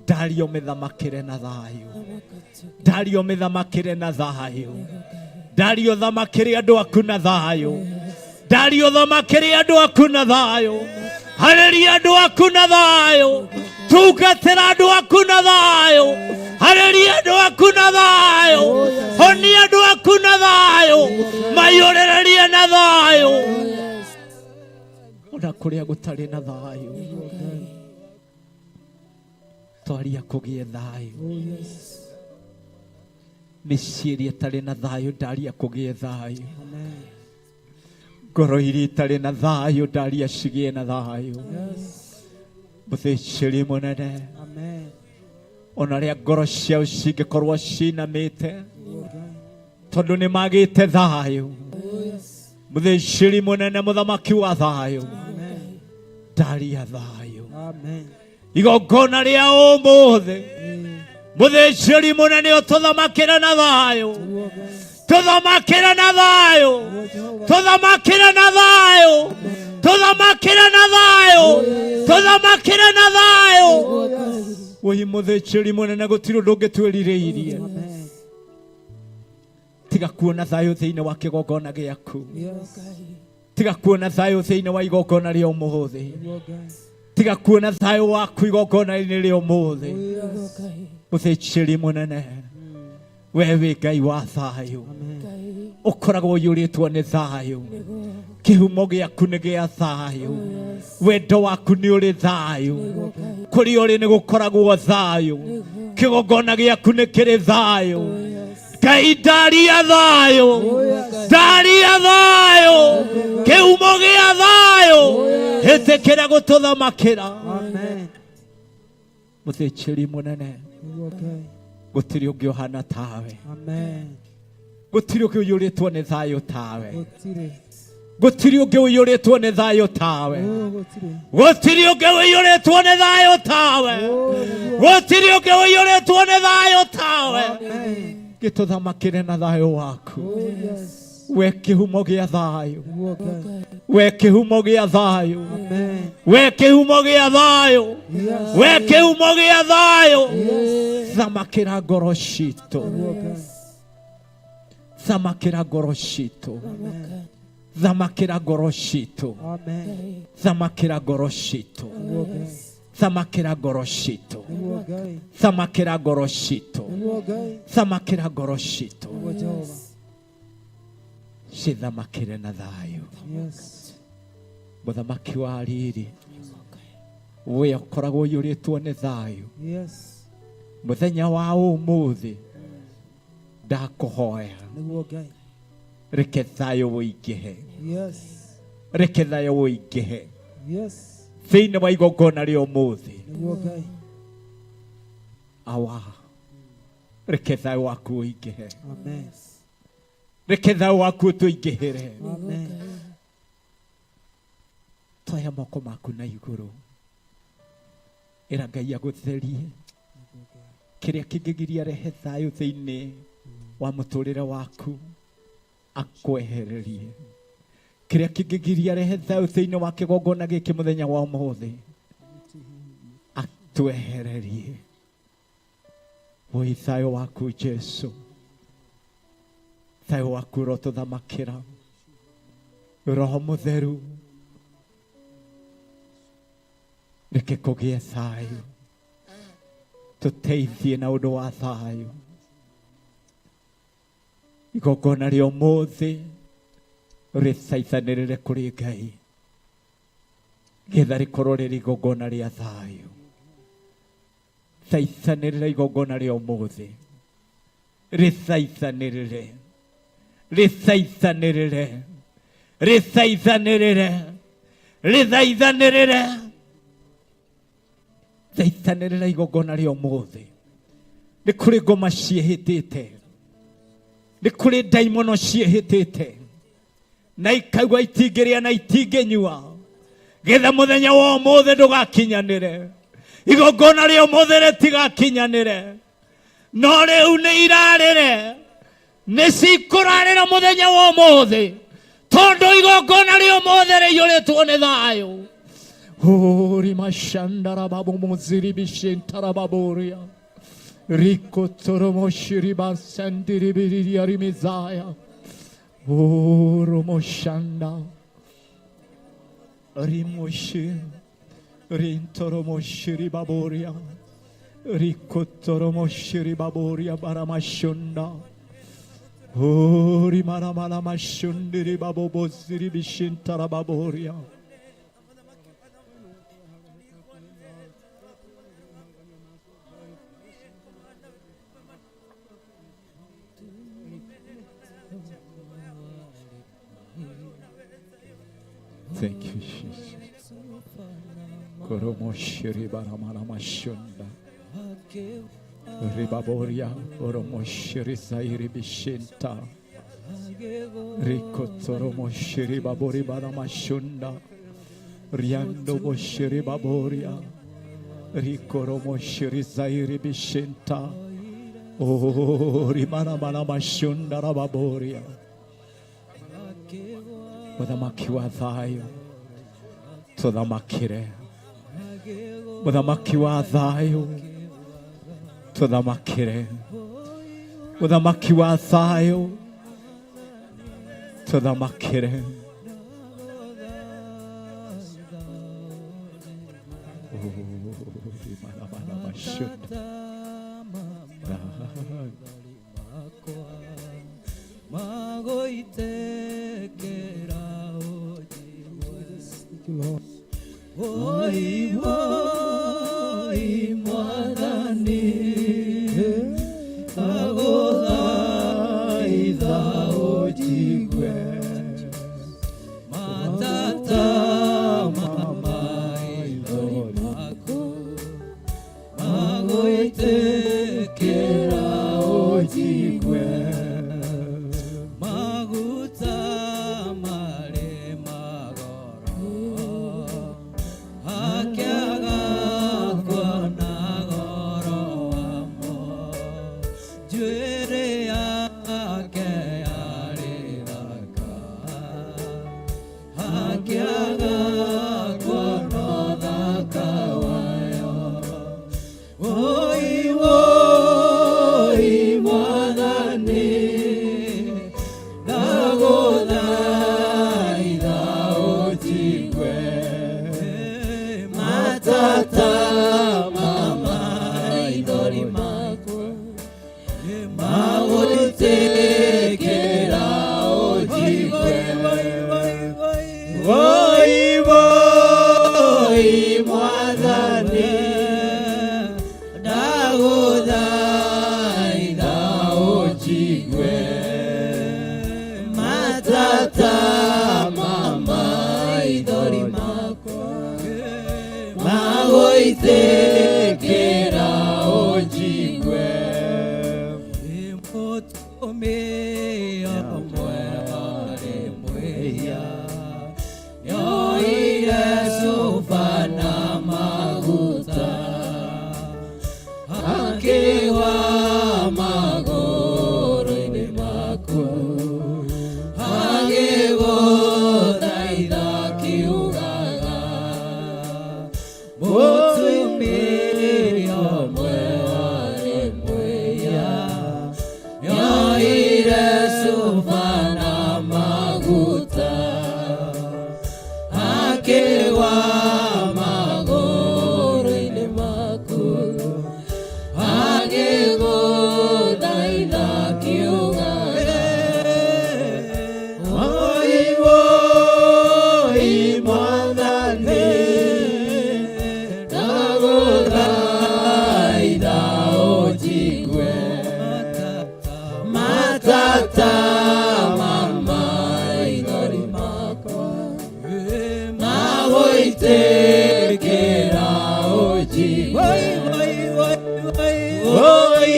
Ndario mĩthamakĩre na thayũ. Ndario mĩthamakĩre na thayũ. Ndario thamakĩre andũ aku na thayũ. Ndario thamakĩre andũ aku na thayũ. Harĩria andũ aku na thayũ. Tungatĩra andũ aku na thayũ. Harĩria andũ aku na thayũ. Honia andũ aku na thayũ. Maiyũrĩrĩrie na thayũ. Ona kũrĩa gũtarĩ na thayũ. Twaria kũgĩe thayũ. Mĩciĩ ĩrĩa ĩtarĩ na thayũ ndaria kũgĩe thayũ. Ngoro iria itarĩ na thayũ ndaria cigĩe na thayũ. Mũthĩnjĩri mũnene, ona arĩa ngoro ciao cingĩkorwo cinamĩte tondũ nĩ magĩte thayũ. Mũthĩnjĩri mũnene, mũthamaki wa thayũ, ndaria thayũ. Igongona rĩa ũmũthĩ, mũthĩnjĩri mũnene, ũtũthamakĩre na thayũ. Tũthamakĩre na thayũ. Tũthamakĩre na thayũ. Tũthamakĩre na thayũ. Tũthamakĩre na thayũ. Woi mũthĩnjĩri mũnene, gũtirĩ ũndũ ũngĩ twĩrirĩirie tiga kuona thayũ thĩinĩ wa kĩgongona gĩaku, tiga kuona thayũ thĩinĩ wa igongona rĩa ũmũthĩ, tiga kuona thayũ waku igongona-inĩ rĩa ũmũthĩ. Mũthĩnjĩri mũnene, we wĩ Ngai wa thayũ, ũkoragwo ũiyũrĩtwo nĩ thayũ. Kĩhumo gĩaku nĩ gĩa thayũ. Wendo waku nĩ ũrĩ thayũ. Kũrĩa ũrĩ nĩ gũkoragwo thayũ. Kĩgongona gĩaku nĩ kĩrĩ thayũ. Ngai, ndaria thayũ, ndaria thayũ, kĩhumo gĩa thayũ, ĩtĩkĩra gũtũthamakĩra. Mũthĩnjĩri mũnene, gũtirĩ ũngĩ ũhana tawe. Gũtirĩ ũngĩ ũiyũrĩtwo nĩ thayũ tawe. Gũtirĩ ũngĩ ũiyũrĩtwo nĩ thayũ tawe. Gũtirĩ ũngĩ ũiyũrĩtwo nĩ thayũ tawe. Gũtirĩ ũngĩ ũiyũrĩtwo nĩ thayũ tawe. Gĩtũthamakĩre na thayũ waku, we kĩhumo gĩa thayũ, we kĩhumo gĩa thayũ, we kĩhumo gĩa thayũ, we kĩhumo gĩa thayũ. Thamakĩra ngoro citũ, thamakĩra ngoro citũ, thamakĩra ngoro citũ, thamakĩra ngoro citũ, thamakĩra ngoro citũ, thamakĩra ngoro citũ, thamakĩra ngoro citũ, cithamakĩre na thayũ. Mũthamaki wa riri, we ũkoragwo ũiyũrĩtwo nĩ thayũ, mũthenya wa ũmũthĩ ndakũhoya, reke thayũ ũingĩhe, reke thayũ ũingĩhe thĩinĩ wa igongona rĩa ũmũthĩ. Awa, reke thayũ waku ũingĩhe, reke thayũ waku ũtũingĩhĩre. Toya moko maku na igũrũ, ĩra Ngai agũtherie. Kĩrĩa kĩngĩgiria rehe thayũ thĩinĩ wa mũtũrĩre waku akwehererie. Kĩrĩa kĩngĩgiria rehe thayũ thĩinĩ wa kĩgongona gĩkĩ mũthenya wa ũmũthĩ atwehererie. Woi, thayũ waku Jesu, thayũ waku ũrotũthamakĩra. Roho Mũtheru, reke kũgĩe thayũ, tũteithie na ũndũ wa thayũ. Igongona rĩa ũmũthĩ rĩthaithanĩrĩre kũrĩ Ngai, getha rĩkorwo rĩrĩ igongona rĩa thayũ. Thaithanĩrĩra igongona rĩa ũmũthĩ, rĩthaithanĩrĩre, rĩthaithanĩrĩre, rĩthaithanĩrĩre, rĩthaithanĩrĩre, thaithanĩrĩra igongona rĩa ũmũthĩ. Nĩ kũrĩ ngoma ciĩhĩtĩte. Nĩ kũrĩ ndaimono ciĩhĩtĩte na ikaigua itingĩrĩa na itingĩnyua getha mũthenya wa ũmũthĩ ndũgakinyanĩre, igongona rĩa ũmũthĩ rĩtigakinyanĩre, no rĩu nĩ irarĩre, nĩ cikũrarĩra mũthenya wa ũmũthĩ tondũ igongona rĩa ũmũthĩ rĩiyũrĩtwo nĩ thayũ. Urimashandarababomoziribishintarababoria rikotoromoshiribasandiribiririyarimiza oromoshanda rimoshi rintoromoshiribaboria rikotoromoshiribaboria baramashunda urimaramaramasundiribabobozirishintarababoriya. Thank you, Jesus. Koromoshiribaramaramasunda ribaboria oromoshirizairibishinta rikotoromoshiribaboribaramashunda riandoboshiribaboria rikoromoshirizairbishinta orimaramaramasunda rababoria. Mũthamaki wa thayũ tũthamakĩre, mũthamaki wa thayũ tũthamakĩre, mũthamaki wa thayũ tũthamakĩre. Magoitekera ojiwe. Oi, oi, Mwathani, ndagũthaitha ũnjigue. Matata maithori maku magũitĩkĩra ũnjigue. Maguta marĩ magoro akĩaga kuona goro wamo, njuĩrĩ yake yarĩ thaka akĩaga kuona ũthaka wayo. Oi, oi, Mwathani, ndagũthaitha ũnjigue. Matata ma maithori makwa magũitĩkĩra ũnjigue. Oi, oi, Mwathani, ndagũthaitha ũnjigue. Matata ma maithori makwa magũitĩkĩra ũnjigue. Mũtumia ũmwe warĩ mwĩhia nĩoire cuba na maguta akĩgwa magũrũ-inĩ maku agĩgũthaitha akiugaga. Mũtumia ũmwe warĩ mwĩhia nĩoire cuba na maguta akĩgwa magũrũ-inĩ maku agĩgũthaitha akiugaga. Oi, oi, Mwathani, ndagũthaitha ũnjigue. Matata ma maithori makwa magũitĩkĩra ũnjigue. Oi,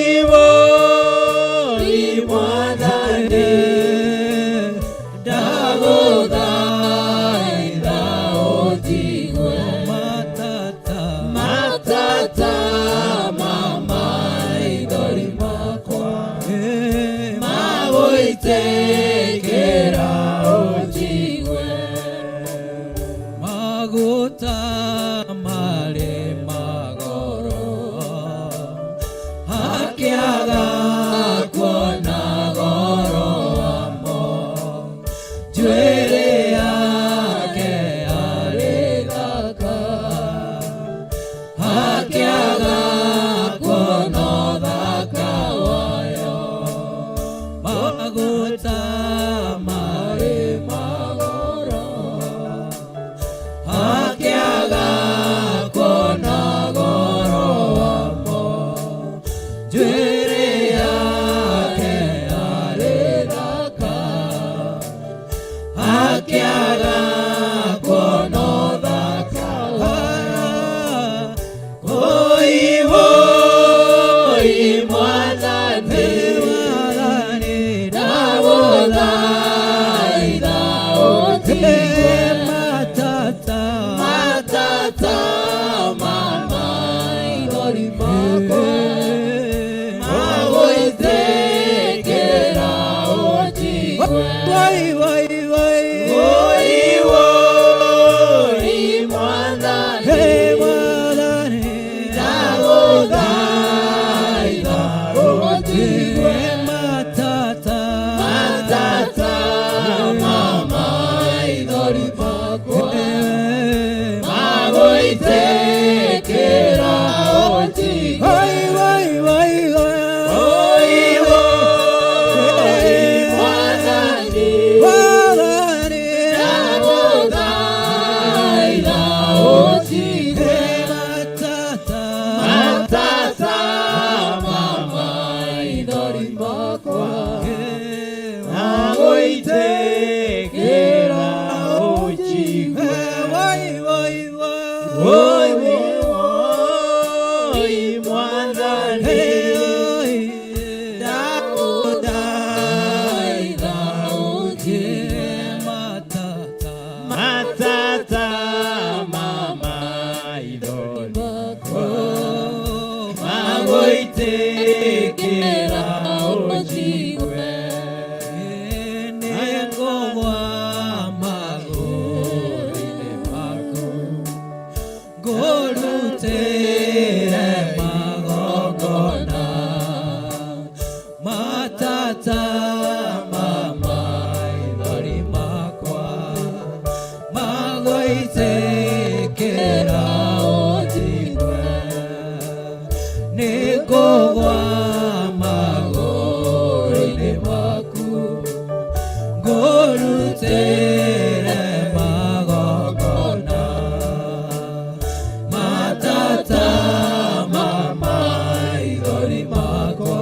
oi, Mwathani. makwa Agũitĩkĩra ũnjigue. Woi woi Woi, woi, Mwathani. Ndagũthaitha ũnjigue matata Matata ma maithori makwa magũitĩkĩra ũnjigue. Nĩngũgwa magũrũ-inĩ maku ngũrutĩre magongona matata ma maithori makwa magũitĩkĩra ũnjigue. Nĩngũgwa magũrũ-inĩ maku ngũrutĩre magongona matata ma maithori makwa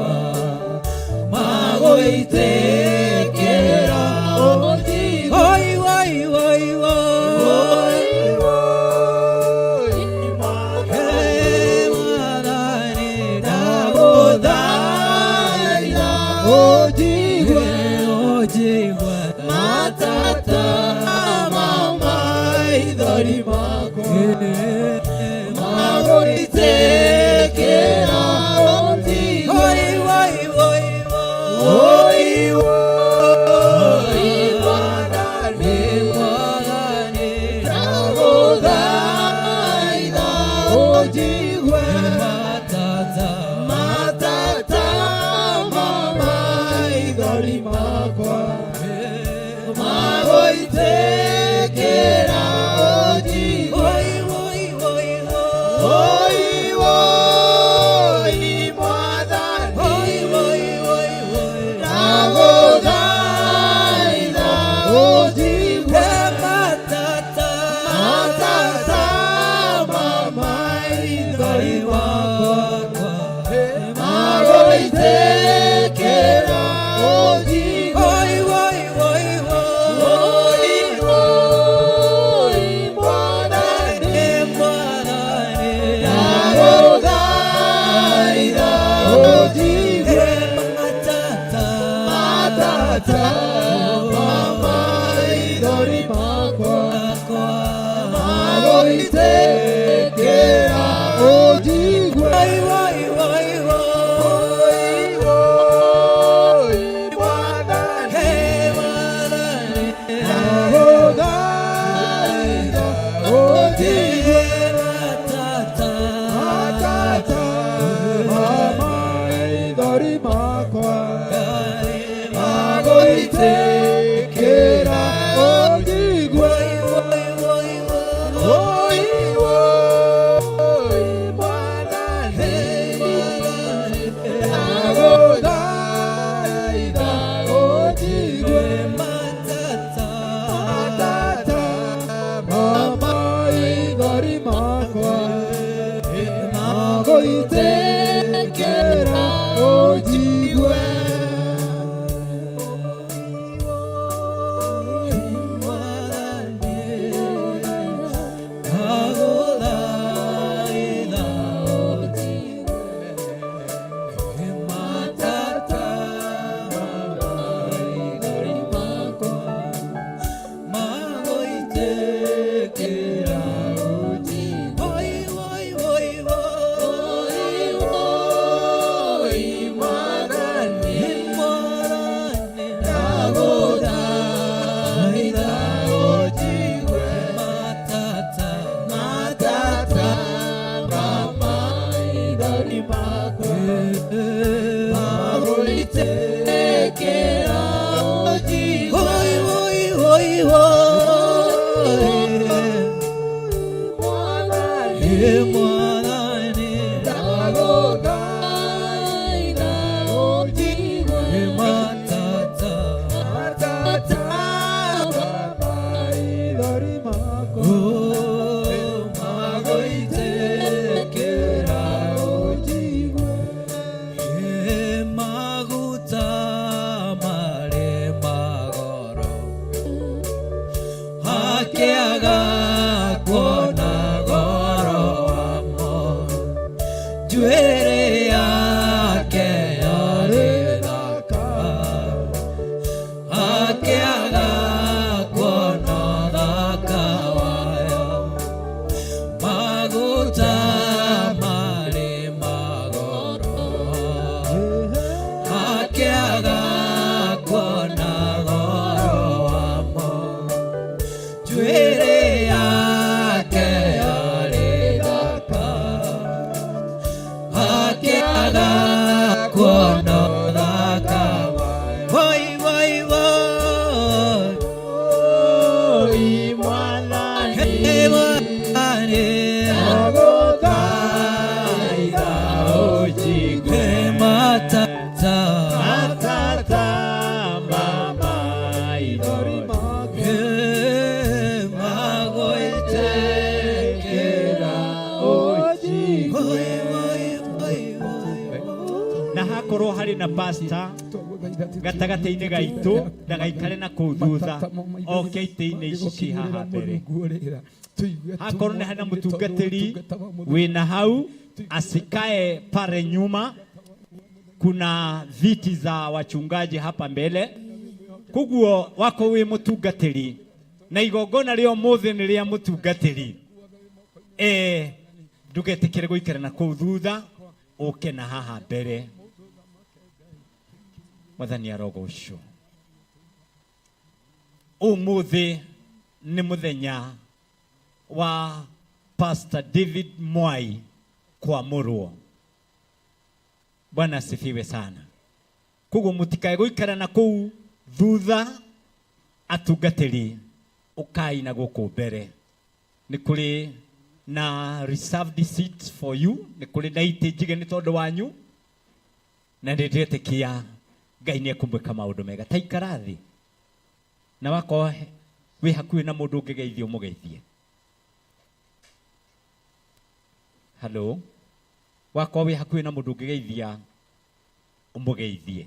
magũitĩkĩra ũnjigue. Oi, oi, oi, oi. Hey, Mwathani, ndagũthaitha ũnjigue, ũnjigue. Matata ma maithori makwa magũitĩkĩra ũnjigue. Oi, oi, oi, oi. Woi, woi, Mwathani. Mwathani, Ndagũthaitha ũnjigue. matata Matata ma maithori makwa magũitĩkĩra ũnjigue. Oi, oi, oi, oi. Woi, woi, Mwathani. Oi, oi, oi, oi. Ndagũthaitha ũnjigue. Matata Matata ma maithori makwa magũitĩkĩra ũnjigue. Oi, oi, oi, oi. Woi, woi, Mwathani. Mwathani, Ndagũthaitha ũnjigue. matata Matata ma maithori makwa magũitĩkĩra ũnjigue. Oi, oi, oi, oi. Woi, Mwathani. Hey, Mwathani. Ndagũthaitha ũnjigue. Matata Matata ma maithori makwa magũitĩkĩra ũnjigue. Oi, oi, oi, oi. Woi, woi, Mwathani. Ndagũthaitha ũnjigue. Matata Matata ma maithori makwa magũitĩkĩra ũnjigue. Mago Akĩaga kuona goro wamo. Njuĩrĩ yake yarĩ thaka. Akĩaga kuona ũthaka wayo. Woi, woi, woi. Oi, Mwathani. Hey, Mwathani. Ndagũthaitha ũnjigue. Hey, matata. Matata ma maithori. Hey, magũitĩkĩra ũnjigue. Woi, woi, woi, woi. Na hakorwo harĩ na pastor gatagatĩ-inĩ gaitũ ndagaikare na kũu thutha oke itĩ-inĩ ici ci haha mbere. Hakorwo nĩ harĩ na mũtungatĩri wĩna hau asikae pale nyuma, kuna viti za wachungaji hapa mbele. Koguo wako wĩ mũtungatĩri na igongona rĩa ũmũthĩ nĩ rĩa mũtungatĩri, ndũgetĩkĩre gũikara na kũu thutha, ũke na haha mbere. Mwathani arogocwo. Ũmũthĩ nĩ mũthenya wa Pastor David Mwai kwamũrwo. Bwana asifiwe sana. Koguo mũtikae gũikara na kũu thutha, atungatĩri ũkai na gũkũ mbere. Nĩ kũrĩ na reserved seats for you, nĩ kũrĩ na itĩ njige nĩ tondũ wanyu, na nĩ ndĩretĩkia Ngai nĩ ekũmwĩka maũndũ mega. Ta ikara thĩ, na wakorwo wĩ hakuhĩ na mũndũ ũngĩgeithio mũgeithie. Hello, wakorwo wĩ hakuhĩ na mũndũ ũngĩgeithia ũmũgeithie.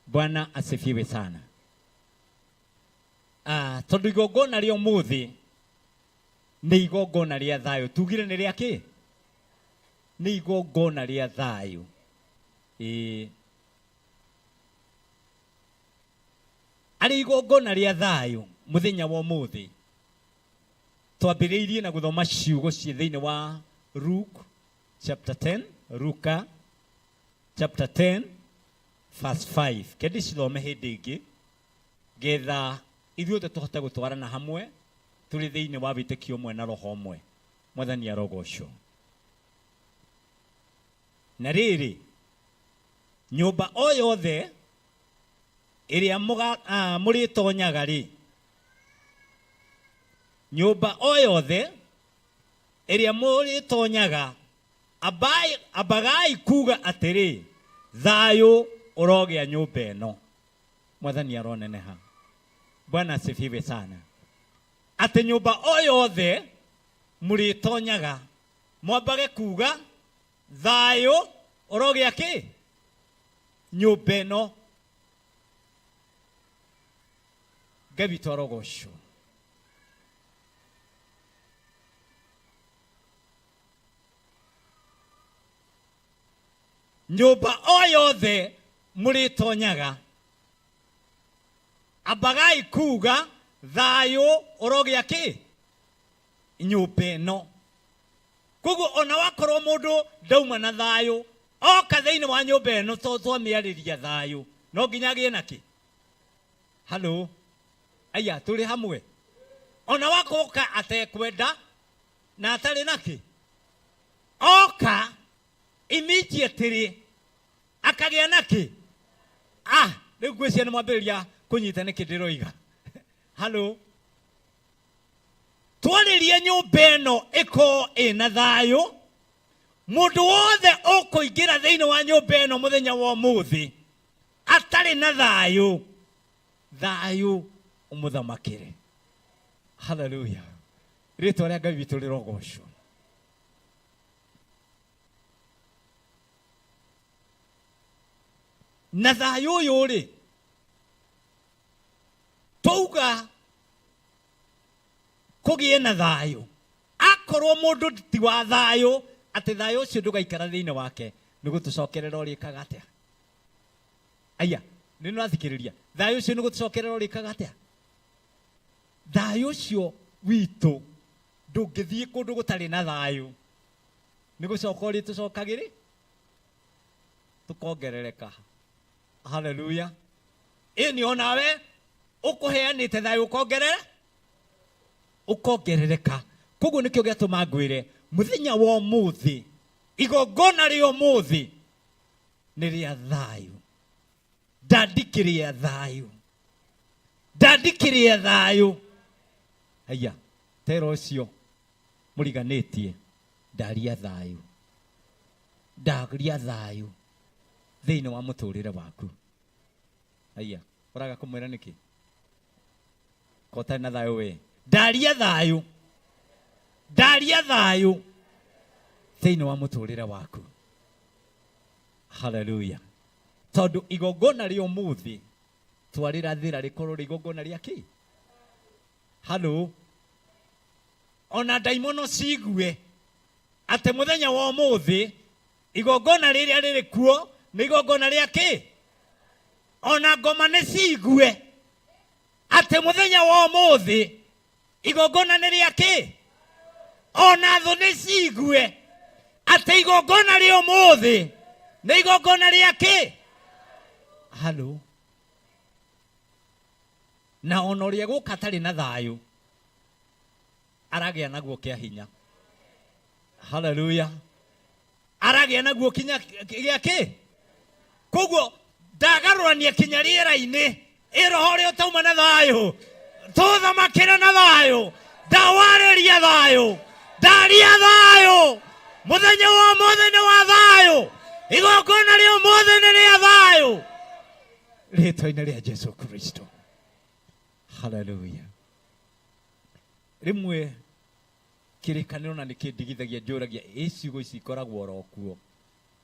Bwana asifiwe sana. Tondũ igongona rĩa ũmũthĩ nĩ igongona rĩa thayũ. Tugire nĩ rĩa kĩ? Nĩ igongona rĩa thayũ. Ĩĩ. Arĩ igongona rĩa thayũ mũthenya wa ũmũthĩ, twambĩrĩirie na gũthoma ciugo ciĩ thĩinĩ wa Luke chapter 10, Luka chapter 10 verse 5. Kendi cithome hĩndĩ ĩngĩ getha ithuothe tũhote gũtwarana hamwe tũrĩ thĩinĩ wa wĩtĩkio ũmwe na roho ũmwe. Mwathani arogocwo. Na rĩrĩ, nyũmba o yothe ĩrĩa mũrĩtonyaga rĩ, nyũmba o yothe ĩrĩa mũrĩtonyaga, ambagai kuga atĩrĩ, thayũ ũrogĩa nyũmba ĩno. Mwathani aroneneha. Bwana asifiwe sana. Atĩ nyũmba o yothe mũrĩtonyaga, mwambage kuga thayũ ũrogĩa kĩ? Nyũmba ĩno. Ngai witũ arogocwo. Nyũmba o yothe mũrĩtonyaga, ambagai kuga thayũ ũrogĩa kĩ? Nyũmba ĩno. Koguo ona wakorwo mũndũ ndauma na thayũ, oka thĩinĩ wa nyũmba ĩno twamĩarĩria thayũ, no nginya agĩe na kĩ? Halo, aya tũrĩ hamwe. Ona wakoka atekwenda na atarĩ na kĩ, oka immediately akagĩa na kĩ? Rĩu ngwĩciria nĩ mwambĩrĩria kũnyita nĩkĩ ndĩroiga. Halo, twarĩrie nyũmba ĩno ĩkorwo ĩna thayũ. Mũndũ wothe ũkũingĩra thĩinĩ wa nyũmba ĩno mũthenya wa ũmũthĩ atarĩ na thayũ, thayũ ũmũthamakĩre. Hallelujah. Rĩtwa rĩa Ngai witũ rĩrogocwo. Na thayũ ũyũ rĩ, twauga kũgĩe na thayũ, akorwo mũndũ ti wa thayũ, atĩ thayũ ũcio ndũgaikara thĩinĩ wake, nĩ gũtũcokerera ũrĩkaga atĩa? Aya, nĩ nĩũrathikĩrĩria? Thayũ ũcio nĩ gũtũcokerera ũrĩkaga atĩa? Thayũ ũcio witũ ndũngĩthiĩ kũndũ gũtarĩ na thayũ, nĩ gũcoka ũrĩtũcokagĩrĩ tũkongerereka. Haleluya. Ĩni onawe ũkũheanĩte thayũ ũkongerera ũkongerereka. Koguo nĩkĩo gĩatũma ngwĩre mũthenya wa ũmũthĩ, igongona rĩa ũmũthĩ nĩ rĩa thayũ. Ndandikĩrĩa thayũ, ndandikĩrĩa thayũ. Haiya, tera ũcio mũriganĩtie, ndaria thayũ, ndaria thayũ thĩinĩ wa mũtũrĩre waku. Haiya, ũraga kũmwĩra nĩkĩ? Ko ũtarĩ na thayũ we? Ndaria thayũ, ndaria thayũ thĩinĩ wa mũtũrĩre waku. Haleluya. Tondũ igongona rĩa ũmũthĩ twarĩrathĩra rĩkorwo rĩ igongona rĩa kĩ? Halo. Ona ndaimono cigue atĩ mũthenya wa ũmũthĩ igongona rĩrĩa rĩrĩ kuo nĩ igongona rĩa kĩ? Ona ngoma nĩ cigue atĩ mũthenya wa ũmũthĩ igongona nĩ rĩa kĩ? Ona thũ nĩ cigue atĩ igongona rĩa ũmũthĩ nĩ igongona rĩa kĩ? Halo. Na ona ũrĩa gũka atarĩ na thayũ aragĩa naguo kĩa hinya. Haleluya. Aragĩa naguo kinya gĩa kĩ? Koguo ndagarũrania kinya rĩera-inĩ, ĩ roho ũrĩa ũtauma na thayũ, tũthamakĩre na thayũ, ndawarĩria thayũ, ndaria thayũ. Mũthenya wa ũmũthĩ nĩ wa thayũ, igongona rĩa ũmũthĩ nĩ rĩa thayũ, rĩtwa-inĩ rĩa Jesu Kristo. Haleluya. Rĩmwe kĩrĩkanĩro na nĩkĩndigithagia, njũragia ĩ ciugo ici ikoragwo oro kuo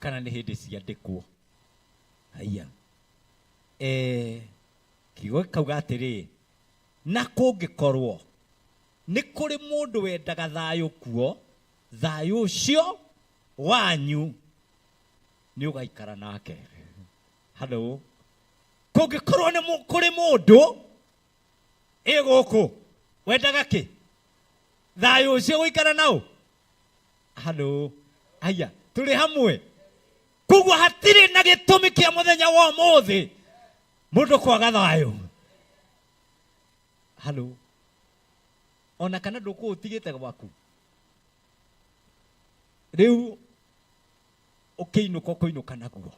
kana nĩ hĩndĩ ciandĩkwo? Haiya. Kiugo gĩkauga atĩrĩ, na kũngĩkorwo nĩ kũrĩ mũndũ wendaga thayũ kuo, thayũ ũcio wanyu nĩ ũgaikara nake. Halo. Kũngĩkorwo nĩ kũrĩ mũndũ ĩ gũkũ wendaga kĩ? Thayũ ũcio gũikara nao. Halo. Haiya, tũrĩ hamwe. Koguo hatirĩ na gĩtũmi kĩa mũthenya wa ũmũthĩ mũndũ kwaga thayũ. Halo. Ona kana ndũkũũtigĩte gwaku. Rĩu ũkĩinũka ũkũinũka naguo.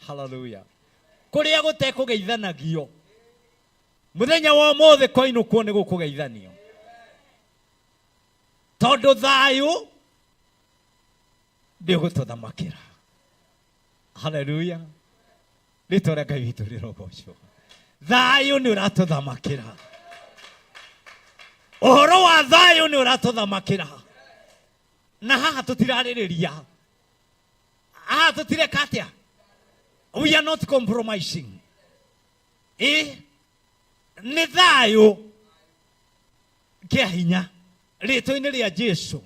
Haleluya. Kũrĩa gũtekũgeithanagio mũthenya wa ũmũthĩ kwainũkwo nĩ gũkũgeithanio, tondũ thayũ nĩ ũgũtũthamakĩra. Haleluya. Rĩtwa rĩa Ngai witũ rĩrogocwo. Thayũ nĩ ũratũthamakĩra. Ũhoro wa thayũ nĩ ũratũthamakĩra. Na haha tũtirarĩrĩria, haha tũtireka atĩa? We are not compromising. Ĩ nĩ thayũ kĩa hinya rĩtwa-inĩ rĩa Jesu.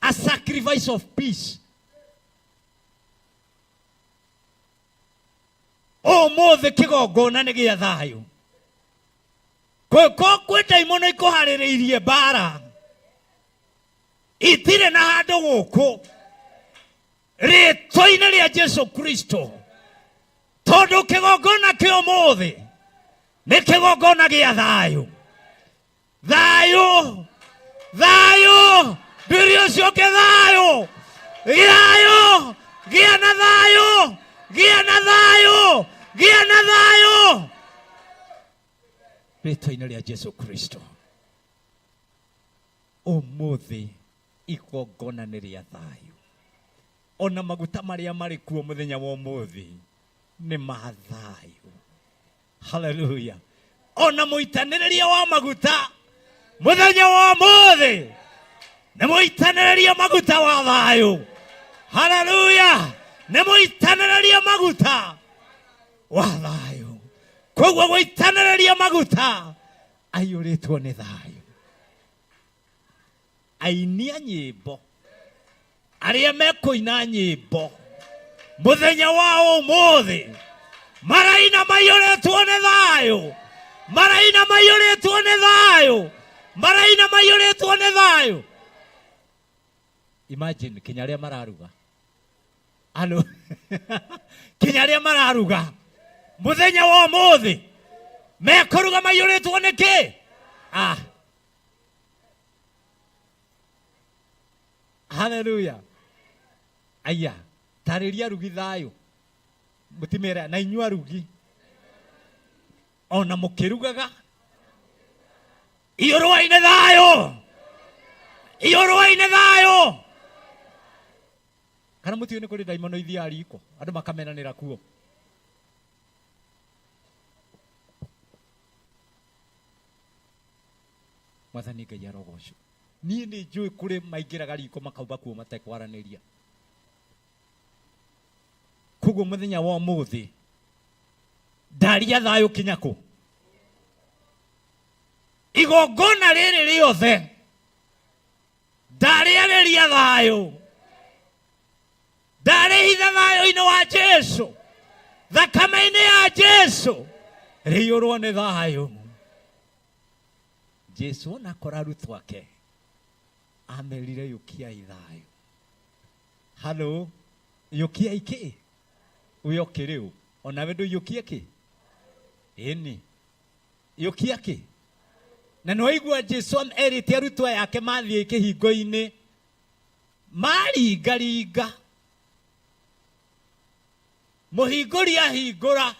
A sacrifice of peace. Ũmũthĩ kĩgongona nĩ gĩa thayũ. Ko kwĩ ndaimono ikũharĩrĩirie mbara, itirĩ na handũ gũkũ rĩtwa-inĩ rĩa Jesu Kristo, tondũ kĩgongona kĩa ũmũthĩ nĩ kĩgongona gĩa thayũ. Thayũ, thayũ, ndwĩre ũcio ũngĩ thayũ, thayũ, gĩa na thayũ, gĩa na thayũ, gĩa na thayũ rĩtwa-inĩ rĩa Jesu Kristo. Ũmũthĩ igongona nĩ rĩa thayũ. Ona maguta marĩa marĩ kuo mũthenya wa ũmũthĩ nĩ ma thayũ. Haleluya. Ona mũitanĩrĩria wa maguta mũthenya wa ũmũthĩ nĩ mũitanĩrĩria maguta wa thayũ. Haleluya. Nĩ mũitanĩrĩria maguta wa thayũ. Koguo gũitanĩrĩria maguta aiyũrĩtwo nĩ thayũ. Aini a nyĩmbo arĩa mekũina nyĩmbo mũthenya wa ũmũthĩ maraina maiyũrĩtwo nĩ thayũ, maraina maiyũrĩtwo nĩ thayũ, maraina maiyũrĩtwo nĩ thayũ. Imagine kinya arĩa mararuga. Alo. Kinya arĩa mararuga mũthenya wa ũmũthĩ mekũruga maiyũrĩtwo nĩ kĩ? Ah. Haleluya. Aya, tarĩria arugi thayũ, mũtimere na inyuĩ arugi ona mũkĩrugaga iyũrwai nĩ thayũ, iyũrwai nĩ thayũ. Kana mũtiũĩ nĩ kũrĩ ndaimono ithiaga riko andũ makamenanĩra kuo? Mwathani Ngai arogocwo. Niĩ nĩ njũĩ kũrĩ maingĩraga riko makauma kuo matekwaranĩria. Koguo mũthenya wa ũmũthĩ ndaria thayũ kinya kũ? Igongona rĩrĩ rĩothe ndarĩarĩria thayũ, ndarĩhitha thayũ-inĩ wa Jesu, thakame-inĩ ya Jesu rĩiyũrwo nĩ thayũ. Jesu ona akora arutwo ake amerire yũkiai thayũ. Halo, yũkiai kĩ? Ũyũ ũkĩrĩ ũ? Onawe ndũiyũkie kĩ? Ĩni, yũkia kĩ? Na nĩwaigua Jesu erĩte arutwo aya ake mathiĩ kĩhingo-inĩ maringaringa, mũhingũri ahingũra,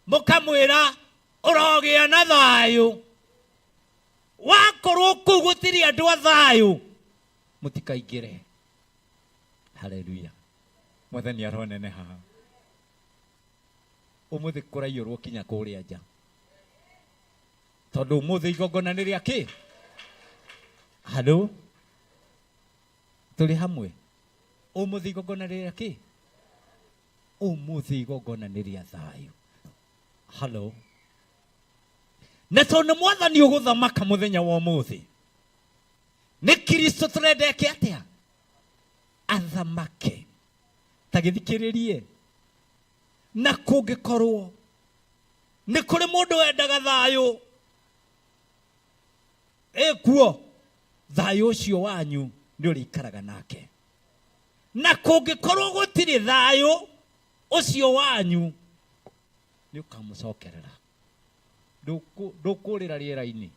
mũkamwĩra ũrogĩa na thayũ. Wakorwo kũu gũtirĩ andũ a thayũ, mũtikaingĩre. Haleluya. Mwathani aroneneha. Ũmũthĩ kũraiyũrwo kinya kũrĩa nja, tondũ ũmũthĩ igongona nĩ rĩa kĩ? Halo, tũrĩ hamwe. Ũmũthĩ igongona nĩ rĩa kĩ? Ũmũthĩ igongona nĩ rĩa thayũ. Halo, na tondũ nĩ mwathani ũgũthamaka mũthenya wa ũmũthĩ, nĩ Kristo tũrenda eke atĩa? Athamake. Ta gĩthikĩrĩrie, na kũngĩkorwo nĩ kũrĩ mũndũ wendaga thayũ ĩkuo, thayũ ũcio wanyu nĩ ũrĩikaraga nake, na kũngĩkorwo gũtirĩ thayũ ũcio wanyu nĩ ũkamũcokerera. Ndũkũrĩra rĩera-inĩ.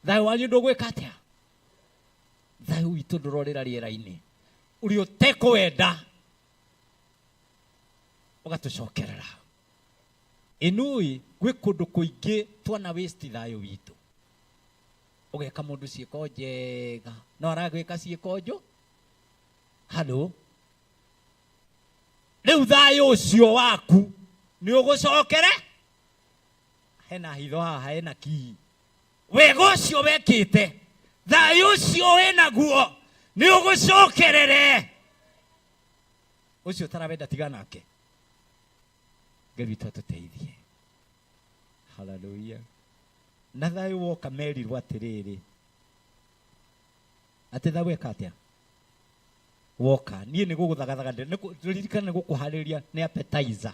Thayũ wanyu ndũgwĩka atĩa? Thayũ witũ ndũrorĩra rĩera-inĩ. Ũrĩa ũtekũwenda ũgatũcokerera. Ĩnũĩ gwĩ kũndũ kũingĩ twana waste thayũ witũ. Ũgeka mũndũ ciĩko njega no aragwĩka ciĩko njũ. Halo, rĩu thayũ ũcio waku nĩ ũgũcokere. Hena hitho haha, hena kii. Wega ũcio wekĩte, thayũ ũcio wĩnaguo nĩ ũgũcokerere. Ũcio ũtarawenda tiga nake. Ngai witũ atũteithie. Haleluya. Na thayũ woka merirwo atĩrĩrĩ, atĩ thayũ weka atĩa woka? Niĩ nĩ gũgũthagathaga, ririkana nĩ gũkũharĩria, nĩ appetizer.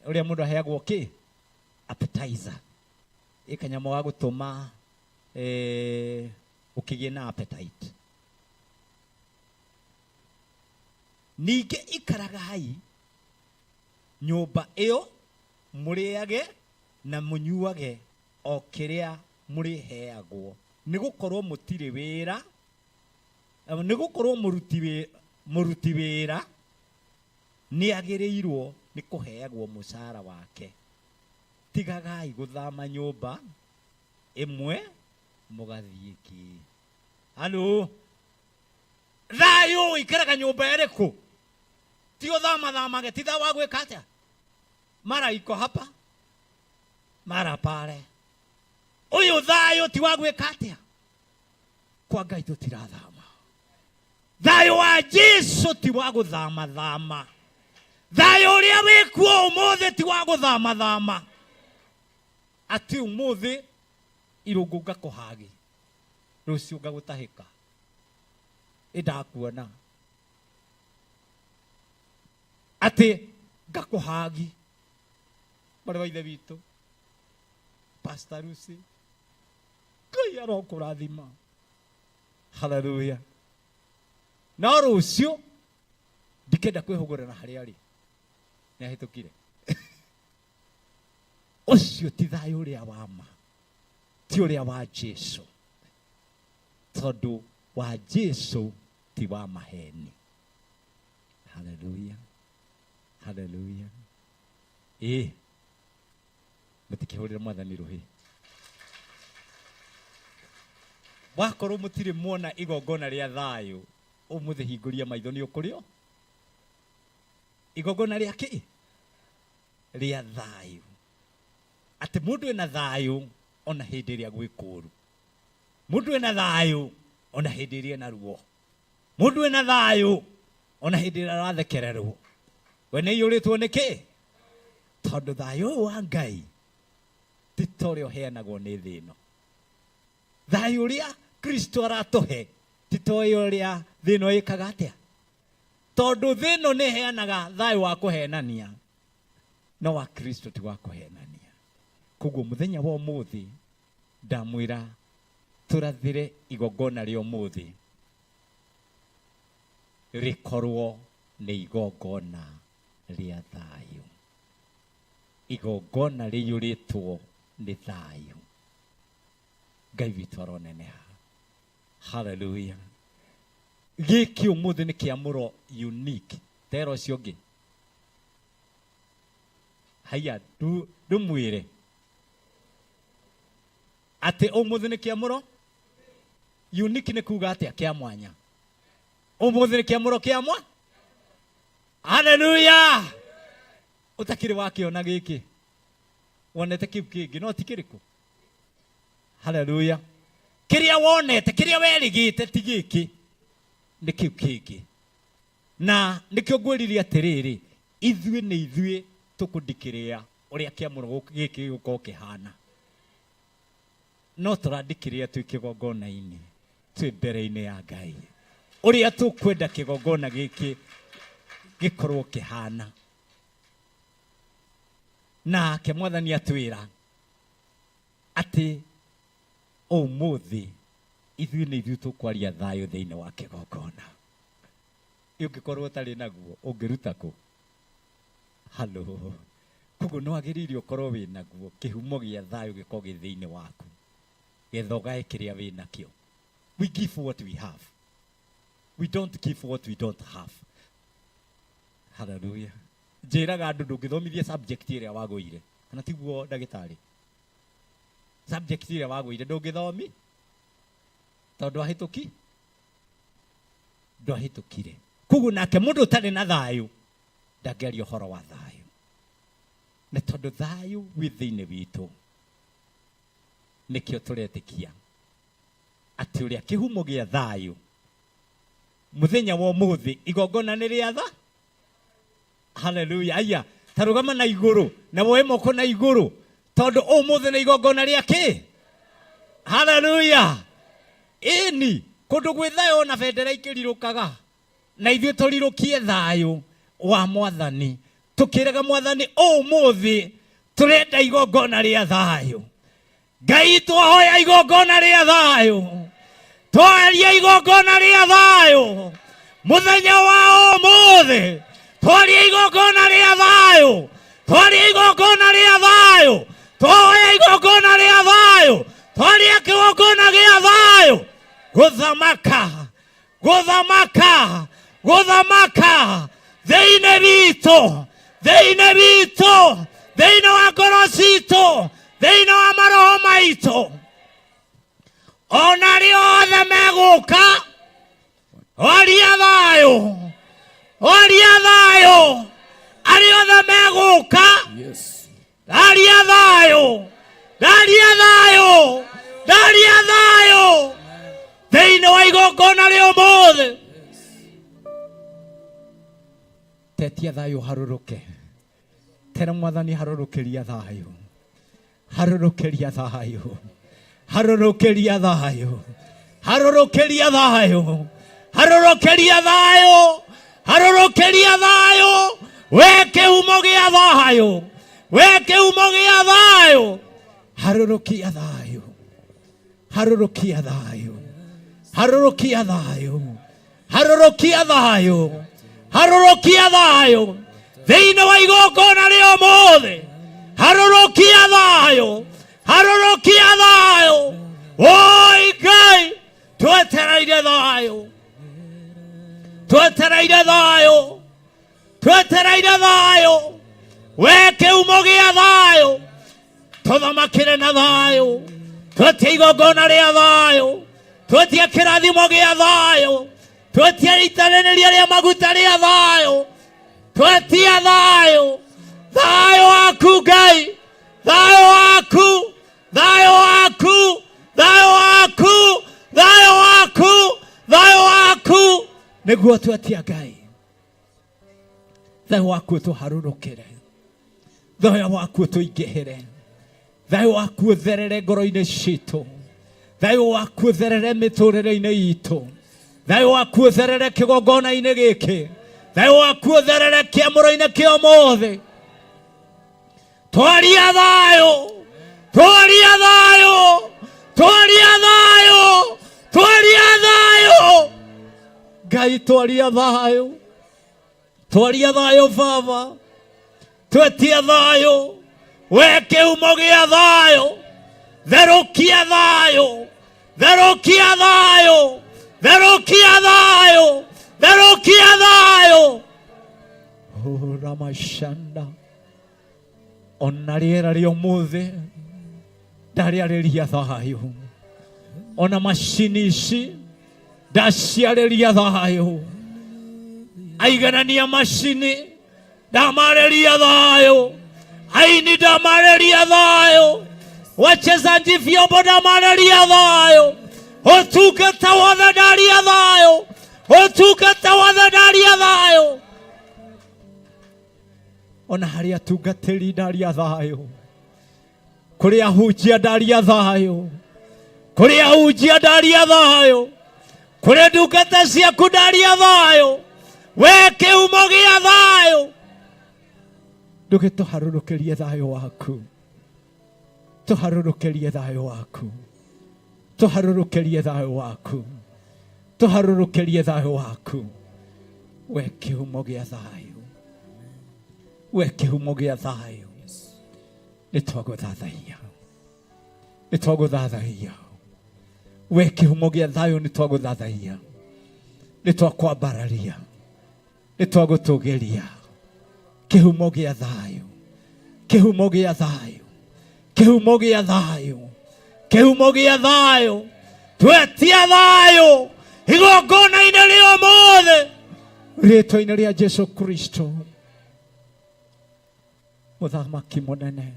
Ũrĩa mũndũ aheagwo kĩ? Appetizer. Ĩ kanyamũ ga gũtũma ũkĩgĩe na appetite. Ningĩ ikaragai nyũmba ĩyo, mũrĩage na mũnyuage o kĩrĩa mũrĩheagwo, nĩ gũkorwo mũtirĩ wĩra, nĩ gũkorwo mũruti wĩra nĩ agĩrĩirwo nĩ kũheagwo mũcara wake. Tigagai gũthama nyũmba ĩmwe mũgathiĩ ĩngĩ. Halo, thayũ ũikaraga nyũmba ĩrĩkũ? Ti ũthamathamage, ti tha wa gwĩka atĩa? Mara iko hapa mara pale. Ũyũ thayũ ti wa gwĩka atĩa? Kwa Ngai tũtirathama. Thayũ wa Jesu ti wa gũthamathama. Thayũ ũrĩa wĩkuo ũmũthĩ ti wa gũthamathama. Atĩ ũmũthĩ irũngũ ngakũhagi, rũciũ ngagũtahĩka, ĩndakuona atĩ ngakũhagi. Mwarĩ wa ithe witũ Pastor Lucy, Ngai arokũrathima. Haleluya. No rũciũ Akĩenda kwĩhũgũra na harĩa arĩ nĩ ahĩtũkire. Ũcio ti thayũ ũrĩa wa ma, ti ũrĩa wa Jesu, tondũ wa Jesu ti wa maheni. Haleluya, haleluya. Ĩ mũtikĩhũrĩre Mwathani rũhĩ. Wakorwo mũtirĩ muona igongona rĩa thayũ, ũmũthĩ hingũria maitho nĩ ũkũrĩo igongona rĩa kĩ? Rĩa thayũ. Atĩ mũndũ ena thayũ ona hĩndĩ ĩrĩa gwĩ kũũru, mũndũ ena thayũ ona hĩndĩ ĩrĩa ena ruo, mũndũ ena thayũ ona hĩndĩ ĩrĩa arathekererwo. We nĩ aiyũrĩtwo nĩ kĩ? Tondũ thayũ ũyũ wa Ngai ti ta ũrĩa ũheanagwo nĩ thĩ ĩno. Thayũ ũrĩa Kristo aratũhe ti ta ũrĩa thĩ ĩno ĩkaga atĩa? Tondũ thĩ ĩno nĩ ĩheanaga thayũ wa kũhenania, no wa Kristo ti wa kũhenania. Koguo mũthenya wa ũmũthĩ ndamwĩra tũrathĩre igongona rĩa ũmũthĩ rĩkorwo nĩ igongona rĩa thayũ, igongona rĩiyũrĩtwo nĩ thayũ. Ngai witũ aroneneha. Haleluya. Gĩkĩ ũmũthĩ nĩ kĩamũro unique tera ũcio ũngĩ. Haiya, ndũmwĩre atĩ ũmũthĩ nĩ kĩamũro unique. Nĩ kuga atĩa? Kĩa mwanya. Ũmũthĩ nĩ kĩamũro kĩa mwa. Haleluya. Ũtakĩrĩ wakĩona gĩkĩ, wonete kĩu kĩngĩ no ti kĩrĩkũ? Haleluya. Kĩrĩa wonete, kĩrĩa werĩgĩte ti gĩkĩ, nĩ kĩu kĩngĩ. Na nĩkĩo ngwĩrire atĩrĩrĩ, ithuĩ nĩ ithuĩ tũkũndikĩrĩa ũrĩa kĩamũro gĩkĩ gĩgũkorwo kĩhana. No tũrandikĩrĩa twĩ kĩgongona-inĩ, twĩ mbere-inĩ ya Ngai, ũrĩa tũkwenda kĩgongona gĩkĩ gĩkorwo kĩhana. Nake Mwathani atwĩra atĩ ũmũthĩ ithuĩ nĩ ithuĩ tũkwaria thayũ thĩinĩ wa kĩgongona. Ũngĩkorwo ũtarĩ naguo ũngĩruta kũ? Halo. Koguo nĩ wagĩrĩire ũkorwo wĩ naguo, kĩhumo gĩa thayũ gĩkorwo gĩ thĩinĩ waku, getha ũgae kĩrĩa wĩ nakĩo. We give what we have, we don't give what we don't have. Hallelujah. Njĩraga andũ ndũngĩthomithia subject ĩrĩa wagũire, kana tiguo ndagĩtarĩ? Subject ĩrĩa wagũire ndũngĩthomi, tondũ ahĩtũki ndwahĩtũkire. Koguo nake mũndũ ũtarĩ na thayũ ndangĩaria ũhoro wa thayũ, nĩ tondũ thayũ wĩ thĩinĩ witũ. Nĩkĩo tũretĩkia atĩ ũrĩa kĩhumo gĩa thayũ, mũthenya wa ũmũthĩ igongona nĩ rĩa tha. Haleluya. Aya, tarũgama na igũrũ na woe moko na igũrũ, tondũ ũmũthĩ nĩ igongona rĩa kĩ? Haleluya. Ĩni kũndũ gwĩ thayũ ona bendera ikĩrirũkaga, na ithuĩ tũrirũkie thayũ wa Mwathani, tũkĩraga Mwathani ũmũthĩ tũrenda igongona rĩa thayũ. Ngai, twahoya igongona rĩa thayũ, twaria igongona rĩa thayũ mũthenya wa ũmũthĩ, twaria igongona rĩa thayũ, twaria igongona rĩa thayũ, twahoya igongona rĩa thayũ, twaria kĩgongona gĩa thayũ. Gũthamaka, gũthamaka, gũthamaka thĩinĩ witũ, thĩinĩ witũ, thĩinĩ wa ngoro citũ, thĩinĩ wa maroho maitũ, ona arĩa othe megũka. Waria thayũ, waria thayũ, arĩa othe megũka. Ndaria thayũ, ndaria thayũ, ndaria thayũ thĩinĩ wa igongona rĩa ũmũthĩ. Tetia thayũ harũrũke, tera Mwathani harũrũkĩria thayũ, harũrũkĩria thayũ, harũrũkĩria thayũ, harũrũkĩria thayũ, harũrũkĩria thayũ, harũrũkĩria thayũ. We kĩhumo gĩa thayũ, we kĩhumo gĩa thayũ, harũrũkia thayũ, harũrũkia thayũ, harũrũkia thayũ, harũrũkia thayũ, Harũrũkia thayũ thĩinĩ wa igongona rĩa ũmũthĩ. Harũrũkia thayũ, harũrũkia thayũ. Woi Ngai, twetereire thayũ, twetereire thayũ, twetereire thayũ. We kĩhumo gĩa thayũ, tũthamakĩre na thayũ. Twetie igongona rĩa thayũ, twetie kĩrathimo gĩa thayũ, twetie itanĩrĩria rĩa maguta rĩa thayũ, twetie thayũ. Thayũ waku Ngai, thayũ waku, thayũ waku, thayũ waku, thayũ waku, thayũ waku nĩguo twetia Ngai. Thayũ waku ũtũharũrũkĩre, thayũ waku ũtũingĩhĩre, thayũ waku ũtherere ngoro-inĩ citũ, thayũ waku ũtherere mĩtũrĩre-inĩ itũ, thayũ waku ũtherere kĩgongona-inĩ gĩkĩ, thayũ waku ũtherere kĩamũro-inĩ kĩa ũmũthĩ. Twaria thayũ, twaria thayũ, twaria thayũ, twaria thayũ Ngai, twaria thayũ, twaria thayũ Baba, twetia thayũ. We kĩhumo gĩa thayũ, therũkia thayũ, therũkia thayũ, therũkia thayũ, therũkia thayũ. Ramashanda ona rĩera rĩa ũmũthĩ ndarĩarĩria thayũ, ona macini ici ndaciarĩria thayũ, aiganania macini ndamarĩria thayũ, aini ndamarĩria thayũ, wachezaji vyombo ndamarĩria thayũ, ũtungata wothe ndaria thayũ, ũtungata wothe ndaria thayũ, ona harĩ atungatĩri ndaria thayũ, kũrĩ ahunjia ndaria thayũ, kũrĩ ahunjia ndaria thayũ, kũrĩ ndungata ciaku ndaria thayũ. We kĩhumo gĩa thayũ, ndũgĩtũharũrũkĩrie thayũ waku, tũharũrũkĩrie thayũ waku, tũharũrũkĩrie thayũ waku, tũharũrũkĩrie thayũ waku. We kĩhumo gĩa thayũ, we kĩhumo gĩa thayũ, nĩ twagũthathaiya, nĩ twagũthathaiya. We kĩhumo gĩa thayũ, nĩ twagũthathaiya, nĩ twakwambararia, nĩ twagũtũgĩria. Kĩhumo gĩa thayũ, kĩhumo gĩa thayũ, kĩhumo gĩa thayũ, kĩhumo gĩa thayũ, twetia thayũ igongona-inĩ rĩa ũmũthĩ rĩtwa-inĩ rĩa Jesu Kristo. Mũthamaki mũnene,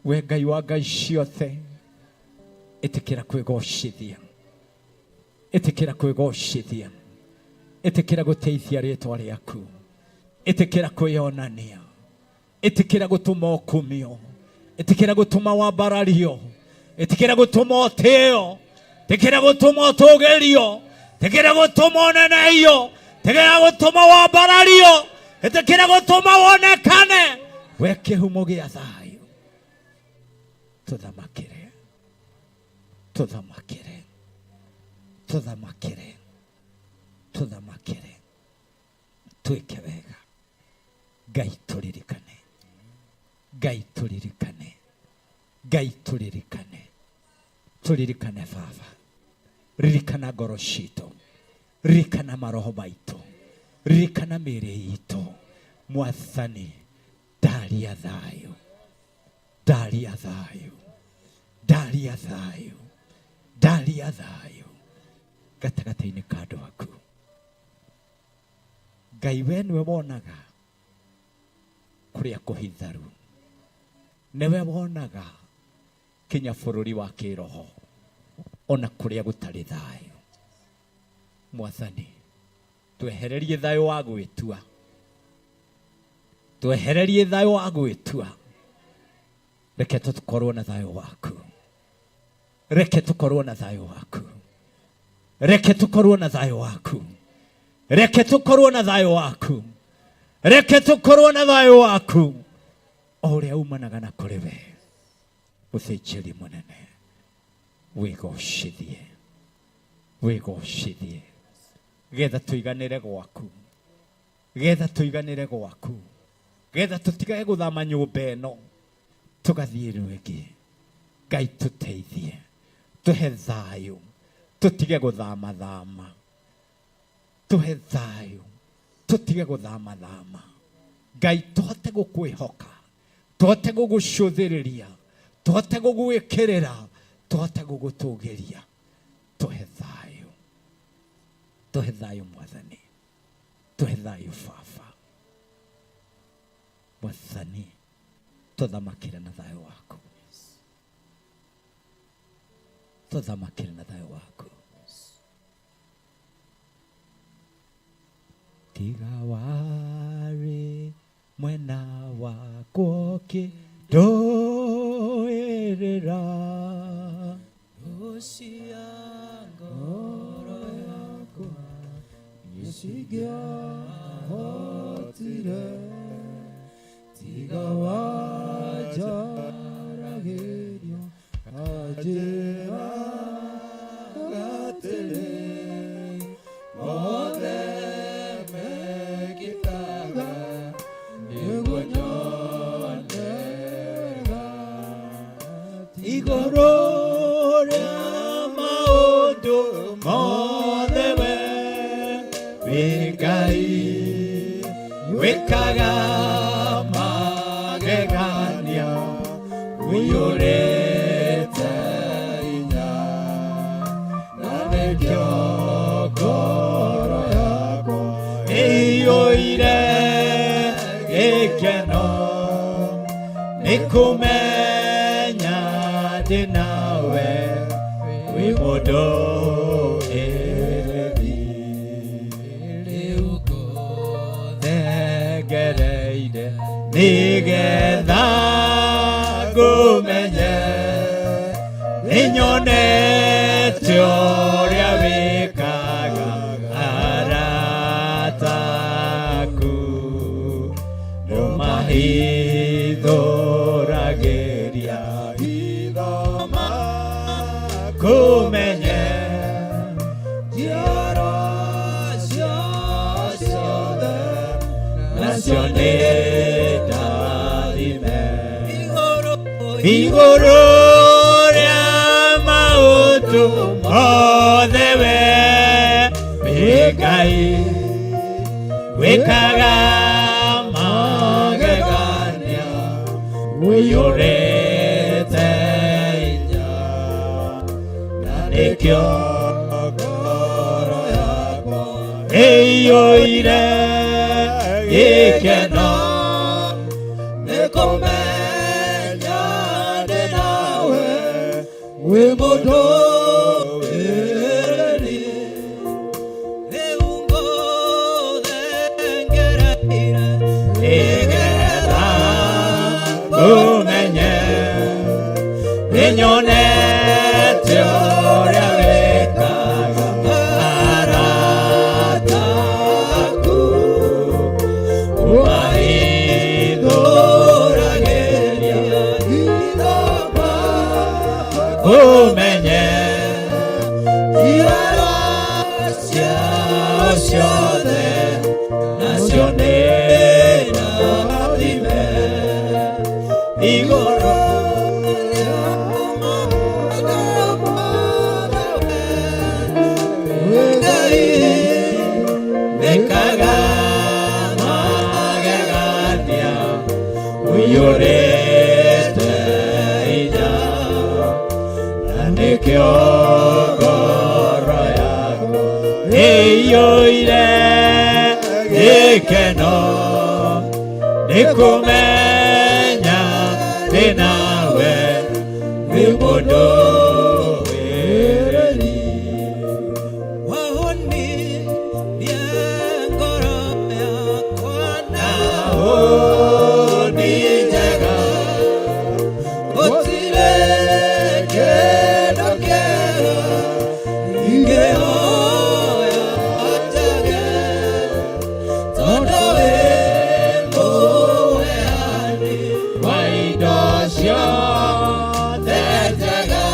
we Ngai wa ngai ciothe, ĩtĩkĩra kwĩgocithia, ĩtĩkĩra kwĩgocithia, ĩtĩkĩra gũteithia rĩtwa rĩaku, ĩtĩkĩra kwĩyonania, ĩtĩkĩra gũtũma ũkumio, ĩtĩkĩra gũtũma wambarario, ĩtĩkĩra gũtũma ũtĩo, ĩtĩkĩra gũtũma ũtũgĩrio, ĩtĩkĩra gũtũma ũneneio, ĩtĩkĩra gũtũma wambarario, ĩtĩkĩra gũtũma wonekane. We kĩhumo gĩa thayũ, tũthamakĩre, tũthamakĩre, tũthamakĩre, tũthamakĩre, twĩke wega Ngai, tũririkane Ngai, tũririkane Ngai, tũririkane, tũririkane Baba, ririkana ngoro citũ, ririkana maroho maitũ, ririkana mĩĩrĩ itũ. Mwathani, ndaria thayũ, ndaria thayũ, ndaria thayũ, ndaria thayũ gatagatĩ-inĩ ka andũ aku. Ngai, we nĩwe wonaga kũrĩa kũhitharu, nĩwe wonaga kinya bũrũri wa kĩroho ona kũrĩa gũtarĩ thayũ. Mwathani, twehererie thayũ wa gwĩtua, twehererie thayũ wa gwĩtua, reke tũkorwo na thayũ waku, reke tũkorwo na thayũ waku, reke tũkorwo na thayũ waku, reke tũkorwo na thayũ waku, reke tũkorwo na thayũ waku o ũrĩa umanaga na kũrĩ we. Mũthĩnjĩri mũnene, wĩgocithie, wĩgocithie, getha tũiganĩre gwaku. Getha tũiganĩre gwaku, getha tũtigage gũthama nyũmba ĩno tũgathiĩ rĩngĩ. Ngai tũteithie, tũhe thayũ, tũtige gũthamathama, tũhe thayũ, tũtige gũthamathama. Ngai tũhote gũkwĩhoka, tũhote gũgũcũthĩrĩria, tũhote gũgwĩkĩrĩra, tũhote gũgũtũgĩria. Tũhe thayũ, tũhe thayũ Mwathani, tũhe thayũ Baba. Mwathani tũthamakĩre na thayũ waku, tũthamakĩre na thayũ waku. Tiga warĩ mwena wakwa ũkĩndũĩrĩra, Cia ngoro yakwa nĩcingĩahotire, tiga wanjaragĩria anjĩra atĩrĩ, mothe mekĩkaga nĩguo nyone wega. Igũrũ rĩa maũndũ mothe we wĩ Ngai wĩkaga magegania, ũiyũrĩte hinya, na nĩkĩo ngoro yakwa ĩiyũire gĩkeno nĩ kũmenya ndĩ nawe wĩ mũndũ ĩrĩri. Rĩu Thengereire nĩgetha ngũmenye, nĩnyonete ũrĩa wĩkaga arata aku, nĩũmahithũragĩria hitho makũmenye. Njiaro ciothe Nacio nĩ ndathime igũrũ igũrũ rĩa maũndũ mothe we wĩ Ngai wĩkaga magegania, ũiyũrĩte hinya, na nĩkĩo ngoro yakwa ĩiyũire gĩkeno nĩ kũmenya ndĩ nawe wĩ mũndũ wĩrĩri. Rĩu ngũthengereire nĩgetha ngũmenye, nĩnyonete ũrĩa wĩkaga arata aku, ũmahithũragĩria hitho kũmenye. Njiaro Ciao ciothe nacio nĩ ndathime igũrũ rĩa maũndũ mothe we Ngai wĩkaga magegania, ũiyũrĩte hinya, na nĩkĩo ngoro yakwa ĩiyũire gĩkeno nĩ kũmenya ndĩ nawe wĩ mũndũ wĩrĩri. Wahonirie ngoro yakwa na Hũni njega gũtirĩ kĩndũ kĩega ingĩhoya njage, tondũ wĩ mũheani wa indo ciothe njega.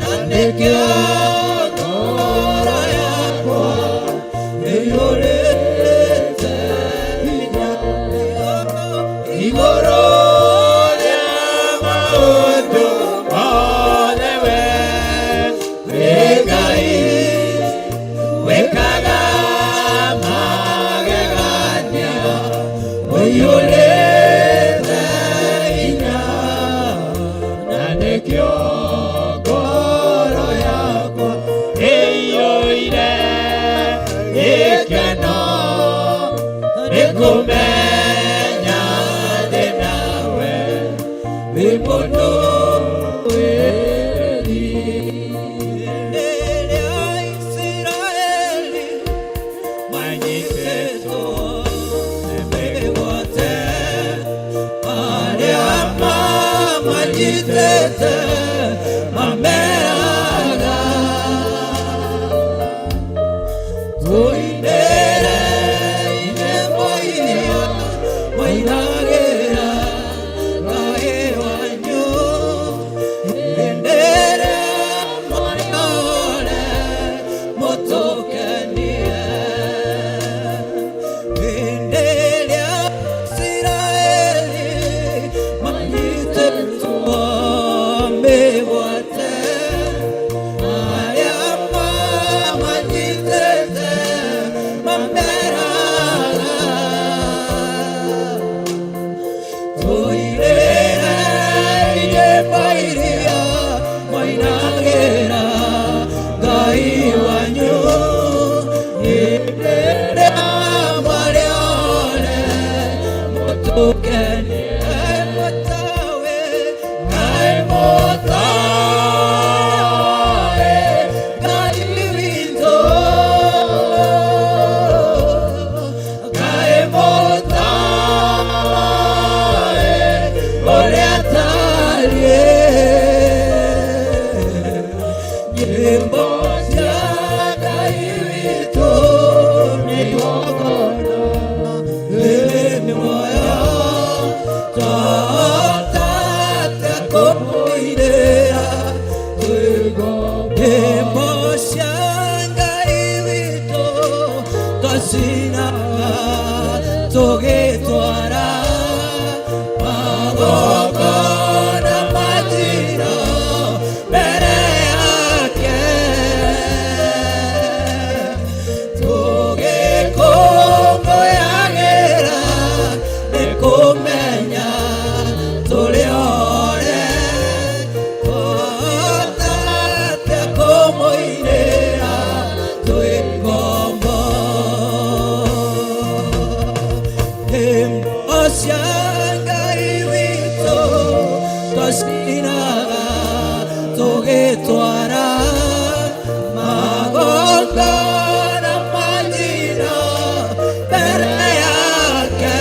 Na nĩkĩo ngoro yakwa ĩiyũrĩte hinya. Igũrũ rĩa maũndũ mothe we wĩ Ngai wĩkaga magegania, ũiyũrĩte hinya, na nĩkĩo ngoro yakwa ĩiyũire gĩkeno nĩ kũmenya ndĩ nawe wĩ mũndũ wĩri. Rĩrĩa Isiraeli manyitĩtwo nĩ mĩgwate, arĩa mamanyitĩte mameraga, tũinĩre nyĩmbo iria mainagĩra Ngai wanyu. Hĩndĩ ĩrĩa mũrĩore mũtũkenie. Hĩndĩ ĩrĩa Isiraeli manyitĩtwo mĩgwate, arĩa mamanyitĩte mameraga, tũinĩre nyĩmbo iria mainagĩra Ngai wanyu. Hĩndĩ ĩrĩa marĩore mũtũkenie. Mũtawe, Ngai mũtawe, Ngai witũ, Ngai mũtawe, ũrĩa atariĩ. Nyĩmbo cia Ngai witũ nĩ igongona rĩrĩ mĩoyo, twahotate kũmũinĩra. Nyĩmbo cia Ngai witũ twacinaga tũgĩtwara magongona majiro mbere yake, tũgĩkũngũyagĩra nĩ kũmenya tũrĩ ore, twahotate kũmũinĩra twĩ ngombo. Nyĩmbo cia Ngai witũ twacinaga tũgĩtwara magongona majiro mbere yake,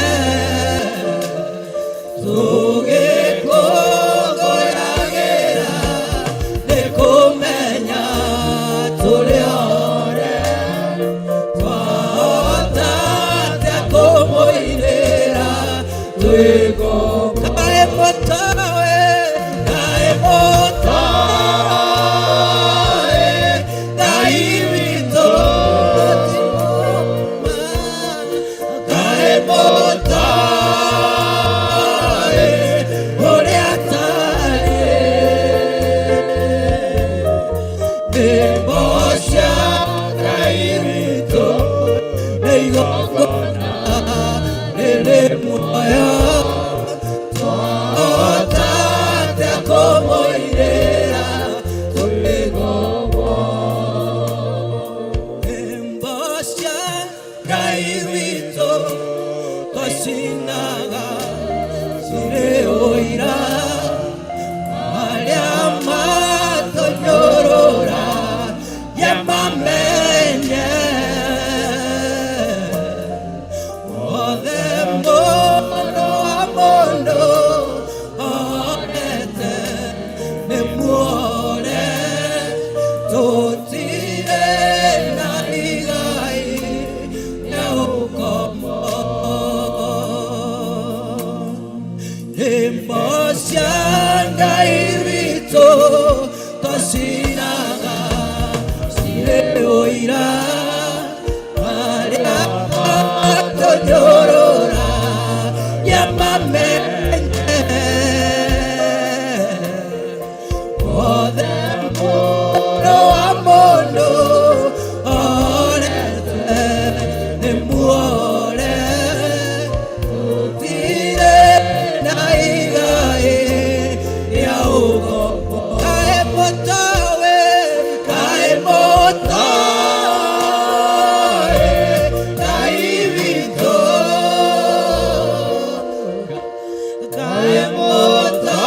tũgĩkũngũyagĩra nĩ kũmenya tũrĩ ore, twahotate kũmũinĩra twĩ ngombo. Ngai mũtawe, Ngai mũtawe, Ngai witũ, Ngai mũtawe, ũrĩa atariĩ. Nyĩmbo cia Ngai witũ nĩ igongona rĩrĩ muoyo, twahotate kũmũinĩra twĩ ngombo. Nyĩmbo cia Ngai witũ twacinaga cirĩ ũira, arĩa matũnyũrũra yamamenye othe. Mũndũ wa mũndũ onete nĩ muore, tũtirĩ na igai rĩa ũkombo. Nyĩmbo cia Ngai witũ twacinaga. Aira arĩa matũnyũrũra yamamenye othe mũrũ wa mũndũ orete nĩ muore gũtirĩ na igai rĩa ũkombo. Kaĩ mũtoĩ, kaĩ mũtoĩ Ngai witũ, kaĩ mũtoĩ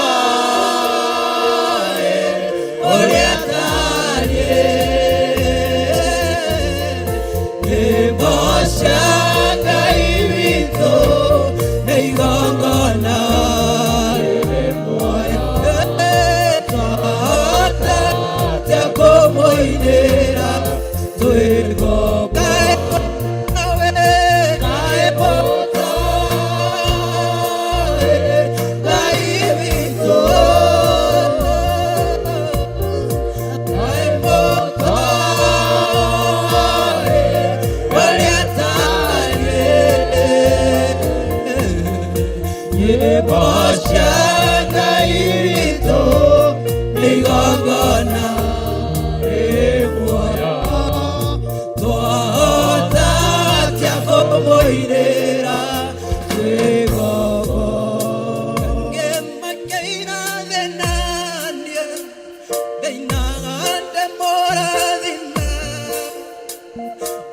ũrĩa atariĩ. Nyĩmbo cia Ngai witũ nĩ igongona rĩrĩ muoyo. Twahota atĩa kũmũinĩra twĩ ngombo? Kaĩ mũtoĩ, kaĩ mũtoĩ Ngai witũ, kaĩ mũtoĩ ũrĩa atariĩ. Nyĩmbo cia Ngai witũ nĩ igongona rĩ muoyo. Twahota atĩa kũmũinĩra twĩ ngombo? Ngĩmakĩina thĩna-inĩ, ndĩinaga ndĩmũrathime.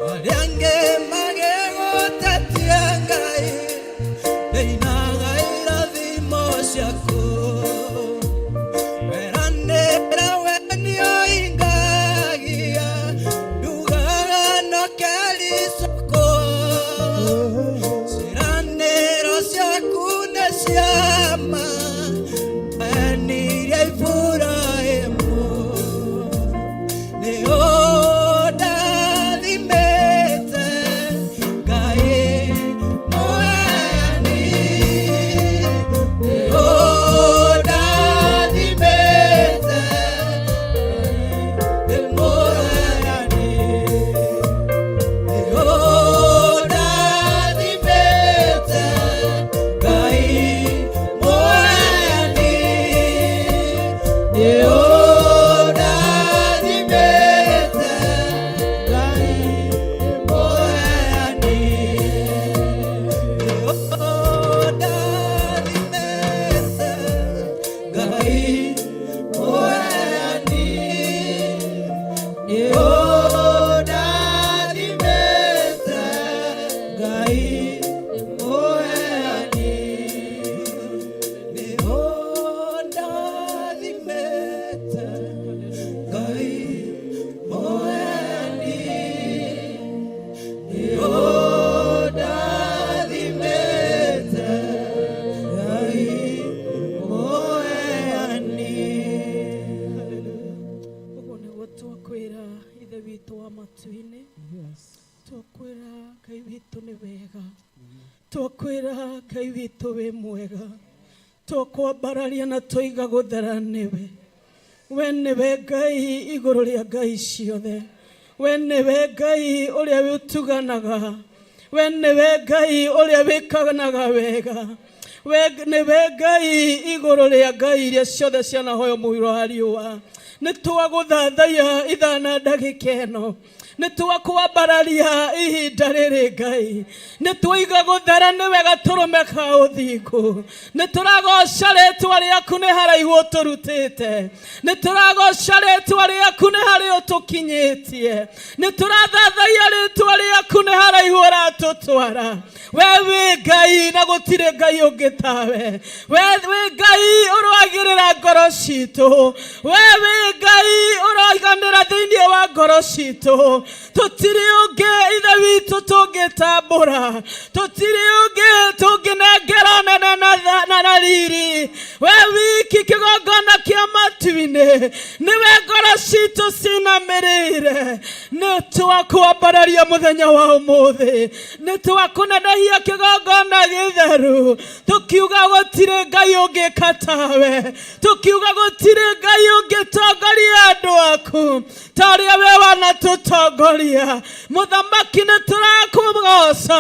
Arĩa angĩ magĩgũtetia Ngai, ndĩinaga irathimo ciaku. Weranĩra we nĩũhingagia, ndugaga no kericũkwo. Ciĩranĩro ciaku nĩ cia ma, wenirie Iburahĩmu. Nĩ ũndathimĩte Ngai mũheani, nĩ ũndathimĩte Ngai mũheani, nĩ ũndathimĩte Ngai mũheani, nĩ ũndathimĩte Ngai mũheani, nĩ ũndathimĩte Ngai mũheani, nĩ ũndathimĩte Ngai mũheani, nĩ ũndathimĩte Ngai mũheani, nĩ ũndathimĩte Ngai mũheani. Ũguo nĩguo twakwĩra Ithe witũ wa matu-inĩ, twakwĩra Ngai witũ nĩ wega, twakwĩra Ngai witũ wĩ mwega, twakwambararia na tũiga gũthera nĩwe. We nĩwe Ngai igũrũ rĩa ngai ciothe, we nĩwe Ngai ũrĩa wĩtuganaga, we nĩwe Ngai ũrĩa wĩkanaga wega, we nĩwe Ngai igũrũ rĩa ngai iria ciothe cianahoywo mũhuro wa riũa. Nĩ twagũthathaiya ithaa na ndagĩka ĩno, nĩ twakwambararia ihinda rĩrĩ Ngai, nĩ twaiga gũthera nĩwe gatũrũme ka ũthingu, nĩ tũragoca rĩtwa rĩaku nĩ haraihu ũtũrutĩte, nĩ tũragoca rĩtwa rĩaku nĩ harĩa ũtũkinyĩtie, nĩ tũrathathaiya rĩtwa rĩaku nĩ haraihu ũratũtwara. We wĩ Ngai na gũtirĩ Ngai ũngĩ tawe. We wĩ Ngai ũroagĩrĩra ngoro citũ, we wĩ Ngai ũroiganĩra thĩinĩ wa ngoro citũ. Tũtirĩ ũngĩ Ithe witũ tũngĩtambũra, tũtirĩ ũngĩ tũngĩnengera nene na riri. We wiki kĩgongona kĩa matu-inĩ, nĩwe ngoro citũ cinamĩrĩire. Nĩ twakwambararia mũthenya wa ũmũthĩ, nĩ twakũnenehia kĩgongona gĩtheru, tũkiuga gũtirĩ Ngai ũngĩka tawe, tũkiuga gũtirĩ Ngai ũngĩtongoria andũ aku ta ũrĩa we wanatũtongoria. Mũthamaki, nĩ tũrakũgoca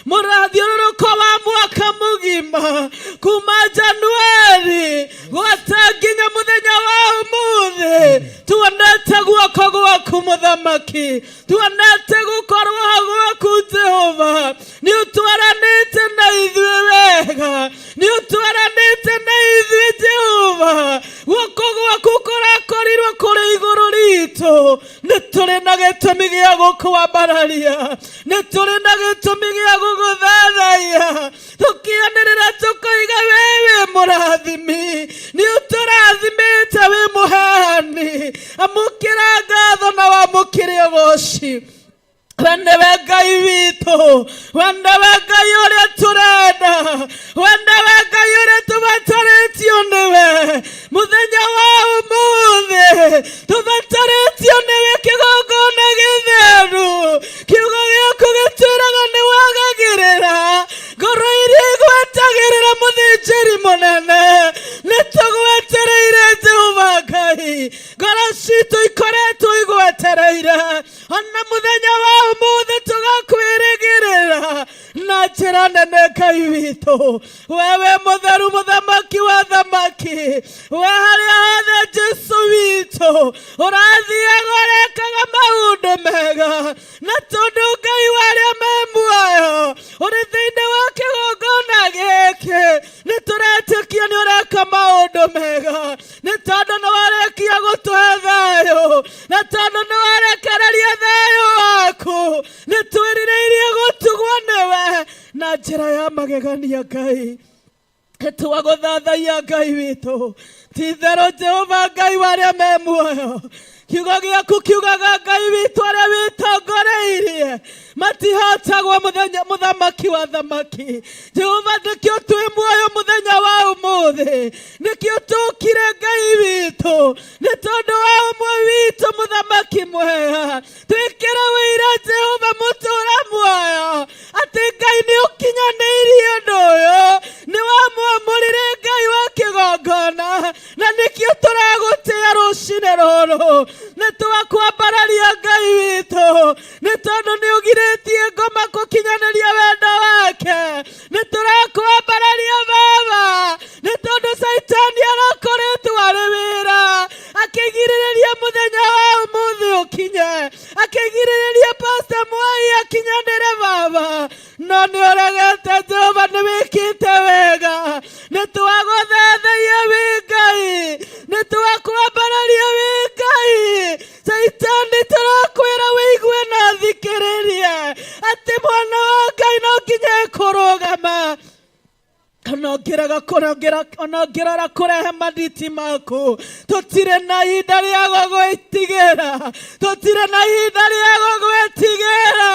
mũrathiũrũrũko wa mwaka mũgima kuma Januari gwata nginya mũthenya wa ũmũthĩ. Tuonete guoko gwaku mũthamaki, tuonete gũkorwo gwaku Jehova. Nĩ ũtwaranĩte na ithuĩ wega, nĩ ũtwaranĩte na ithuĩ Jehova. Guoko gwaku kũrakorirwo kũrĩ igũrũ ritũ. Nĩ tũrĩ na gĩtũmi gĩa gũkwambararia, nĩ tũrĩ na gĩtũmi gĩa gũgũthathaiya, tũkĩanĩrĩra tũkoiga we wĩ mũrathimi, nĩ ũtũrathimĩte, wĩ mũheani. Amũkĩra ngatho na wamũkĩre ũgoci. We nĩwe Ngai witũ, we nĩwe Ngai ũrĩa tũrenda, we nĩwe Ngai ũrĩa tũbatarĩtio nĩwe mũthenya wa ũmũthĩ. Tũbatarĩtio nĩwe kĩgongona gĩtheru. Kiugo gĩaku gĩtwĩraga nĩ wagagĩrĩra ngoro iria igwetagĩrĩra mũthĩnjĩri mũnene. Nĩ tũgwetereire Jehova Ngai, ngoro citũ ikoretwo igwetereire ona mũthenya wa ũmũthĩ, tũgakwĩrĩgĩrĩra na njĩra nene. Ngai witũ, wewe mũtheru, mũthamaki wa thamaki, we harĩa hothe Jesu witũ ũrathiaga ũrekaga maũndũ mega, na tondũ Ngai wa arĩa me muoyo ũrĩ thĩinĩ wa kĩgongona gĩkĩ, nĩ tũretĩkia nĩ ũreka maũndũ mega, nĩ tondũ nĩ warĩkia gũtũhe thayũ, na tondũ nĩ warekereria thayũ waku. Nĩ twĩrirĩirie gũtugwo nĩwe na njĩra ya magegania. Ngai, twagũthathaiya Ngai witũ. Ti-itherũ Jehova Ngai wa arĩa me muoyo, kiugo gĩaku kiugaga Ngai witũ arĩa wĩtongoreirie matihotagwo. Mũthenya mũthamaki wa thamaki Jehova, nĩkĩo twĩ muoyo mũthenya wa ũmũthĩ, nĩkĩo tũkire Ngai witũ, nĩ tondũ wa ũmwe witũ mũthamaki mwega. Twĩkĩre wĩira Jehova mũtũra muoyo atĩ Ngai nĩ ũkinyanĩirie ũndũ ũyũ, nĩ wamwamũrire Ngai wa kĩgongona, na nĩkĩo tũragũtĩa rũcinĩ rũrũ. Nĩ twakwambararia Ngai witũ, nĩ tondũ nĩ ũgirĩtie ngoma gũkinyanĩria wendo wake. Nĩ tũrakwambararia Baba, nĩ tondũ Caitani arakoretwo arĩ wĩra akĩgirĩrĩria mũthenya wa ũmũthĩ ũkinye, akĩgirĩrĩria Pastor Mwai akinyanĩre Baba, no nĩ ũregete. Jehova, nĩ wĩkĩte wega. Nĩ twagũthathaiya wĩ Ngai, nĩ twakwambararia wĩ Ngai. Caitani, tũrakwĩra wĩigue na thikĩrĩrie atĩ mwana wa Ngai no nginya ekũrũgama. Ona ũngĩrega kũrongera, ona ũngĩrora kũrehe manditi maku, tũtirĩ na ihinda rĩa gũgwĩtigĩra, tũtirĩ na ihinda rĩa gũgwĩtigĩra,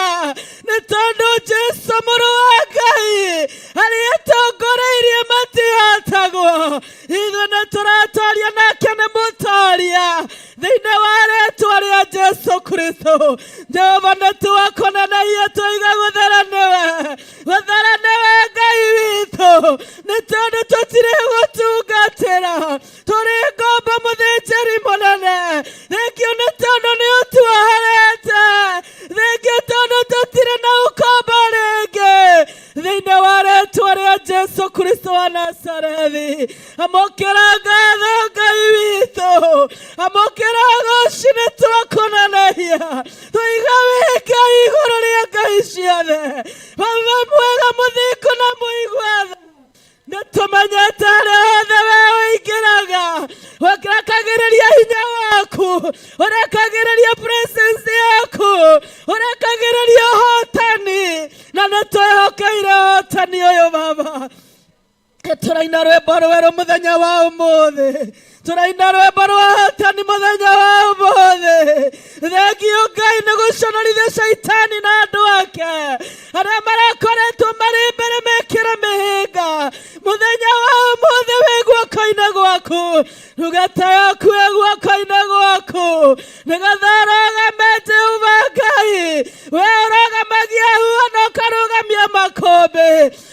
nĩ tondũ Jesu mũrũ wa Ngai arĩa atongoreirie matihotagwo. Ithuĩ nĩ tũratoria, nake nĩ mũtoria, thĩinĩ wa rĩtwa rĩa Jesu Kristo. Jehova, nĩ twakonenaia tũiga gũthera nĩwe, gũthera nĩwe Ngai witũ, nĩ tondũ tũtirĩ gũtungatĩra, tũrĩ ngombo mũthĩnjĩri mũnene. Thengio nĩ tondũ nĩ ũtuoherete, thengio tondũ tũtirĩ na ũkombo rĩngĩ, thĩinĩ wa rĩtwa rĩa Jesu Kristo wa Nazarethi. Amũkĩra ngatho Ngai witũ, amũkĩra goci. Nĩ twakonanagia tũiga wĩ Ngai igũrũ rĩa ngai ciothe, Baba mwega, mũthingu na mũigua tha. Nĩ tũmenyete harĩa hothe we ũingĩraga, ũrekagĩrĩria hinya waku, ũrekagĩrĩria presence yaku, ũrekagĩrĩria ũhotani, na nĩ twĩhokeire ũhotani ũyũ Baba. Tũraina rwĩmbo rwerũ mũthenya wa ũmũthĩ, tũraina rwĩmbo rwa ũhotani mũthenya wa ũmũthĩ. Thengio Ngai nĩ gũconorithia Caitani na andũ ake arĩa marakoretwo marĩ mbere mekĩra mĩhĩnga. Mũthenya wa ũmũthĩ wĩ guoko-inĩ gwaku, ndungata yaku ĩ guoko-inĩ gwaku, nĩgetha Ũkarũgame Jehova Ngai, we ũrũgamagia huho na ũkarũgamia makũmbĩ.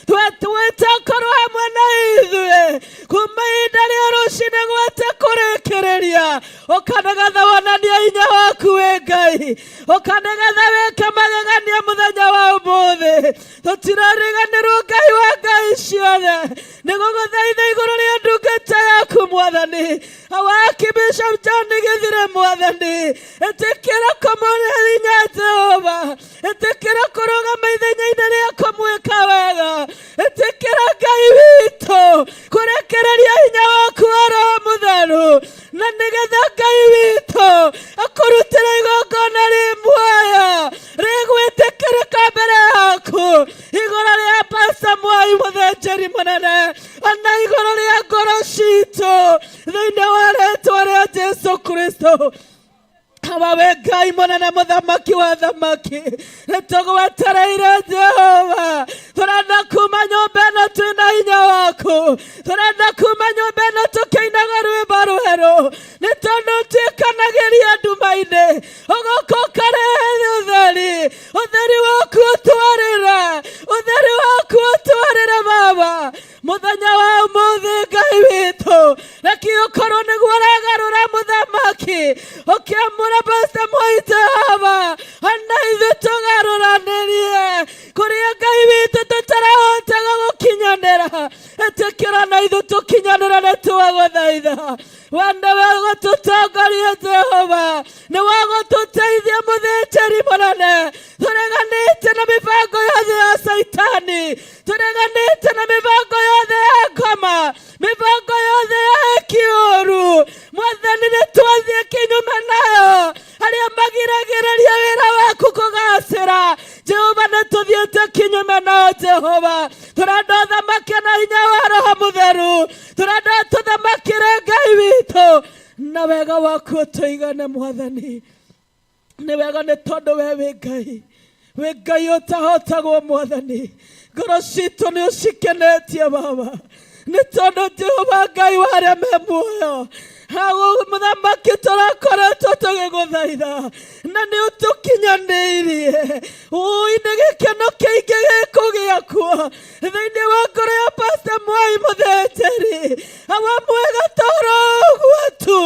Twetwĩte ũkorwo hamwe na ithuĩ kuma ihinda rĩa rũcinĩ gwate kũrĩkĩrĩria, ũka nĩgetha wonanie hinya waku wĩ Ngai, ũka nĩgetha wĩke magegania mũthenya wa ũmũthĩ. Tũtirariganĩrwo Ngai wa Ngai ciothe, nĩ gũgũthaitha igũrũ rĩa ndungata yaku Mwathani, awakibisha John Gĩthire Mwathani, ĩtĩkĩra kũmũhe hinya Jehova, ĩtĩkĩra kũrũgama ithenya-inĩ rĩa kũmwĩka wega, ĩtĩkĩra Ngai witũ kũrekereria hinya waku wa Roho Mũtheru, na nĩgetha Ngai witũ akũrutĩre igongona rĩ muoyo rĩgwĩtĩkĩrĩka mbere yaku, igũrũ rĩa Pastor Mwai mũthĩnjĩri mũnene, ona igũrũ rĩa ngoro citũ, thĩinĩ wa rĩtwa rĩa Jesu Kristo. Awa we Ngai mũnene mũthamaki wa thamaki, nĩtũgwetereire Jehova, tũrenda kuma nyũmba ĩno twĩna hinya waku, tũrenda kuma nyũmba ĩno tũkĩinaga rwĩmbo rwerũ, nĩ tondũ ũtuĩkanagĩria nduma-inĩ, ũgoka ũkarehe ũtheri, ũtheri waku ũtwarĩre, ũtheri waku ũtwarĩre Baba, mũthenya wa ũmũthĩ Ngai witũ, reke ũkorwo nĩguo ũragarũra mũthamaki, ũkĩamũra Pastor Moi Jehova, ona ithuĩ tũgarũranĩrie kũrĩa Ngai witũ tũtarahotaga gũkinyanĩra, ĩtĩkĩra na ithuĩ tũkinyanĩre nĩ twagũthaitha. We nĩwe gũtũtongoria Jehova, nĩwe gũtũteithia mũthĩnjĩri mũnene. Tũreganĩte na mĩbango yothe ya Caitani, tũreganĩte na mĩbango yothe ya ngoma, mĩbango yothe ya kĩũru. Mwathani, nĩ twathiĩ kinyume nayo, arĩa magiragĩrĩria wĩra waku kũgacĩra. Jehova, nĩ tũthiĩte kinyume nao Jehova. Tũrenda ũthamake na hinya wa Roho Mũtheru, tũrenda tũthamakĩre Ngai witũ na wega waku ũtũigane Mwathani. Nĩ wega nĩ tondũ we wĩ Ngai, wĩ Ngai ũtahotagwo Mwathani. Ngoro citũ nĩ ũcikenetie Baba, nĩ tondũ Jehova Ngai wa arĩa me muoyo, hau mũthamaki tũrakoretwo tũgĩgũthaitha na nĩ ũtũkinyanĩirie. Ũi nĩ gĩkeno kĩingĩ gĩkũ gĩakuo thĩinĩ wa ngoro ya Pastor Mwai mũthĩnjĩri, awa mwega toro ũguo tu,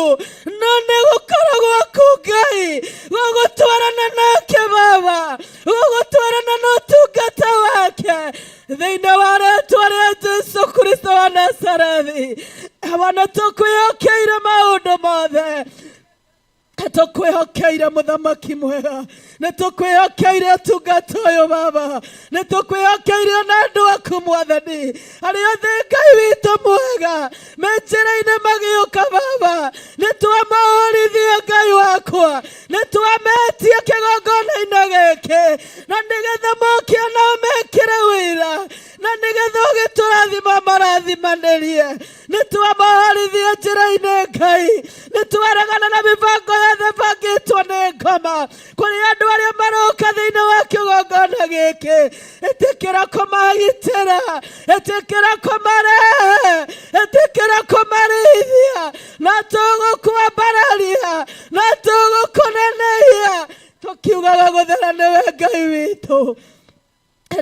no nĩ gũkorwo gwaku Ngai gũgũtwarana nake Baba, gũgũtwarana na ũtungata wake thĩinĩ wa rĩtwa rĩa Jesu Kristo wa Nazarethi. Awa nĩ tũkwĩhokeire maũndũ mothe, tũkwĩhokeire mũthamaki mwega, nĩ tũkwĩhokeire ũtungata ũyũ Baba, nĩ tũkwĩhokeire ona andũ aku Mwathani, arĩa othe Ngai witũ mwega me njĩra-inĩ magĩũka Baba, nĩ twamahũrithie Ngai wakwa, nĩ twametie kĩgongona-inĩ gĩkĩ, na nĩgetha moke onao mekĩre wĩra, na nĩgetha ũgĩtũrathima marathimanĩrie. Nĩ twamahũrithie njĩra-inĩ Ngai, nĩ twaregana na mĩbango yothe ĩbangĩtwo nĩ ngoma kũrĩ andũ arĩa maroka thĩinĩ wa kĩgongona gĩkĩ. Ĩtĩkĩra kũmagitĩra, ĩtĩkĩra kũmarehe, ĩtĩkĩra kũmarĩithia, na tũgũkwambararia, na tũgũkũnenehia, tũkiugaga gũthera nĩwe Ngai witũ.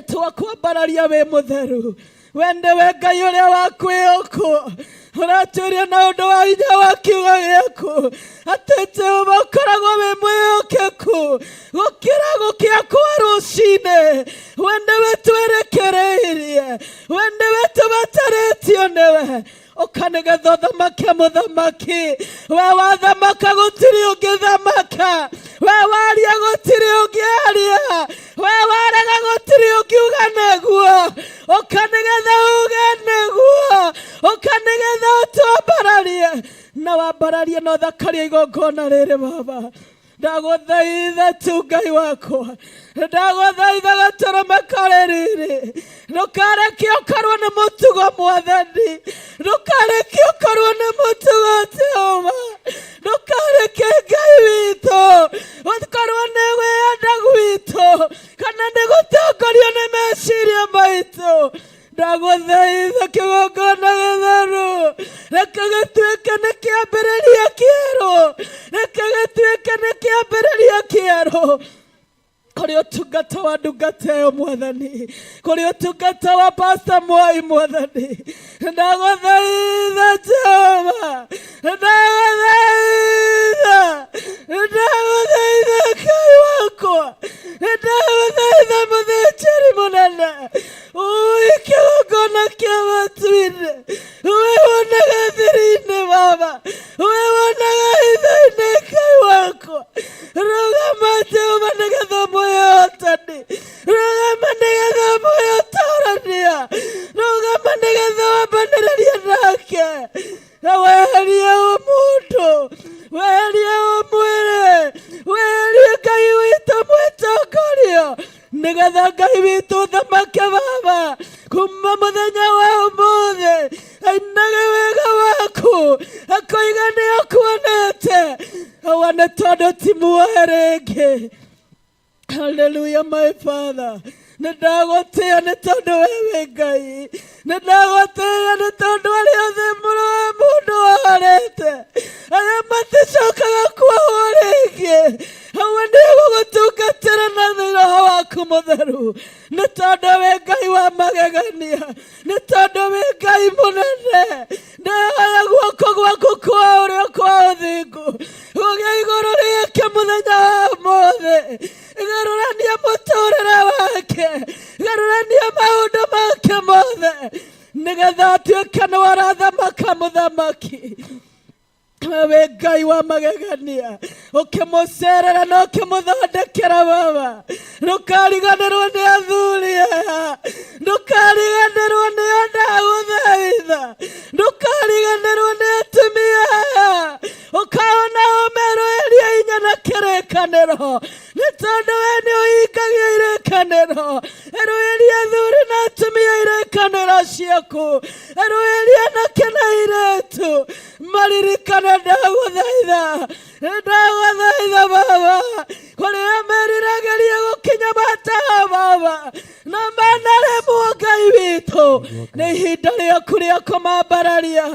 Twakwambararia wĩ mũtheru, we nĩwe Ngai ũrĩa wa kwĩhokwo. Ũratwĩria na ũndũ wa hinya wa kiugo gĩaku atĩ Jehova ũkoragwo wĩ mwĩhokeku gũkĩra gũkĩa kwa rũcinĩ. We nĩwe twĩrekereirie, we nĩwe tũbatarĩtio nĩwe. Ũka nĩgetha ũthamake mũthamaki, we wathamaka gũtirĩ ũngĩthamaka, we waria gũtirĩ ũngĩaria, we warega gũtirĩ ũngiuga nĩguo. Ũka nĩgetha uge nĩguo, ũka nĩgetha ũtwambararie na wambararie na ũthakarie igongona rĩrĩ Baba. Ndagũthaitha tu Ngai wakwa, ndagũthaitha gatũrũme karĩ riri, ndũkareke ũkorwo nĩ mũtugo Mwathani, ndũkareke ũkorwo nĩ mũtugo Jehova, ndũkareke Ngai witũ ũkorwo nĩ wĩyenda gwitũ kana nĩ gũtongorio nĩ meciria maitũ. Ndagũthaitha kĩgongona gĩtheru, reke gĩtuĩke nĩ kĩambĩrĩria kĩerũ, reke gĩtuĩke nĩ kĩambĩrĩria Ndagwĩtĩrĩria kĩero kũrĩ ũtungata wa ndungata ĩyo mwathani, kũrĩ ũtungata wa Pastor Mwai mwathani, ndagũthaitha Jehova, ndagũthaitha, ndagũthaitha Ngai wakwa, ndagũthaitha mũthĩnjĩri mũnene, ũi kĩgongona kĩa matu-inĩ, we wonaga thiri-inĩ Baba, we wonaga hitho-inĩ Ngai wakwa, rũgama Jehova nĩgetha ũmũhe ũhotani, rũgama nĩgetha ũmũhe ũtorania, rũgama nĩgetha wambanĩrĩrie nake, na weherie ũmũndũ, weherie ũmwĩrĩ, weherie Ngai witũ mwĩtongorio, nĩgetha Ngai witũ thamake Baba kuma mũthenya wa ũmũthĩ ainage wega waku akoiga nĩ akuonete awa nĩ tondũ ti muohe rĩngĩ. Hallelujah, my Father. Nĩ ndagũtĩĩa nĩ tondũ we wĩ Ngai, nĩ ndagũtĩĩa nĩ tondũ arĩa othe mũrũ wa mũndũ warĩte arĩa maticokaga kuohwo rĩngĩ, hawa nĩ gũgũtungatĩra na roho waku mũtheru, nĩ tondũ wĩ Ngai wa magegania, nĩ tondũ wĩ Ngai mũnene. Ndehoya guoko gwaku kwa ũrĩo kwa ũthingu gũgĩe igũrũ rĩake mũthenya wa ũmũthĩ, garũrania mũtũrĩre wake, garũrania maũndũ make mothe, nĩgetha atuĩke nĩ warathamaka mũthamaki. Wĩ Ngai wa magegania, ũkĩmũcerera na ũkĩmũthondekera Baba, ndũkariganĩrwo nĩ athuri aya, ndũkariganĩrwo nĩo, ndagũthaitha, ndũkariganĩrwo nĩ atumia aya, ũkaona ũmerũĩrie hinya na kĩrĩkanĩro, nĩ tondũ we nĩ ũhingagia irĩkanĩro. Ĩrũĩrie athuri na atumia irĩkanĩro ciaku, ĩrũĩrie anake na airĩtu maririkane. Ndagũthaitha, ndagũthaitha Baba, kũrĩa meriragĩria gũkinya mataha Baba, na manaremwo, Ngai witũ, nĩ ihinda rĩaku rĩa kũmambararia,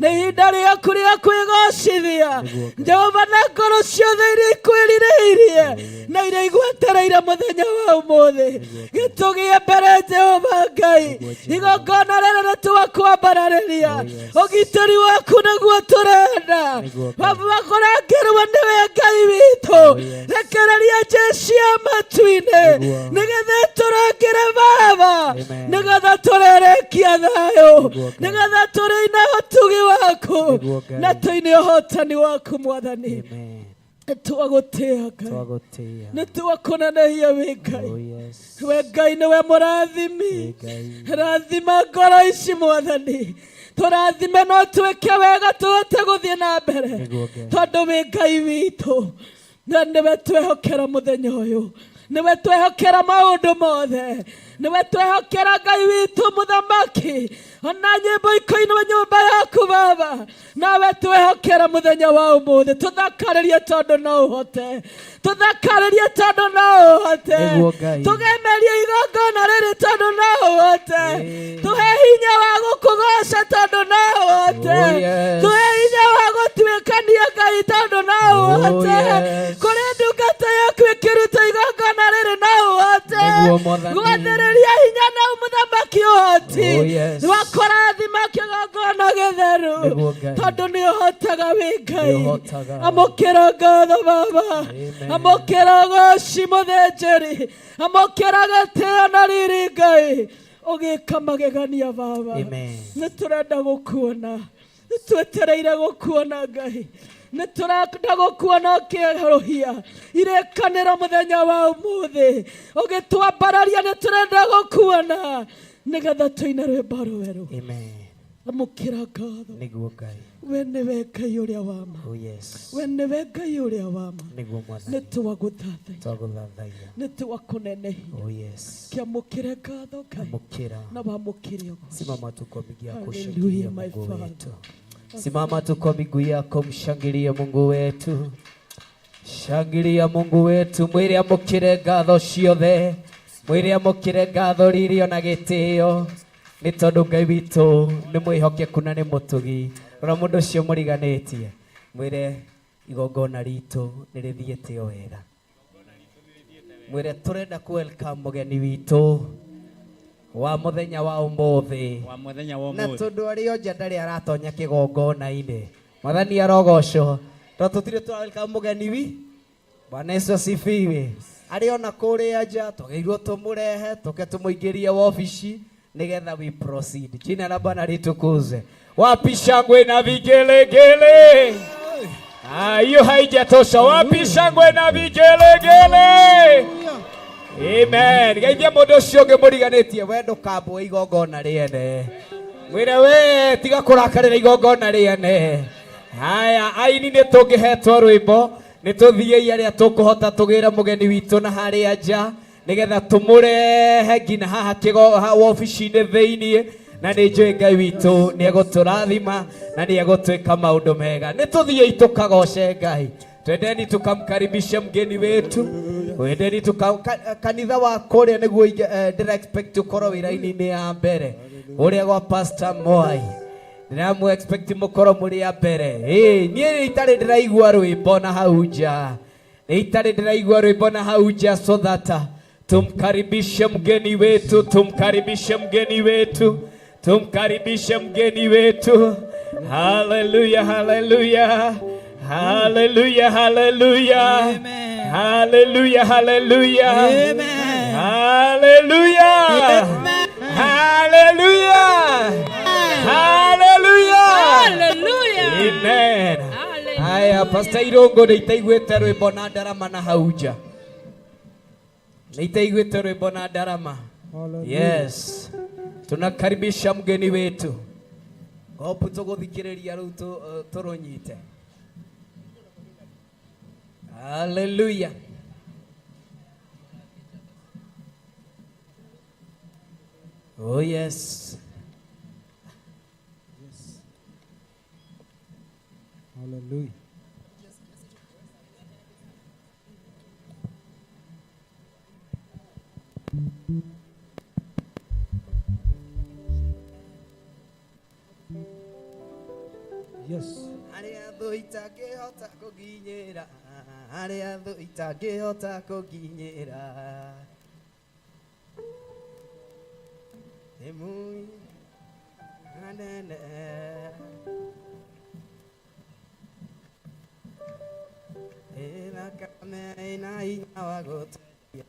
nĩ ihinda rĩaku rĩa kwĩgocithia Jehova, na ngoro ciothe iria ikwĩrirĩirie na iria igwetereire mũthenya wa ũmũthĩ gĩtũgĩe mbere Jehova Ngai. Igongona rĩrĩ nĩ twakwambararĩria ũgitĩri waku nĩguo tũrenda Baba, kũrangĩrwo nĩwe Ngai witũ. Rekereria jeshi ya matu-inĩ nĩgetha tũrangĩre Baba, nĩgetha tũrerekia thayũ, nĩgetha tũrĩine ũtugi waku na tũine ũhotani waku mwathani. Nĩ twagũtĩĩa Ngai, Twagũtĩĩa. nĩ twakũnenehia wĩ Ngai. Oh yes. We Ngai nĩwe mũrathimi. Wĩ Ngai. Rathima ngoro ici mwathani, tũrathime no twĩke wega tũhote gũthiĩ na mbere. Nĩguo Ngai. Tondũ wĩ Ngai witũ na nĩwe twehokera mũthenya ũyũ, nĩwe twehokera maũndũ mothe, nĩwe twehokera Ngai witũ mũthamaki, ona nyĩmbo ikoinwo nyũmba yaku Baba, nawe twehokera mũthenya wa ũmũthĩ. Tũthakarĩrie tondũ no ũhote, tũthakarĩrie tondũ no ũhote. Nĩguo Ngai. Tũgemerie igongona rĩrĩ tondũ no ũhote. Ĩĩ. Tũhe hinya wa gũkũgoca tondũ no ũhote. Oh, yes. Tũhe hinya wa gũtuĩkania Ngai tondũ no ũhote. Yes. Kũrĩ ndungata yaku ĩkĩruta igongona rĩrĩ no ũhote. Nĩguo Mwathani. Gwathĩrĩria hinya na mũthamaki ũhoti Oh, yes. wa kũrathima kĩgongona gĩtheru. Nĩguo Ngai. Tondũ nĩ ũhotaga wĩ Ngai. Nĩ ũhotaga. Amũkĩra ngatho Baba. Amen. Amũkĩra ũgoci mũthĩnjĩri, amũkĩra gĩtĩo na riri Ngai ũgĩka magegania Baba. Amen. Nĩ tũrenda gũkuona, nĩ twetereire gũkuona Ngai, nĩ tũrenda gũkuona ũkĩerũhia irĩkanĩro mũthenya wa ũmũthĩ ũgĩtwambararia, nĩ tũrenda gũkuona nĩgetha tũine rwĩmbo rwerũ. Amen. Amũkĩra ngatho. Nĩguo Ngai. We nĩwe Ngai ũrĩa wa ma. Oh yes. We nĩwe Ngai ũrĩa wa ma. Nĩguo Nĩ Mwathani. twagũthathaiya. Twagũthathaiya. Nĩ twakũnenehia. Oh yes. Kĩamũkĩre ngatho Ngai. Amũkĩra. Na wamũkĩre ũgoci. Simama tu kwa miguu yako Hallelujah, ushangilie my Mungu Father. wetu. Simama tu kwa miguu yako mshangilie Mungu wetu. Shangilia Mungu wetu, mwĩre amũkĩre ngatho ciothe, mwĩre amũkĩre ngatho riri ona gĩtĩo, nĩ tondũ Ngai witũ nĩ mwĩhokeku na nĩ mũtugi. Rora mũndũ ũcio mũriganĩtie, mwĩre igongona ritũ nĩ rĩthiĩte o wega. Mwĩre tũrenda ku welcome mũgeni witũ wa mũthenya wa ũmũthĩ. Wa mũthenya wa Na ũmũthĩ. tondũ arĩ o nja ndarĩ aratonya kĩgongona-inĩ. Mwathani arogocwo. To tũtirĩ tũra welcome mũgeni wi. Bwana Yesu asifiwe. Arĩ ona kũrĩa nja twagĩrĩirwo tũmũrehe tũke tũmũingĩrie wabici nĩgetha we proceed. Jina la Bwana litukuzwe. Wapi shangwe na vigelegele? Ah, hiyo haijatosha. Wapi shangwe na vigelegele? Amen. Geithia mũndũ ũcio ũngĩ mũriganĩtie we ndũkambwe igongona rĩene. Mwĩre we tiga kũrakarĩra igongona rĩene. Haya, aini nĩ tũngĩhetwo rwĩmbo nĩ tũthiĩi arĩa tũkũhota tũgĩre mũgeni witũ na harĩa nja nĩgetha tũmũrehe nginya haha wabici-inĩ thĩiniĩ na nĩ njũĩ Ngai witũ nĩ egũtũrathima na nĩ egũtwĩka maũndũ mega. Nĩ tũthiĩi tũkagoce Ngai. Twendeni tukamkaribishe mgeni wetu. Twendeni tuka kanitha wa kũrĩa nĩguo ndĩra expect ũkorwo wĩ raini-inĩ ya mbere. Ũrĩa gwa Pastor Mwai. Ndĩramũ expect mũkorwo mũrĩ a mbere. Niĩ itarĩ ndĩraigua rwĩmbo na hau nja. Itarĩ ndĩraigua rwĩmbo na hau nja so that tumkaribishe mgeni wetu, tumkaribishe mgeni wetu, tumkaribishe mgeni wetu. Hallelujah, hallelujah. Hallelujah, hallelujah. Hallelujah, hallelujah. Amen. Hallelujah. Amen. Hallelujah. Hallelujah. Hallelujah. Amen. Hallelujah. Haya, Pastor Irungu nĩ itaiguĩte rwĩmbo na ndarama na hau nja. Nĩ itaiguĩte rwĩmbo na ndarama. Yes. Tunakaribisha mgeni wetu. Hope tũgũthikĩrĩria rĩu tũrũnyite. Hallelujah. Oh yes. Hallelujah. Yes. Harĩa thũ itangĩhota kũnginyĩra, harĩa thũ itangĩhota kũnginyĩra. Nĩ mũi anene. Ĩthakame ĩna hinya wa gũtũria.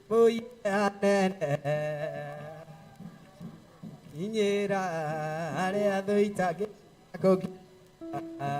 Mũi anene. Kinyĩra harĩa thũ itangĩhota kũnginyĩra.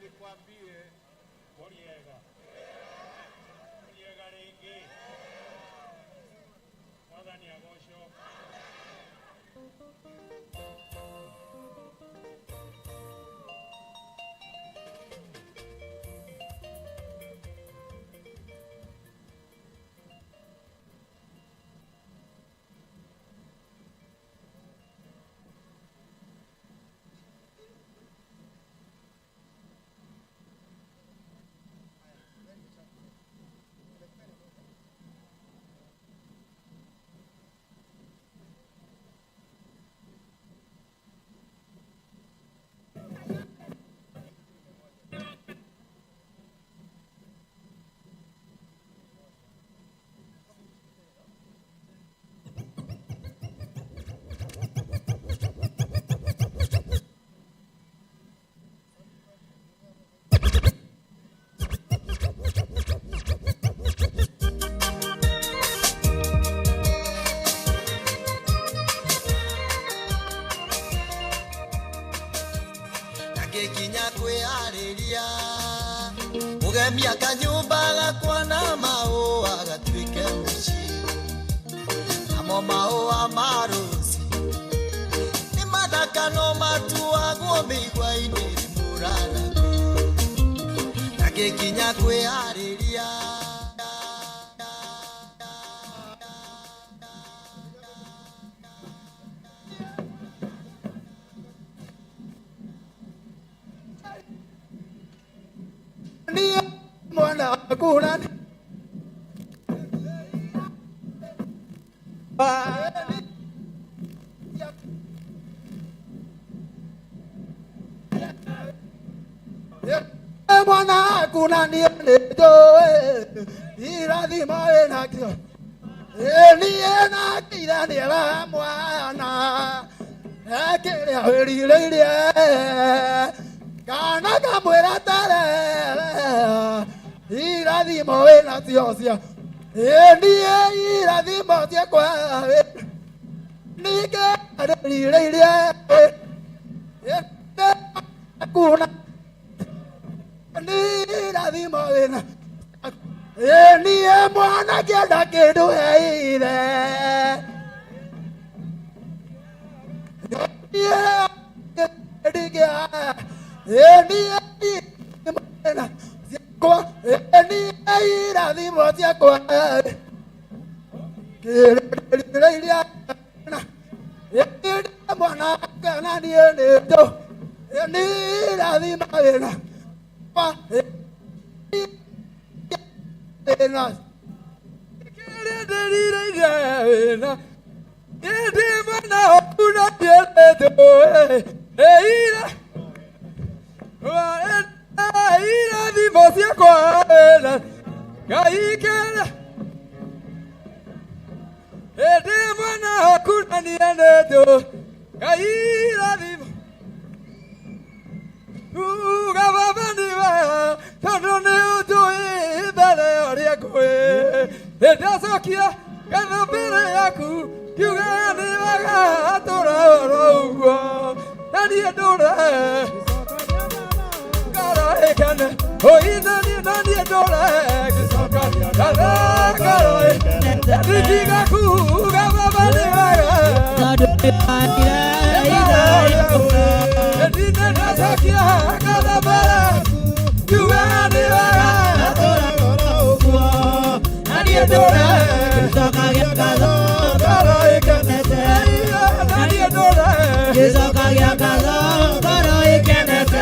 Nikwambie mũrĩega, mũrĩega rĩngĩ. Mwathani agocwo. Ngĩkinya kwĩharĩria kũgemia kanyũmba gakwa na mahũa gatuĩke mũciĩ, namo mahũa ma rũci nĩ mathaka no matuagwo mĩigua-inĩ mũrarako. Na ngĩkinya kwĩharĩria. Mwana kula mwana kuna ni ndoe irathima nakio niĩ na kiranĩra mwana kĩrĩa wĩrirĩirie kana kamwĩra terere irathimo wĩnacio cia niĩ irathimo ciakwa ningĩ ndĩrirĩirie kuna nĩ irathimo wĩna niĩ mwana kĩenda kĩndũ heire irathimo ciakwa mwana kana niĩ nĩ irathimo wĩna irathimo ciakwa Ngai ĩndĩ mwana waku na niĩ nĩ Ngai irathimo uga baba nĩ wega tondũ nĩ ũnjũĩ mbere ũrĩa ngũĩ nĩndacokia ngatho mbere yaku ngiuga nĩ wega tũra oro ũguo na niĩ ndũre ngoro ĩkene oi na niĩ ndũre ngĩcoka ngatho ngoro ĩkene ndingiga kuga baba nĩ wega ndindacokia ngatho mbere ngiuga nĩ wega na niĩ ndũre ngoro ĩkenete na niĩ ndũre Ngĩcokagia ngatho ngoro ĩkenete.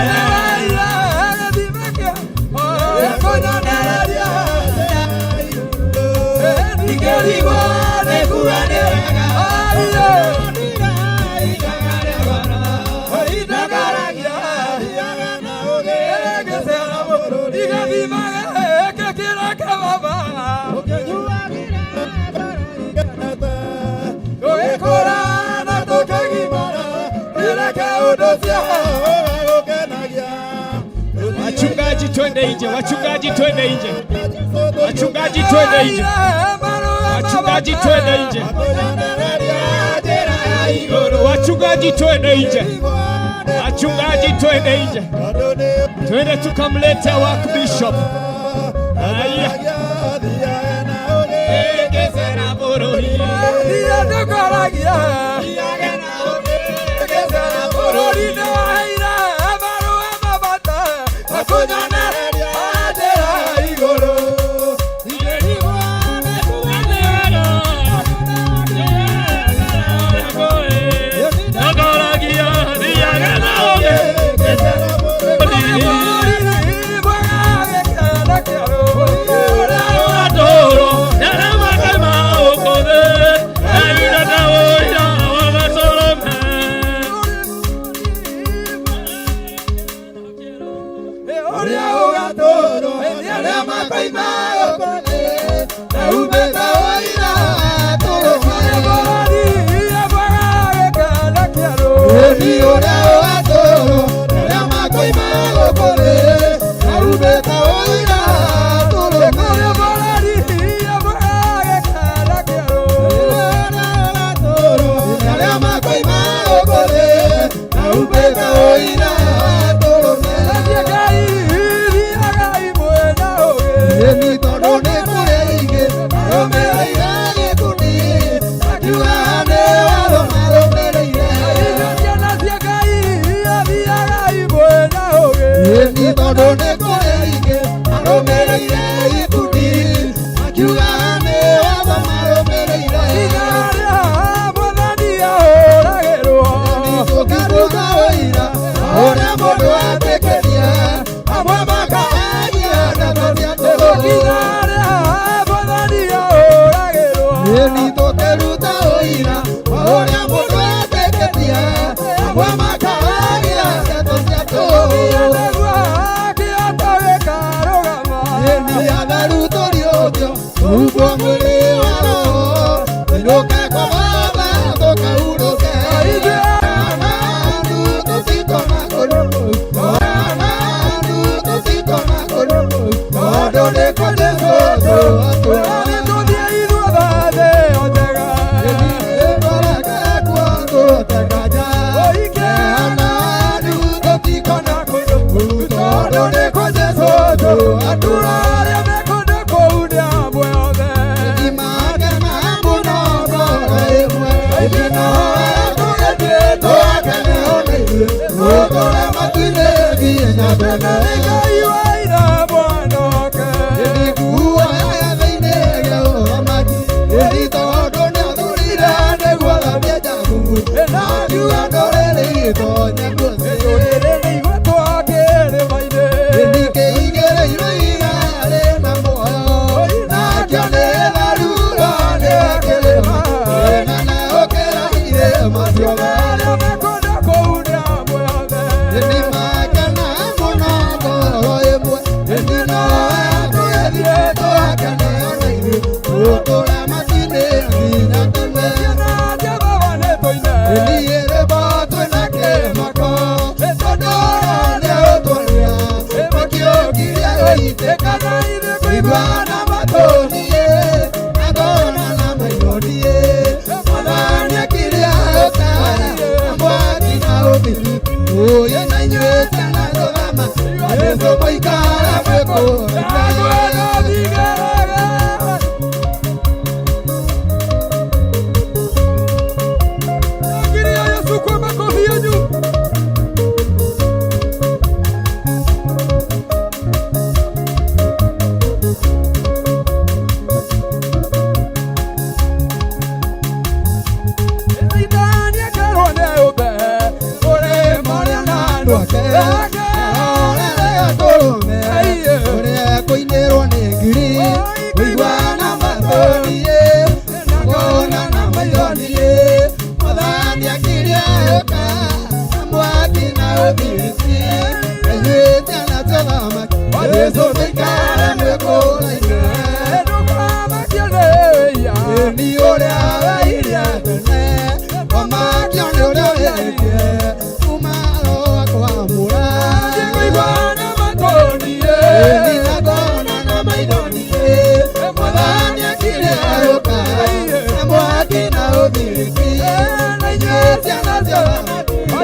Wachungaji twende nje, wachungaji twende nje, wachungaji twende nje, wachungaji twende nje, wachungaji twende nje, wachungaji twende nje, Twende tukamlete work bishop. Haya.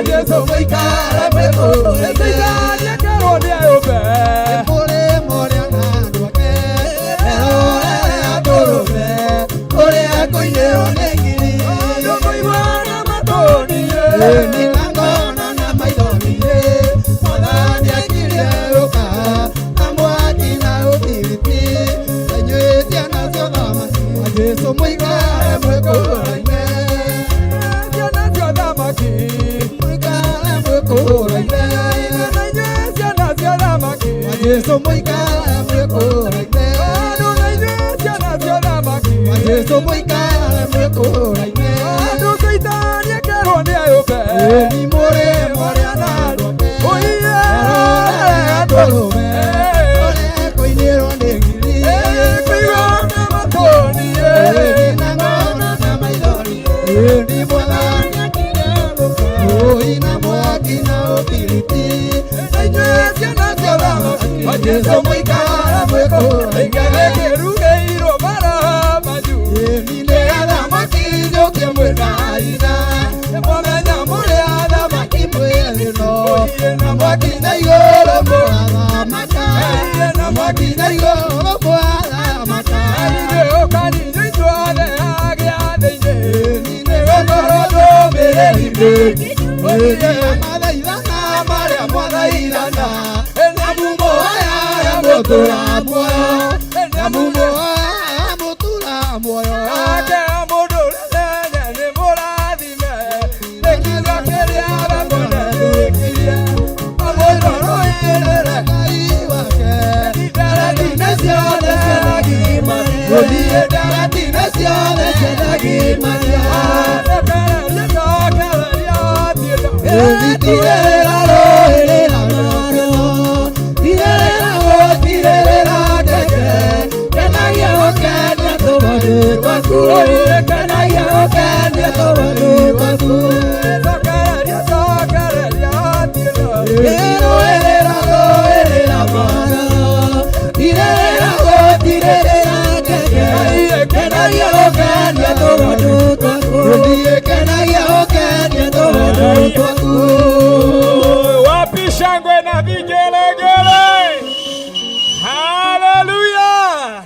Jesu mũikare mwĩkũrĩte. Jesu mũikare mwĩkũraine. Ciana cia thamaki. Mũikare mwĩkũraine. Na inyuĩ ciana cia thamaki. Wa Jesu mũikare mwĩkũraine. Andũ na inyuĩ ciana cia thamaki. Wa Jesu mũikare mwĩkũraine. Andũ caitani ekerwo nĩ ayũmbe. Ĩni mũrĩ mũrĩa na andũ Oiye. Andũ arũme. Kũinĩrwo nĩ ngiri. Kũigua na matũni. Ĩni na ng'ona na maithori. Ĩni mwathani Oi na mwaki na ũbiriti. Na inyuĩ ciana cia thamaki. Wa Jesu mũikare mwĩkũraine. Gĩkĩrugĩirwo mara manyu. Ĩni nĩ athamaki njũke mwĩna ina. Mũmenya Mũrĩ athamaki mwĩrĩ-no. Na mwaki na igũrũ mũrathamaka. Na mwaki na igũrũ mũrathamaka. Ithuĩ ũkani ithuothe a gĩathĩ-inĩ. Ĩni nĩ gũkorwo ndũmĩrĩri-inĩ. Ĩni mathaithana marĩa mwathaithana. Na mumo aya mũtũra muoyo. Na mumo aya mũtũra muoyo. Ake mũndũ ũrĩa nene nĩ mũrathime. Nĩ kiugo kĩrĩa bamũnetĩkirie. Amũirorũĩrĩre Ngai wake. Ndaratina ciothe cianagimaria. Gũthiĩ ndaratina ciothe cianagimaria. Cokereria, cokereria, thiĩ na. Tirĩrĩra rũĩrĩra rũrũ. Tirĩrĩra rũ, tirĩrĩra ngenge. Kenagia gũkenia tũbandũ twaku. Kenagia gũkenia tũbandũ twaku. Cokereria, cokereria, thiĩ na. Rũĩrĩra rũĩrĩra rũrũ. Tirĩrĩra rũ, tirĩrĩra ngenge. Kenagia gũkenia tũbandũ twaku. Kenagia gũkenia tũbandũ twaku. Wapi shangwe na vigelegele? Haleluya!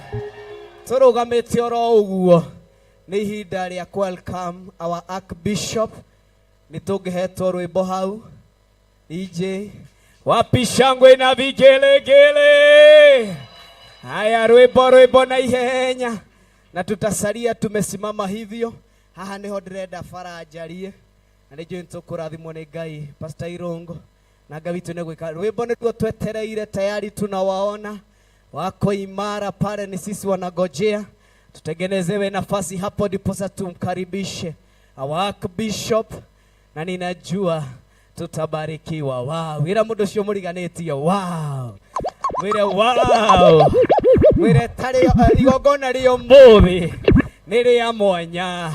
Tũrũgamĩte oro ũguo nĩ ihinda rĩa welcome our archbishop. Nĩ tũngĩhetwo rwĩmbo hau DJ. Wapi shangwe na vigelegele? Haya, rwĩmbo rwĩmbo na ihenya, na tutasalia tumesimama hivyo. Haha niho ndĩrenda bara njarie na nĩ njũĩ nĩtũkũrathimwo nĩ Ngai. Pastor Irongo na Ngai witũ nĩ gwĩka. Rwĩmbo nĩruo twetereire, tayari tunawaona wako imara pale, ni sisi wanagojea tutengenezewe nafasi hapo, ndiposa tumkaribishe our archbishop, na ninajua tutabarikiwa. Wow, wĩra mũndũ ũcio mũriganĩtio. Wow, mwĩre wow, mwĩre tarĩ igongona rĩa ũmũthĩ nĩ rĩa mwanya.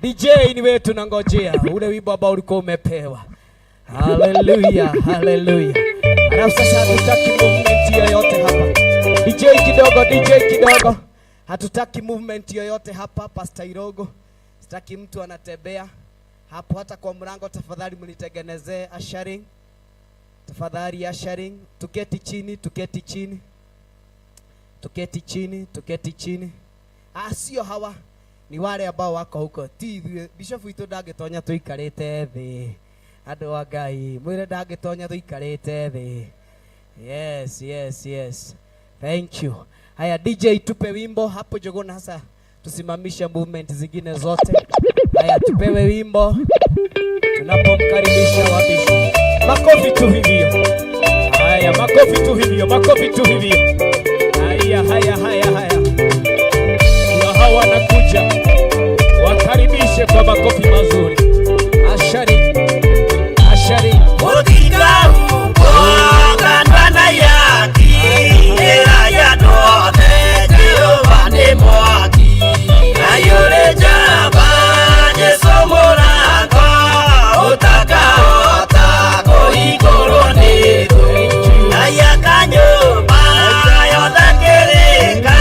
DJ ni wewe tunangojea ule wimbo ambao ulikuwa umepewa. Haleluya, haleluya. Alafu sasa hatutaki movement yoyote hapa. DJ kidogo, DJ kidogo. Hatutaki movement yoyote hapa, Pastor Irogo. Sitaki mtu anatembea hapo hata kwa mlango. Tafadhali mnitengenezee ushering. Tafadhali ushering. Tuketi chini, tuketi chini. Tuketi chini, tuketi chini. Ah, sio hawa. Ni wale ambao wako huko. Ti ithuĩ bishop witũ ndangĩtonya tũikarĩte thĩ. Andũ a Ngai, mwĩre ndangĩtonya tũikarĩte thĩ. Yes, yes, yes. Thank you. Haya, DJ tupe wimbo hapo Jogona, hasa tusimamishe movement zingine zote. Haya, tupewe wimbo tunapomkaribisha wabishi. Makofi tu hivyo. Haya, makofi tu hivyo, makofi tu hivyo. Haya, haya, haya, haya. Ndio hawa wanakuja, wakaribishe kwa makofi mazuri. Ashari, ashari. Kanyumba yothe kĩrĩka.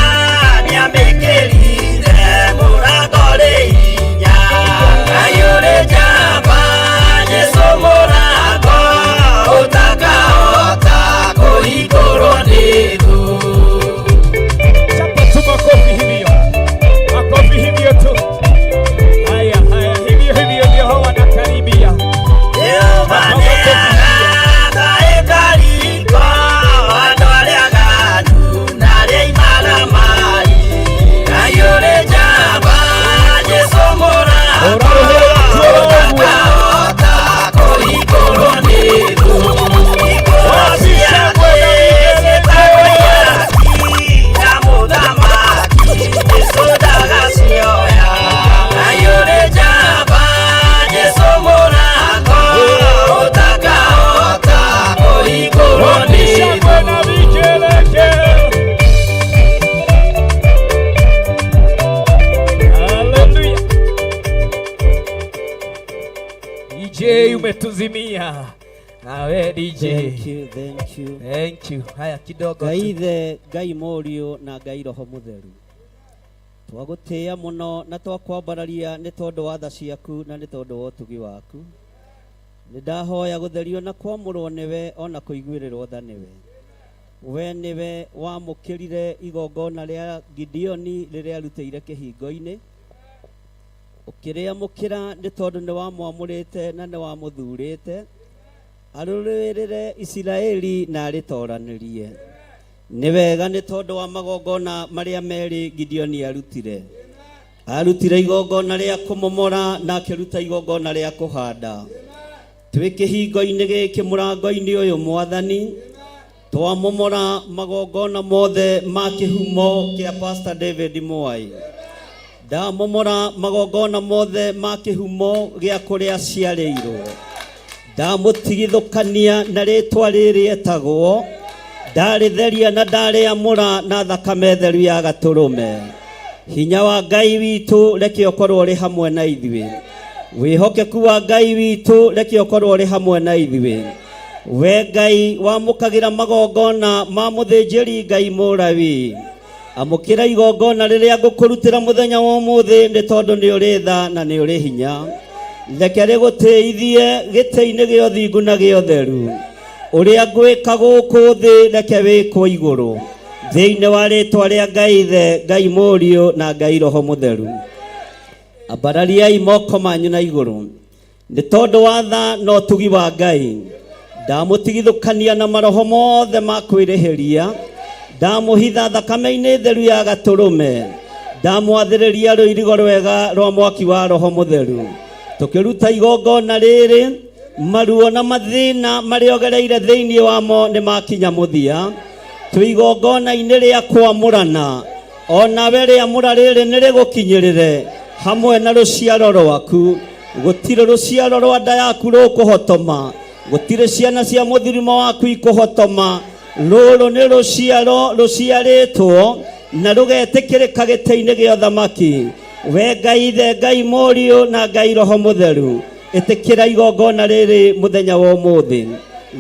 DJ umetuzimia. Nawe DJ. Thank you, thank you. Thank you. Haya kidogo Ngai tu. Ithe, Ngai Mũriũ na Ngai Roho Mũtheru, twagũtĩĩa mũno na twakwambararia nĩ tondũ wa tha ciaku na nĩ tondũ wa ũtugi waku. Nĩ ndahoya gũtherio na kwamũrwo nĩwe ona kũiguĩrĩrwo tha nĩwe. We nĩwe wamũkĩrire igongona rĩa Gideoni rĩrĩa arutĩire kĩhingo-inĩ, ũkĩrĩamũkĩra nĩ tondũ nĩ wamwamũrĩte na nĩ wamũthurĩte arũrĩrĩre Isiraeli na arĩtoranĩrie. Nĩ wega nĩ tondũ wa magongona marĩa merĩ Gideoni arutire. Arutire igongona rĩa kũmomora na akĩruta igongona rĩa kũhanda. Twĩ kĩhingo-inĩ gĩkĩ mũrango-inĩ ũyũ Mwathani, twamomora magongona mothe ma kĩhumo kĩa Pastor David Mwai. Ndamomora magongona mothe ma kĩhumo gĩa kũrĩa aciarĩirwo. Ndamũtigithũkania na rĩtwa rĩrĩ etagwo, ndarĩtheria na ndarĩamũra na thakame theru ya gatũrũme. Hinya wa Ngai witũ reke ũkorwo ũrĩ hamwe na ithuĩ. Wĩhokeku wa Ngai witũ reke ũkorwo ũrĩ hamwe na ithuĩ. We Ngai wamũkagĩra magongona ma mũthĩnjĩri Ngai Mũlawi, amũkĩra igongona rĩrĩa ngũkũrutĩra mũthenya wa ũmũthĩ nĩ tondũ nĩ ũrĩ tha na nĩ ũrĩ hinya. Reke rĩgũtĩithie gĩtĩ-inĩ gĩa ũthingu na gĩa ũtheru. Ũrĩa ngwĩka gũkũ thĩ reke wĩkwo igũrũ. Thĩinĩ wa rĩtwa rĩa Ngai Ithe, Ngai Mũriũ na Ngai Roho Mũtheru. Ambarariai moko manyu na igũrũ. Nĩ tondũ wa tha na ũtugi wa Ngai, ndamũtigithũkania na maroho mothe ma kwĩrĩhĩria, ndamũhitha thakame-inĩ theru ya gatũrũme, ndamwathĩrĩria rũirigo rwega rwa mwaki wa Roho Mũtheru. Tũkĩruta igongona rĩrĩ, maruo na mathĩna marĩa ũgereire thĩinĩ wamo nĩ makinya mũthia. Twĩ igongona-inĩ rĩa kwamũrana, onawe rĩamũra rĩrĩ nĩ rĩgũkinyĩrĩre hamwe na rũciaro rwaku. Gũtirĩ rũciaro rwa nda yaku rũkũhotoma, gũtirĩ ciana cia mũthirimo waku ikũhotoma. Rũrũ nĩ rũciaro rũciarĩtwo na rũgetĩkĩrĩka gĩtĩ-inĩ gĩa ũthamaki. We Ngai Ithe, Ngai Mũriũ na Ngai Roho Mũtheru, ĩtĩkĩra igongona rĩrĩ mũthenya wa ũmũthĩ.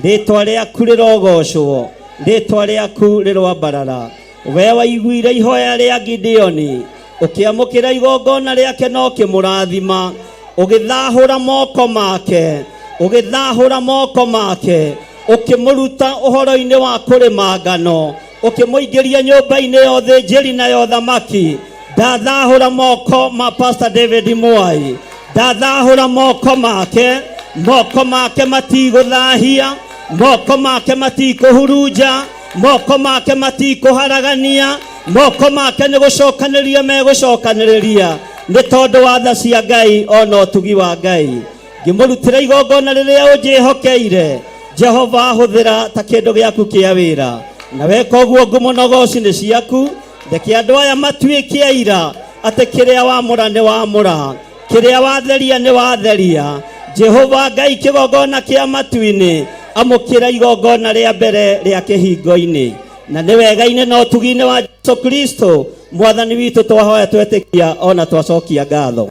Rĩtwa rĩaku rĩrogocwo, rĩtwa rĩaku rĩroambarara. We waiguire ihoya rĩa Gideoni, ũkĩamũkĩra igongona rĩake na ũkĩmũrathima, ũgĩthahũra moko make, ũgĩthahũra moko make, ũkĩmũruta ũhoro-inĩ wa kũrĩma ngano, ũkĩmũingĩria nyũmba-inĩ ya ũthĩnjĩri na ya ũthamaki. Ndathahũra moko ma Pastor David Mwai, ndathahũra moko make, moko make matigũthahia, moko make matikũhurunja, moko make matikũharagania, moko make nĩ gũcokanĩrĩria megũcokanĩrĩria nĩ tondũ wa tha cia Ngai ona ũtugi wa Ngai. Ngĩmũrutĩra igongona rĩrĩa ũnjĩhokeire, Jehova hũthĩra ta kĩndũ gĩaku kĩa wĩra, na weka ũguo ngumo na ũgoci nĩ ciaku. Reke andũ aya matuĩke aira atĩ kĩrĩa wamũra nĩ wamũra, kĩrĩa watheria nĩ watheria. Jehova Ngai kĩgongona kĩa matu-inĩ, amũkĩra igongona rĩa mbere rĩa kĩhingo-inĩ. Na nĩ wega-inĩ na ũtugi-inĩ wa Jesu Kristo Mwathani witũ twahoya twetĩkia ona twacokia ngatho.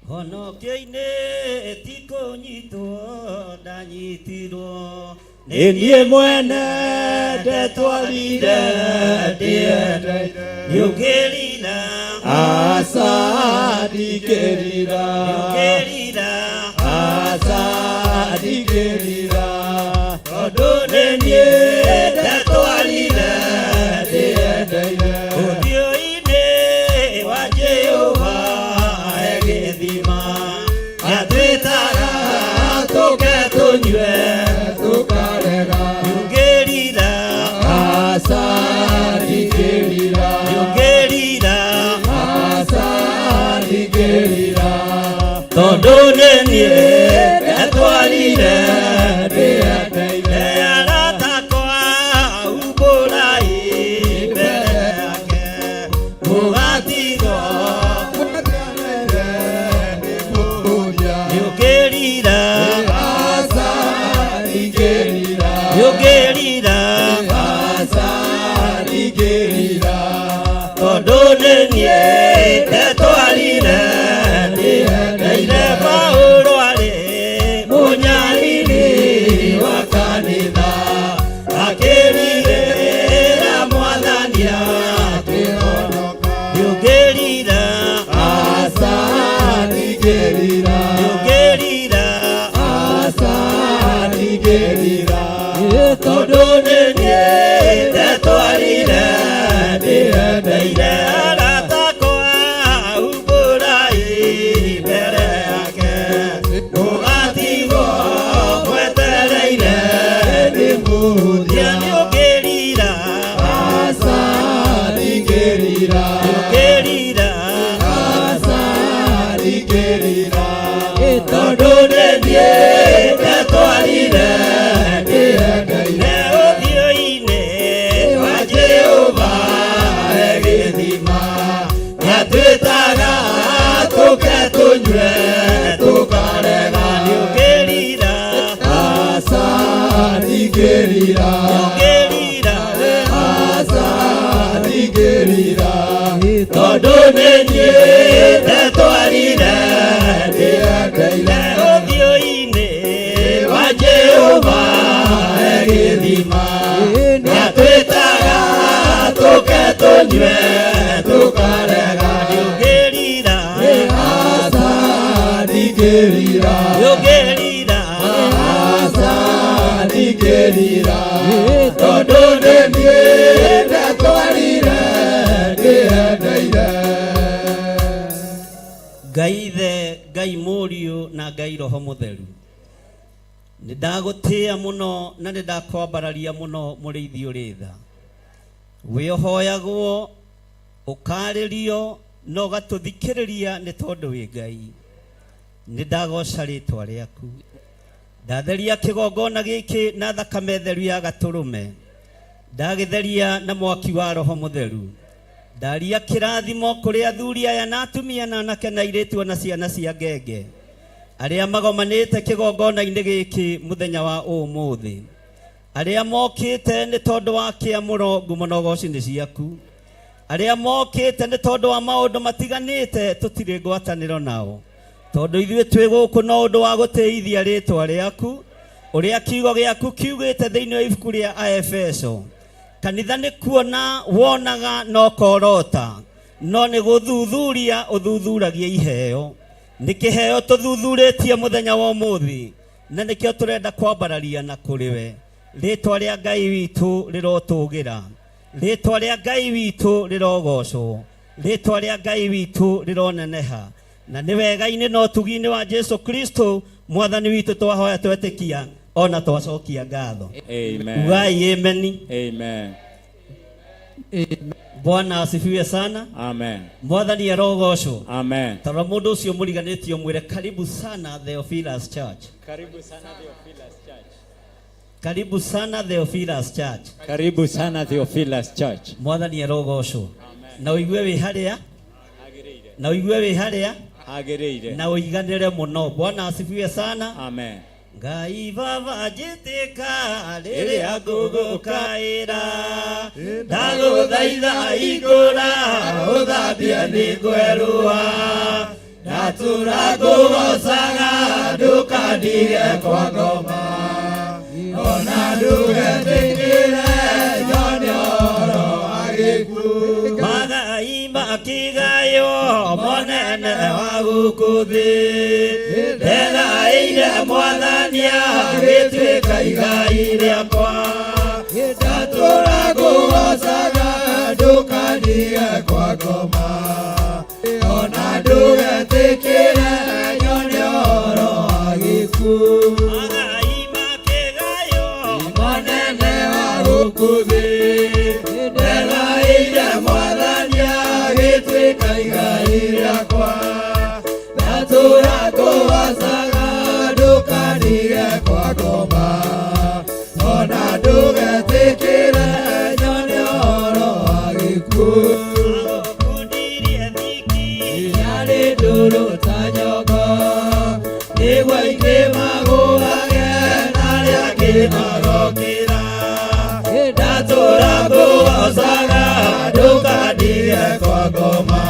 Honokio-inĩ ti kũnyitwo ndanyitirwo, nĩ niĩ mwene ndetwarire ndĩendeire. Nĩũngĩrira Aca ndingĩrira, nĩũngĩrira aca ndingĩrira, tondũ nĩ niĩ ndetwarire ndĩendeire. Ũthiũ-inĩ wa Jehova he gĩthima, atwĩtaga tũke tũnyue, Tũkarega, nĩũngĩrira aca ndingĩrira, nĩũngĩrira aca ndingĩrira, tondũ nĩ niĩ ndetwarire ndĩendeire. Arata akwa umbũrai mbere yake, mũgatigwo nĩũngĩrira Aca ndingĩrira, nĩũngĩrira aca ndingĩrira, tondũ nĩ niĩ ndetwarire. Ndingĩrira. Ndũngĩrira. Aca ndingĩrira. Tondũ nĩ niĩ ndetwarire Ndĩyendeire. Ũthiũ-inĩ wa Jehova he gĩthima nĩatwĩtaga tũke tũnyue tũkarega. Nĩũngĩrira. Aca ndingĩrira. Nĩũngĩrira. Aca ndingĩrira. Tondũ nĩ niĩ ndetwarire Ndĩyendeire. Ũthiũ-inĩ wa Jehova he gĩthima nĩatwĩtaga tũke tũnyue Tũkarega. Nĩũngĩrira. Aca ndingĩrira. Nĩũngĩrira. Aca ndingĩrira. Tondũ nĩ niĩ ndetwarire ndĩyendeire. Ngai Ithe, Ngai Mũriũ na Ngai Roho Mũtheru, nĩ ndagũtĩĩa mũno na nĩ ndakwambararia mũno mũrĩithi ũrĩ tha. Wĩ ũhoyagwo, ũkarĩrio na ũgatũthikĩrĩria nĩ tondũ wĩ Ngai. Nĩ ndagoca rĩtwa rĩaku. Ndatheria kĩgongona gĩkĩ na thakame theru ya gatũrũme. Ndagĩtheria na mwaki wa Roho Mũtheru. Ndaria kĩrathimo kũrĩ athuri aya na atumia na anake na airĩtu na ciana cia ngenge arĩa magomanĩte kĩgongona-inĩ gĩkĩ mũthenya wa ũmũthĩ, arĩa mokĩte nĩ tondũ wa kĩamũro ngumo na ũgoci nĩ ciaku, arĩa mokĩte nĩ tondũ wa maũndũ matiganĩte tũtirĩ ngwatanĩro nao, tondũ ithuĩ twĩ gũkũ no ũndũ wa gũtĩithia rĩtwa rĩaku ũrĩa kiugo gĩaku kiugĩte thĩinĩ wa ibuku rĩa Aefeso. Kanitha nĩ kuona wonaga no korota, no nĩ gũthuthuria ũthuthuragia iheo. Nĩ kĩheo tũthuthurĩtie mũthenya wa ũmũthĩ, na nĩkĩo tũrenda kwambararia na kũrĩ we. Rĩtwa rĩa Ngai witũ rĩrotũgĩra, rĩtwa rĩa Ngai witũ rĩrogocwo, rĩtwa rĩa Ngai witũ rĩroneneha. Na nĩ wega-inĩ na ũtugi-inĩ wa Jesu Kristo mwathani witũ twahoya twetĩkia ona twacokia ngatho. Amen. Ugai ameni. Amen. Bwana asifiwe sana. Amen. Mwathani arogocwo. Amen. Tarora mũndũ ũcio mũriganĩtio mwĩre karibu sana Theophilus Church. Karibu sana Theophilus Church. Karibu sana Theophilus Church. Karibu sana Theophilus Church. Mwathani arogocwo. Na ũigue wĩ harĩa, na ũigue wĩ harĩa, Hagĩrĩire. na ũiganĩre mũno. Bwana asifiwe sana. Amen. Ngai baba njĩtĩka rĩrĩa ngũgũkaĩra, ndagũthaitha igũra ũthambie nĩ ngwerũa, Ndatũra ngũgocaga ndũkandige kwa ngoma, ona ndũgetĩkĩre nyone ũhoro wa gĩkuũ. Magai makĩgaywo monene wa gũkũ thĩ, ndegaĩire Mwathani agĩtuĩka igai rĩakwa. Ndatũra ngũgocaga ndũkandige kwa ngoma, ona ndũgetĩkĩre nyone ũhoro wa gĩkuũ. Magai makĩgaywo Monene wa gũkũ thĩ, ndegaĩire Mwathani agĩtuĩka igai rĩakwa. Ndatũra ngũgocaga ndũkandige kwa ngoma, ona ndũgetĩkĩre nyone ũhoro wa gĩkuũ. Agũkundirie thiki Yarĩ ndũrũ ta nyongo, nĩguo aingĩ magũage na arĩa angĩ magokĩra. Ndatũra ngũgocaga ndũkandige kwa ngoma,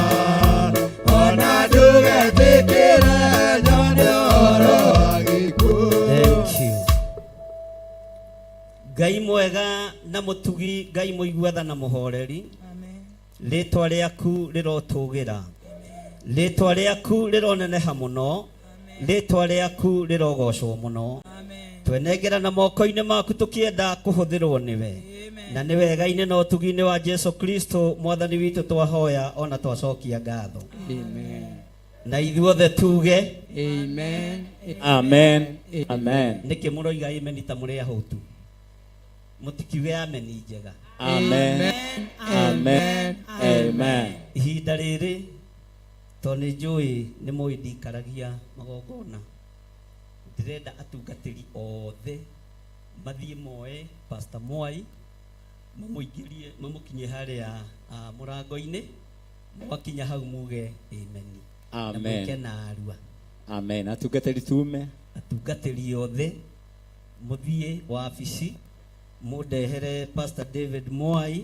ona ndũgetĩkĩre nyone ũhoro wa gĩkuũ. Thank you. Ngai mwega na mũtugi, Ngai mũigua na mũhoreri, rĩtwa rĩaku rĩrotũgĩra, rĩtwa rĩaku rĩroneneha mũno, rĩtwa rĩaku rĩrogocwo mũno. Twenengera na moko-inĩ maku tũkĩenda kũhũthĩrwo nĩwe, na nĩ wega-inĩ na ũtugi-inĩ wa Jesu Kristo mwathani witũ twahoya ona twacokia ngatho. Amen. Na ithuothe tuge Amen. Amen. Amen. Nĩkĩ mũroiga amen ta mũrĩ ahũtu? Mũtikiuge amen njega. Amen. Amen. Amen. Ihinda rĩrĩ tondũ nĩ njũĩ nĩ mũĩ ndikaragia magongona, ndĩrenda atungatĩri othe mathiĩ moe Pastor Mwai mamũingĩrie mamũkinyie harĩa mũrango-inĩ, mwakinya hau muge amen. Na Amen. mwĩke narua. Amen. Atungatĩri tume. Atungatĩri othe mũthiĩ wabici mũndehere Pastor David Mwai,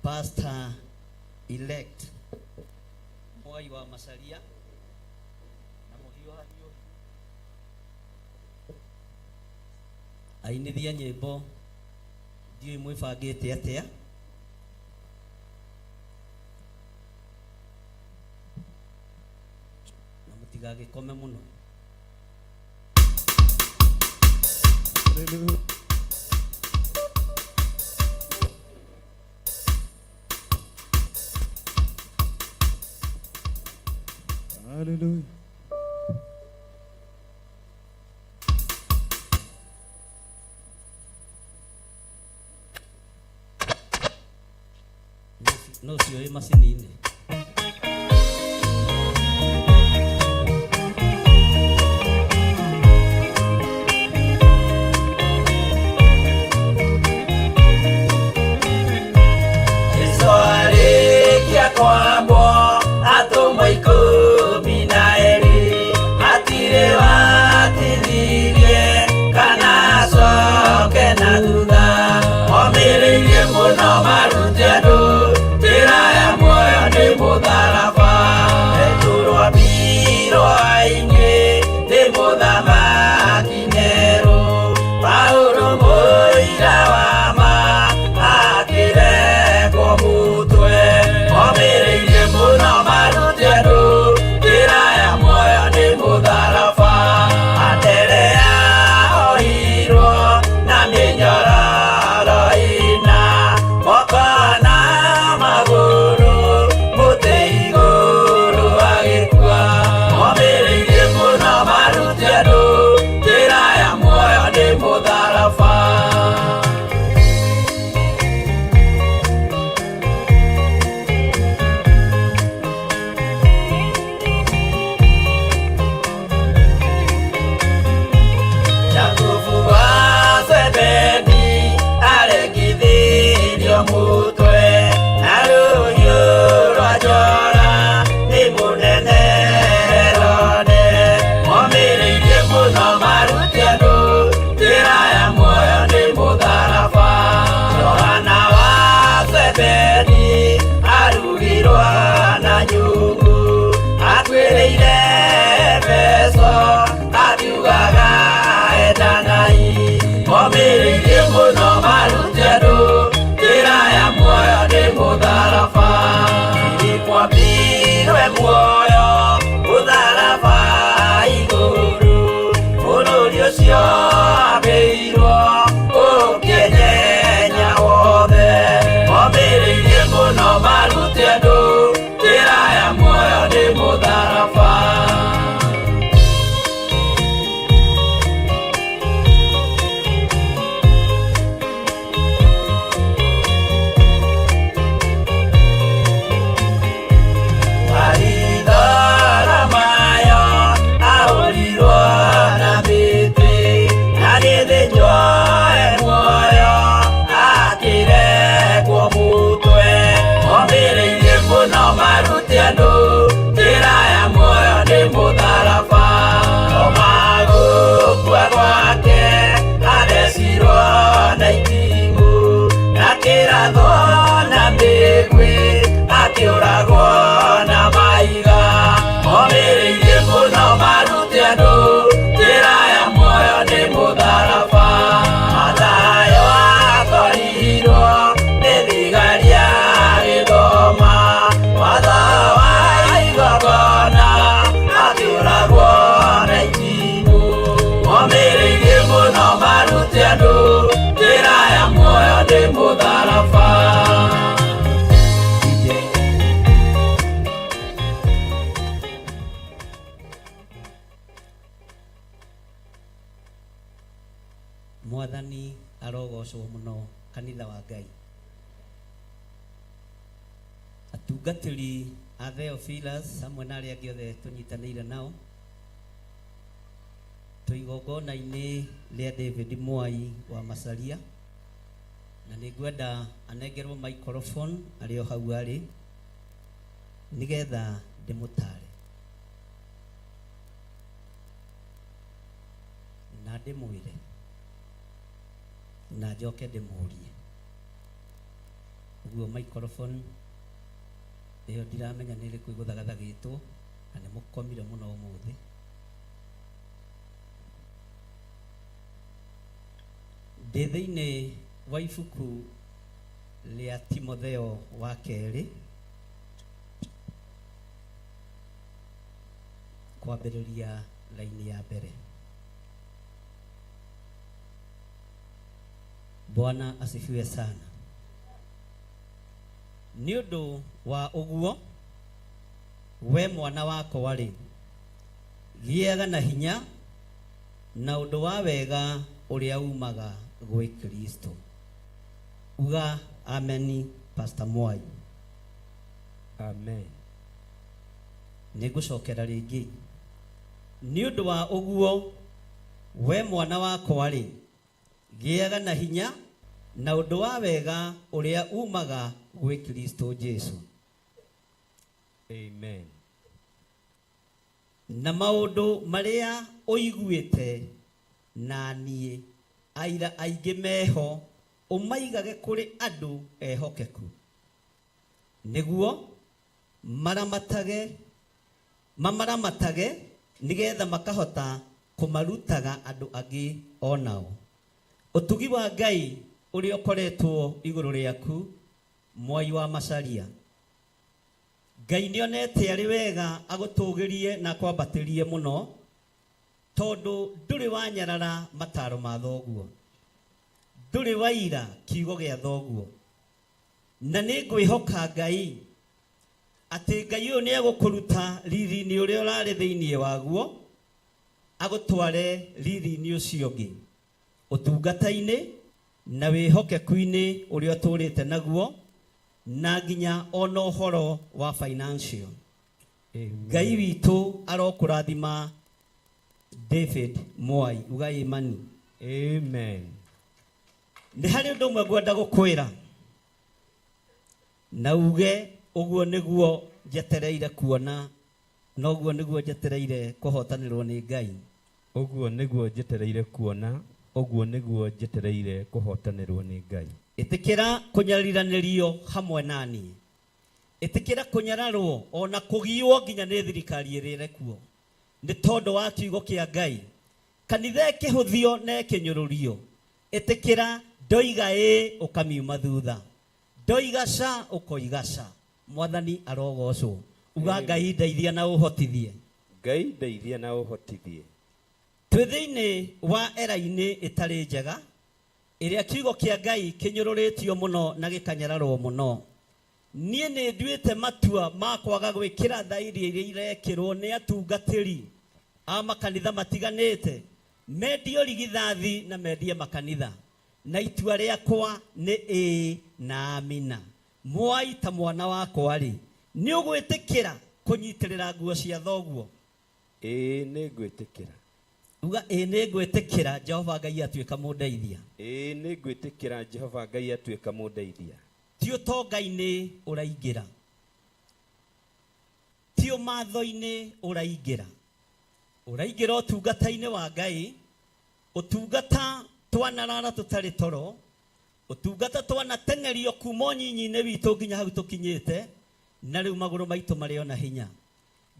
Pastor elect Mwai wa Macharia, na mũhiũhahiũhi ainithia nyĩmbo ndiũĩ mwĩbangĩte atĩa. Na mũtigagĩkome mũno. Hallelujah. No ũcio wĩ macini-inĩ. Jesu arĩkia kwambwo atũmwo 12 hatirĩ watithirie kana acoke na thutha, omĩrĩirie mũno marute andũ njĩra ya muoyo nĩ mũtharaba. Petero ambirwo aingĩ nĩ mũthamaki Nero, Paulo mũira wa ma akĩrekwo mũtwe, omĩrĩirie mũno marute andũ njĩra ya muoyo nĩ mũtharaba. Anderea ohirwo na mĩnyororo ĩna moko na magũrũ, mũtĩ igũrũ agĩkua, omĩrĩirie mũno marute andũ njĩra ya muoyo nĩ mũtharaba. Jakubu wa Zebedi aregithirio mũtwe na rũhiũ rwa njora nĩ mũnene Herode, omĩrĩirie mũno marute andũ njĩra ya muoyo nĩ mũtharaba. Johana wa Zebedi arugirwo na nyungu, akuĩrĩire Efeso akiugaga endanai, omĩrĩirie mũno marute andũ njĩra ya muoyo nĩ mũtharaba. Filipo ambirwe muoyo mũtharaba igũrũ, bũrũri ũcio ambĩirwo ũkĩnyenya wothe, omĩrĩirie mũno marute andũ njĩra ya muoyo nĩ mũtharaba. Baritholomayo ahũrirwo na mĩtĩ, agĩthĩnjwo e muoyo akĩrekwo mũtwe, omĩrĩirie mũno marute andũ njĩra ya muoyo nĩ mũtharaba. Toma gũkua gwake athecirwo na itimũ, akĩrathwo na mĩguĩ akĩũragwo na mahiga, omĩrĩirie mũno marute andũ njĩra ya muoyo nĩ mũtharaba. Mathayo akorirwo nĩ thigari agĩthoma watho wa igongona, akĩũragwo na itimũ, omĩrĩirie mũno marute andũ njĩra ya muoyo nĩ mũtharaba. Mwathani arogocwo mũno kanitha wa Ngai. Atungatĩri a Theophilus hamwe na arĩa angĩ othe tũnyitanĩire nao twĩ igongona-inĩ rĩa David Mwai wa Macharia, na nĩ ngwenda anengerwo microphone arĩ o hau arĩ nĩgetha ndĩmũtare na ndĩmwĩre na njoke ndĩmũrie. Ũguo microphone ĩyo ndiramenya nĩ ĩrĩkũ ĩgũthagathagĩtwo, na nĩ mũkomire mũno ũmũthĩ. Ndĩ thĩinĩ wa ibuku rĩa Timotheo wa kerĩ kwambĩrĩria raini ya mbere. Bwana asifiwe sana. Nĩ ũndũ wa ũguo we mwana wakwa rĩ, gĩaga na hinya na ũndũ wa wega ũrĩa umaga gwĩ Kristo. Uga ameni, Pastor Mwai. Amen. Nĩ ngũcokera rĩngĩ. Nĩ ũndũ wa ũguo we mwana wakwa rĩ, gĩaga na hinya na ũndũ wa wega ũrĩa umaga gwĩ Kristo Jesu. Amen. Na maũndũ marĩa ũiguĩte na niĩ aira aingĩ meho ũmaigage kũrĩ andũ ehokeku, nĩguo mamaraamatage nĩgetha makahota kũmarutaga andũ angĩ onao. Ũtugi wa Ngai ũrĩa ũkoretwo igũrũ rĩaku, Mwai wa Macharia, Ngai nĩonete arĩ wega agũtũgĩrie na akwambatĩrie mũno, tondũ ndũrĩ wanyarara mataro ma thoguo, ndũrĩ waira kiugo gĩa thoguo. Na nĩ ngwĩhoka Ngai atĩ Ngai ũyũ nĩegũkũruta riri-inĩ ũrĩa ũrarĩ thĩinĩ waguo, agũtware riri-inĩ ũcio ũngĩ, ũtungata-inĩ na wĩhokeku-inĩ ũrĩa ũtũrĩte naguo, na nginya ona ũhoro wa financial. Ngai witũ arokũrathima David Mwai. Uga imani. Amen. Nĩ harĩ ũndũ ũmwe ngwenda gũkwĩra na uge ũguo nĩguo njetereire kuona, na ũguo nĩguo njetereire kũhotanĩrwo nĩ Ngai. Ũguo nĩguo njetereire kuona, ũguo nĩguo njetereire kũhotanĩrwo nĩ Ngai. Ĩtĩkĩra kũnyariranĩrio hamwe na niĩ, ĩtĩkĩra kũnyararwo ona kũgiwo nginya nĩ thirikari ĩrĩa ĩrĩ kuo nĩ tondũ wa kiugo kĩa Ngai. Kanitha ĩkĩhũthio na ĩkĩnyũrũrio, ĩtĩkĩra ndoiga ĩ ũkamiuma thutha, ndoiga ca ũkoiga ca. Mwathani arogocwo. Uga Ngai ndeithia na ũhotithie. Ngai ndeithia na ũhotithie. Twĩ thĩinĩ wa era-inĩ ĩtarĩ njega, ĩrĩa kiugo kĩa Ngai kĩnyũrũrĩtio mũno na gĩkanyararwo mũno. Niĩ nĩ nduĩte matua ma kwaga gwĩkĩra thairi iria irekĩrwo nĩ atungatĩri a makanitha matiganĩte, mendie ũrigithathi na mendie makanitha. Na itua rĩakwa nĩ ĩĩ na amina. Mwai ta mwana wakwa rĩ, nĩ ũgwĩtĩkĩra kũnyitĩrĩra nguo cia thoguo? Ĩĩ nĩ ngwĩtĩkĩra. Uga ĩĩ nĩ ngwĩtĩkĩra Jehova Ngai atuĩka mũndeithia. Ĩĩ nĩ ngwĩtĩkĩra Jehova Ngai atuĩka mũndeithia. Ti ũtonga-inĩ ũraingĩra, ti ũmatho-inĩ ũraingĩra, ũraingĩra ũtungata-inĩ wa Ngai, ũtungata twanarara tũtarĩ toro, ũtungata twanateng'erio kuma ũnyinyi-inĩ witũ nginya hau tũkinyĩte, na rĩu magũrũ maitũ marĩ ona hinya.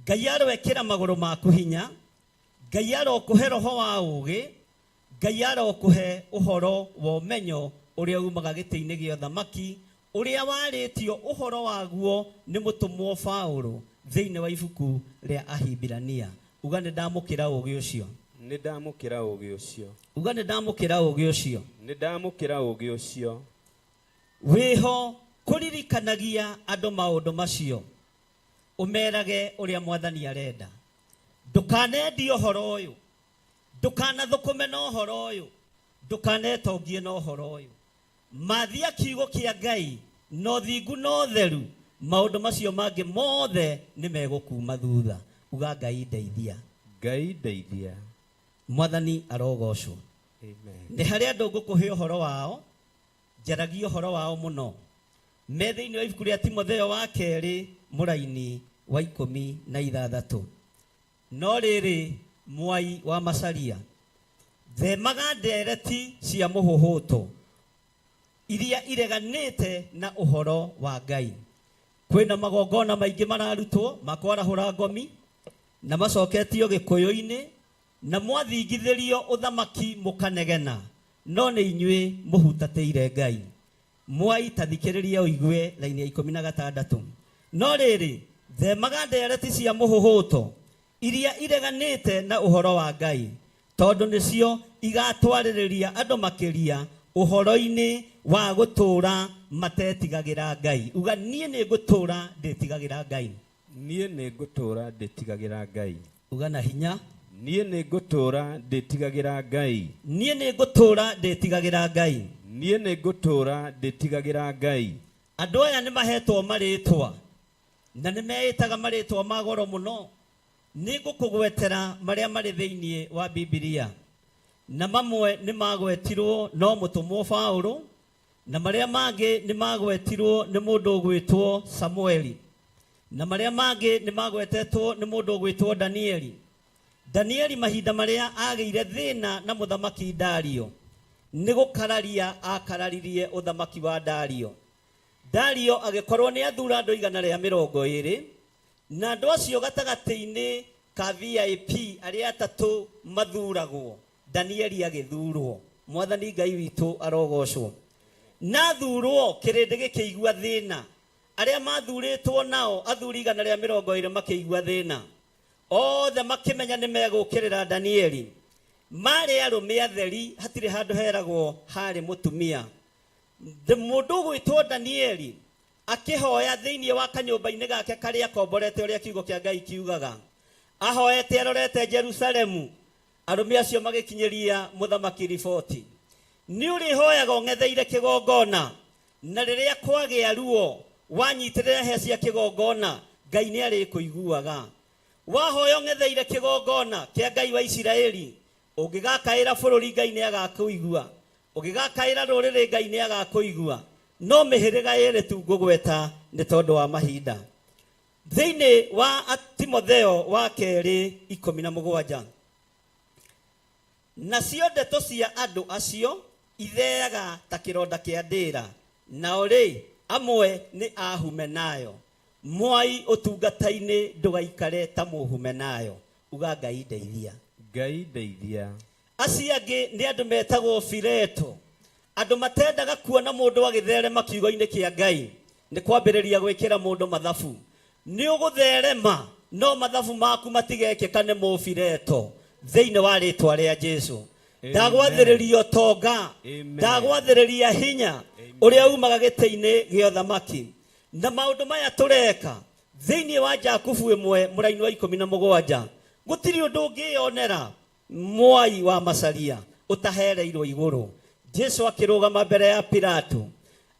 Ngai aroekĩra magũrũ maku hinya, Ngai arokũhe roho wa ũũgĩ, Ngai arokũhe ũhoro wa ũmenyo ũrĩa umaga gĩtĩ-inĩ gĩa ũthamaki, ũrĩa warĩtio ũhoro waguo nĩ mũtũmwo Paũlũ thĩinĩ wa ibuku rĩa Ahibirania. Uga nĩ ndamũkĩra ũũgĩ ũcio. Nĩ ndamũkĩra ũũgĩ ũcio. Uga nĩ ndamũkĩra ũũgĩ ũcio. Nĩ ndamũkĩra ũũgĩ ũcio. Wĩho kũririkanagia andũ maũndũ macio, ũmerage ũrĩa Mwathani arenda. Ndũkanendie ũhoro ũyũ, ndũkanathũkũme na ũhoro ũyũ, ndũkanetongie na ũhoro ũyũ. Mathia kiugo kĩa Ngai na ũthingu na ũtheru Maũndũ macio mangĩ mothe nĩ megũkuma thutha. Uga Ngai ndeithia. Ngai ndeithia. Mwathani arogocwo. Amen. Nĩ harĩ andũ ngũkũhe ũhoro wao, njaragia ũhoro wao mũno. Me thĩinĩ wa ibuku rĩa Timotheo wa kerĩ mũraini wa 16. No rĩrĩ mwai wa Macaria, themaga ndereti cia mũhũhũto iria ireganĩte na ũhoro wa Ngai. Kwĩna magongona maingĩ mararutwo ma kwarahũra ngomi na macoketio gĩkũyũ-inĩ, na mwathingithĩrio ũthamaki mũkanegena, no nĩ inyuĩ mũhutatĩire Ngai. Mwai ta thikĩrĩria ũigue raini ya 16. No rĩrĩ themaga ndereti cia mũhũhũto iria ireganĩte na ũhoro wa Ngai, tondũ nĩcio igatwarĩrĩria andũ makĩria ũhoro-inĩ wa gũtũũra matetigagĩra Ngai. Uga niĩ nĩ ngũtũũra ndĩtigagĩra Ngai. Niĩ nĩ ngũtũũra ndĩtigagĩra Ngai. Uga na hinya. Niĩ nĩ ngũtũũra ndĩtigagĩra Ngai. Niĩ nĩ ngũtũũra ndĩtigagĩra Ngai. Niĩ nĩ ngũtũũra ndĩtigagĩra Ngai. Andũ aya nĩ mahetwo marĩtwa na nĩ meĩtaga marĩtwa ma goro mũno. Nĩ ngũkũgwetera marĩa marĩ thĩinĩ wa Bibilia, na mamwe nĩ magwetirwo no mũtũmwo Paũlũ, na marĩa mangĩ nĩ magwetirwo nĩ mũndũ ũgwĩtwo Samueli, na marĩa mangĩ nĩ magwetetwo nĩ mũndũ ũgwĩtwo Danieli. Danieli mahinda marĩa agĩire thĩna na mũthamaki Dario, nĩ gũkararia akararirie ũthamaki wa Dario. Dario agĩkorwo nĩ athura andũ 120, na andũ acio gatagatĩ-inĩ ka VIP arĩa atatũ mathuragwo, Danieli agĩthurwo. Mwathani Ngai witũ arogocwo. Na athurwo kĩrĩndĩ gĩkĩigua thĩna. Arĩa mathurĩtwo nao athuri 120 makĩigua thĩna. Othe makĩmenya nĩ megũkĩrĩra Danieli. Marĩ arũme atheri, hatirĩ handũ heragwo harĩ mũtumia. Mũndũ ũgwĩtwo Danieli akĩhoya thĩinĩ wa kanyũmba-inĩ gake karĩa akomborete ũrĩa kiugo kĩa Ngai kiugaga. Ahoete arorete Jerusalemu. Arũme acio magĩkinyĩria mũthamaki riboti. Nĩ ũrĩhoyaga ũng'etheire kĩgongona, na rĩrĩa kwagĩa ruo wanyitĩrĩra hĩa cia kĩgongona, Ngai nĩ arĩkũiguaga. Wahoya ũng'etheire kĩgongona kĩa Ngai wa Isiraeli, ũngĩgakaĩra bũrũri Ngai nĩ agakũigua, ũngĩgakaĩra rũrĩrĩ Ngai nĩ agakũigua. No mĩhĩrĩga ĩrĩ tu ngũgweta nĩ tondũ wa mahinda. Thĩinĩ wa Timotheo wa kerĩ 17, nacio ndeto cia andũ acio itheaga ta kĩronda kĩa ndĩra, nao rĩ amwe nĩ ahumenayo. Mwai ũtungata-inĩ ndũgaikare ta mũhumenayo. Uga Ngai ndeithia. Ngai ndeithia. Acio angĩ nĩ andũ metagwo Fileto, andũ matendaga kuona mũndũ agĩtherema kiugo-inĩ kĩa Ngai. Nĩ kwambĩrĩria gwĩkĩra mũndũ mathabu. Nĩ ũgũtherema no mathabu maku matigekĩka nĩ mũfileto thĩinĩ wa rĩtwa rĩa Jesu. Ndagwathĩrĩria ũtonga, ndagwathĩrĩria hinya ũrĩa umaga gĩtĩ-inĩ gĩa ũthamaki. Na maũndũ maya tũreka thĩinĩ wa Jakubu 1 mũraini wa 17, gũtirĩ ũndũ ũngĩyonera mwai wa Macaria ũtahereirwo igũrũ. Jesu akĩrũgama mbere ya Pilato,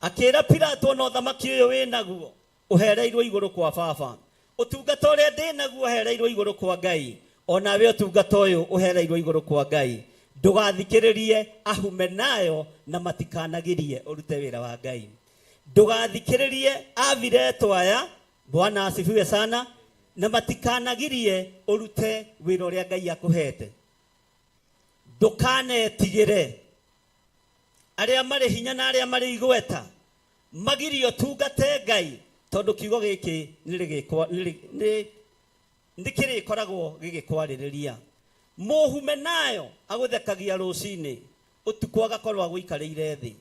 akĩra Pilato, ona ũthamaki ũyũ wĩnaguo ũhereirwo igũrũ kwa baba, ũtungata ũrĩa ndĩnaguo ũhereirwo igũrũ kwa Ngai, onawe ũtungata ũyũ ũhereirwo igũrũ kwa Ngai. Ndũgathikĩrĩrie ahumenayo na matikanagirie ũrute wĩra wa Ngai. Ndũgathikĩrĩrie avireto aya, Bwana asifiwe sana, na matikanagirie ũrute wĩra ũrĩa Ngai akũhete. Ndũkanetigĩre arĩa marĩ hinya na arĩa marĩ igweta, magirie ũtungate Ngai, tondũ kiugo gĩkĩ nĩ kĩrĩkoragwo gĩgĩkwarĩrĩria. Mũhumenayo agũthekagia rũcinĩ, ũtukũ agakorwo agũikarĩire thĩ.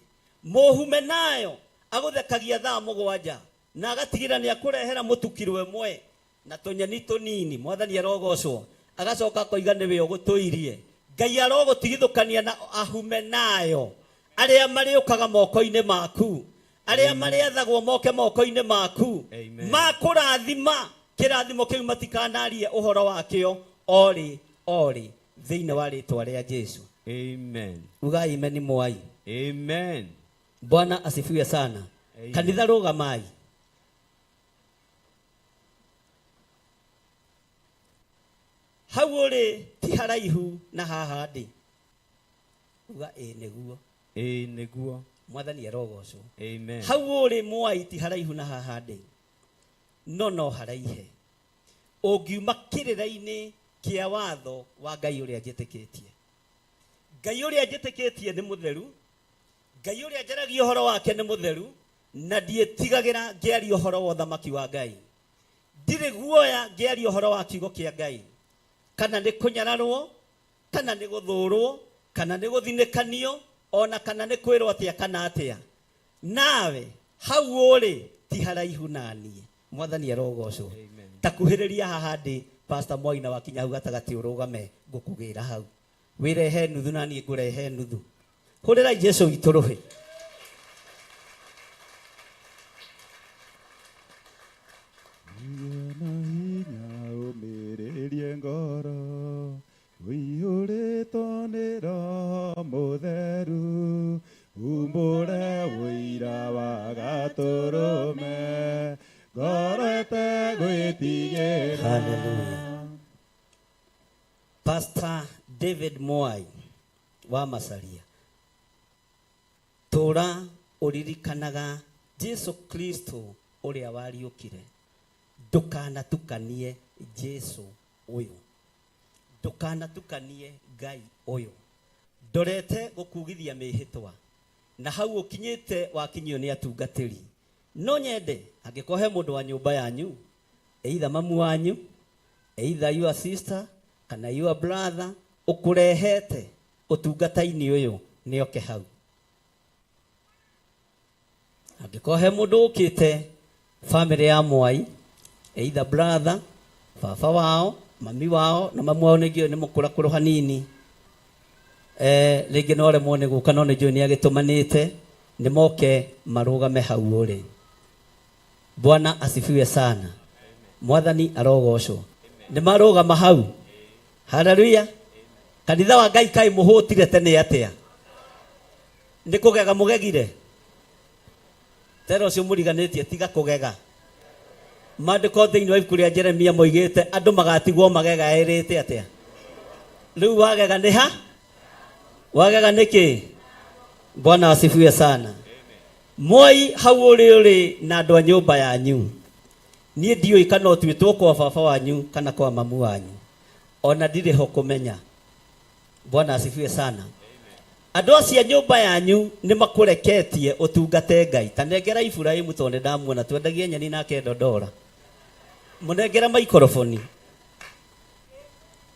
Mũhumenayo agũthekagia thaa 7 na agatigĩra nĩ akũrehera mũtu kiro 1 na tũnyeni tũnini. Mwathani arogocwo. Agacoka akoiga nĩwe ũgũtũirie. Ngai arogũtigithũkania na ahumenayo arĩa marĩũkaga moko-inĩ maku, arĩa marĩathagwo moke moko-inĩ maku, makũrathima kĩrathimo kĩu matikanarie ũhoro wakĩo orĩ orĩ thĩinĩ wa rĩtwa rĩa Jesu. Amen. Ugai amen mwai. Amen. Bwana asifiwe sana. Kanitha rũgamai. Hau ũrĩ ti haraihu na haha ndĩ. Uga ĩĩ nĩguo. Ĩĩ nĩguo. Mwathani arogocwo. Amen. Hau ũrĩ Mwai ti haraihu na haha ndĩ, no no haraihe ũngiuma kĩrĩra-inĩ kĩa watho wa Ngai ũrĩa njĩtĩkĩtie. Ngai ũrĩa njĩtĩkĩtie nĩ mũtheru, Ngai ũrĩa njaragia ũhoro wake nĩ mũtheru, na ndiĩtigagĩra ngĩaria ũhoro wa ũthamaki wa Ngai. Ndirĩ guoya ngĩaria ũhoro wa kiugo kĩa Ngai, kana nĩ kũnyararwo, kana nĩ gũthũrwo, kana nĩ gũthinĩkanio, ona kana nĩ kwĩrwo atĩa kana atĩa. Nawe hau ũrĩ ti haraihu na niĩ. Mwathani arogocwo. Ta kuhĩrĩria haha ndĩ, Pastor Moi, na wakinya hau gatagatĩ ũrũgame, ngũkũgĩra hau. Wĩrehe nuthu na niĩ ngũrehe nuthu. Hũrĩrai Jesu witũ rũhĩ. Gĩa na hinya ũmĩrĩrie ngoro, ũiyũrĩtwo nĩ Roho Mũtheru, umbũre ũira wa Gatũrũme, ngoro ĩtegwĩtigĩra. Hallelujah. Pastor David Mwai wa Masaria, tũra ũririkanaga Jesu Kristo ũrĩa wariũkire. Ndũkanatukanie Jesu ũyũ, ndũkanatukanie Ngai ũyũ. Ndorete gũkugithia mĩhĩtwa na hau ũkinyĩte wakinyio nĩ atungatĩri. No nyende angĩkorwo he mũndũ wa nyũmba yanyu, either mamu wanyu, either your sister kana your brother, ũkũrehete ũtungata-inĩ ũyũ, nĩ oke hau. Angĩkorwo he mũndũ ũkĩte family ya Mwai, either brother, baba wao, mami wao, na mamu wao nĩ nĩ mũkũrakũrũ hanini, rĩngĩ no remwo nĩ gũka, no nĩ njũĩ nĩ agĩtũmanĩte, nĩ moke marũgame hau ũrĩ. Bwana asifiwe sana. Mwathani arogocwo. Nĩ marũgama hau. Haleluya. Kanitha wa Ngai kaĩ mũhũtire tene atĩa? Nĩ kũgega mũgegire? Tera ũcio mũriganĩtie tiga kũgega. Maandĩko thĩinĩ wa ibuku rĩa Jeremia moigĩte andũ magatigwo magegaĩrĩte atĩa? Rĩu wagega nĩ ha? Wagega nĩ kĩ? Bwana asifiwe sana. Mwai hau ũrĩ ũrĩ na andũ a nyũmba yanyu. Niĩ ndiũĩ kana ũtuĩtwo kwa baba wanyu kana kwa mamu wanyu. Ona ndirĩ ho kũmenya. Bwana asifiwe sana. Andũ acio a nyũmba yanyu nĩ makũreketie ũtungate Ngai. Ta nengera Iburahĩmu tondũ nĩ ndamuona twendagia nyeni nake Dodora. Mũnengere maikoroboni.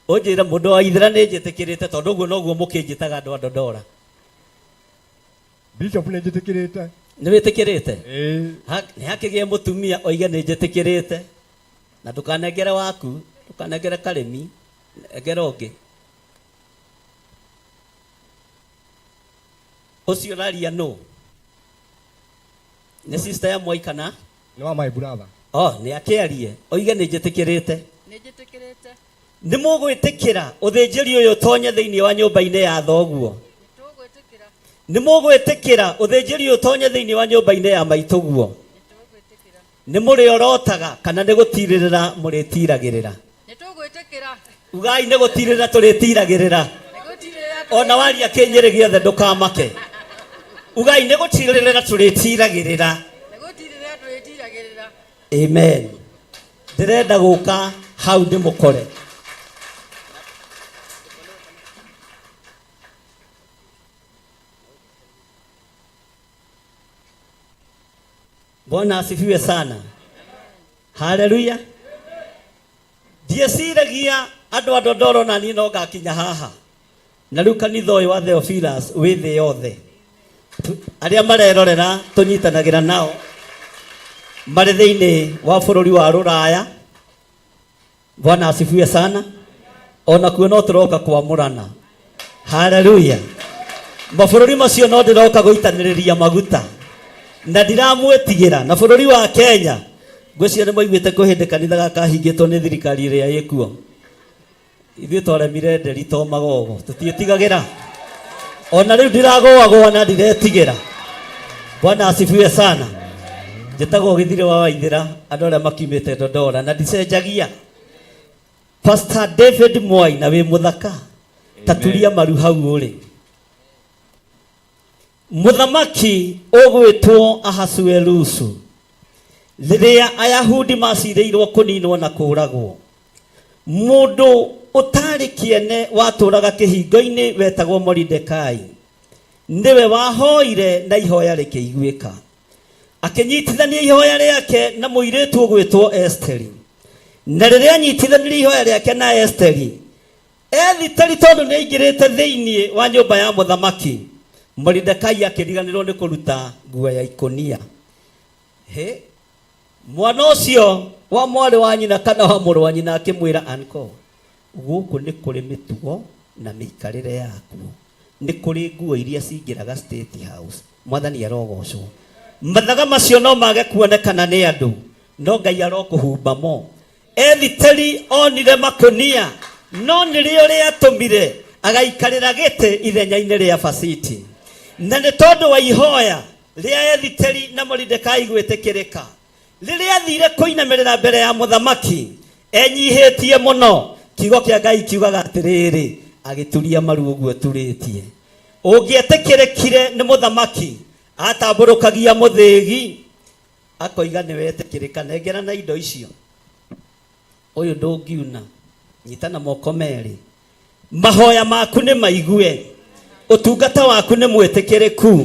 Ũnjĩre mũndũ wa ithira nĩ njĩtĩkĩrĩte tondũ ũguo noguo mũkĩnjĩtaga andũ a Dodora. Bishop nĩ njĩtĩkĩrĩte. Nĩ wĩtĩkĩrĩte? Ĩĩ. Nĩ hakĩgĩe mũtumia oige nĩ njĩtĩkĩrĩte. Na ndũkanengere waku, ndũkanengere karĩmi, nengera ũngĩ. Ũcio ũraria nũ? Nĩ sister ya Mwai kana? Nĩ wa my brother. Oh, nĩ akĩarie, oige nĩ njĩtĩkĩrĩte. Nĩ njĩtĩkĩrĩte. Nĩ mũgwĩtĩkĩra ũthĩnjĩri ũyũ ũtonye thĩinĩ wa nyũmba-inĩ ya thoguo? Nĩ mũgwĩtĩkĩra ũthĩnjĩri ũyũ ũtonye thĩinĩ wa nyũmba-inĩ ya maitũguo? Nĩ mũrĩorotaga kana nĩ gũtirĩrĩra mũrĩtiragĩrĩra? Nĩ tũgwĩtĩkĩra. Ugai nĩ gũtirĩrĩra tũrĩtiragĩrĩra. Ona waria kĩnyĩrĩ gĩothe ndũkamake. Ugai nĩ gũtirĩrĩra tũrĩtiragĩrĩra. Nĩ gũtirĩrĩra tũrĩtiragĩrĩra. Amen. Ndĩrenda gũka hau ndĩmũkore. Bwana asifiwe sana. Haleluya. Ndieciragia andũ a Dodoro na niĩ no ngakinya haha. Na rĩu kanitha ũyũ wa Theophilus wĩ thĩ yothe. Arĩa marerorera tũnyitanagĩra nao marĩ thĩinĩ wa bũrũri wa Rũraya. Bwana asifiwe sana. Ona kuo no tũroka kwamũrana. Haleluya. Mabũrũri macio no ndĩroka gũitanĩrĩria maguta na ndiramwĩtigĩra. Na bũrũri wa Kenya ngwĩciria nĩ maiguĩte kwĩ hĩndĩ kanitha gaka kahingĩtwo nĩ thirikari ĩrĩa ĩkuo. Ithuĩ twaremire nderi to magogo, tũtiĩtigagĩra. Ona rĩu ndiragũagũa na ndiretigĩra. Bwana asifiwe sana. Njĩtagwo Gĩthirĩ wa Waithĩra, andũ arĩa makiumĩte Dodora, na ndicenjagia. Pastor David Mwai na wĩ mũthaka taturia maru hau ũrĩ mũthamaki ũgwĩtwo Ahasuerusu rĩrĩa Ayahudi macirĩirwo kũninwo na kũũragwo mũndũ ũtarĩ kĩene watũraga kĩhingo-inĩ wetagwo Moridekai nĩwe wahoire na ihoya rĩkĩiguĩka akĩnyitithania ihoya rĩake na mũirĩtu ũgwĩtwo Esteri na rĩrĩa anyitithanirie ihoya rĩake na Esteri Ethiteri tondũ nĩ aingĩrĩte thĩinĩ wa nyũmba ya mũthamaki Moridekai akĩriganĩrwo nĩ kũruta nguo ya ikũnia he mwana ũcio wa mwarĩ wa nyina kana wa mũrũ wa nyina akĩmwĩra anko gũkũ nĩ kũrĩ mĩtugo na mĩikarĩre yakuo nĩ kũrĩ nguo iria cingĩraga State House mwathani arogocwo mathaga macio no mage kuonekana nĩ andũ no Ngai arokũhumba mo Ethiteri onire makunia no nĩrĩo rĩatũmire agaikarĩra gĩtĩ ithenya-inĩ rĩa Fasiti na nĩ tondũ wa ihoya rĩa Ethiteri na Moridekai gwĩtĩkĩrĩka rĩrĩa athire kũinamĩrĩra mbere ya mũthamaki enyihĩtie mũno kiugo kĩa Ngai kiugaga atĩrĩrĩ agĩturia maru ũguo turĩtie ũngĩetĩkĩrĩkire nĩ mũthamaki atambũrũkagia mũthĩgi akoiga nĩ wetĩkĩrĩka nengera na indo icio ũyũ ndũngiuna nyita na moko merĩ mahoya maku nĩ maigue ũtungata waku nĩ mwĩtĩkĩrĩku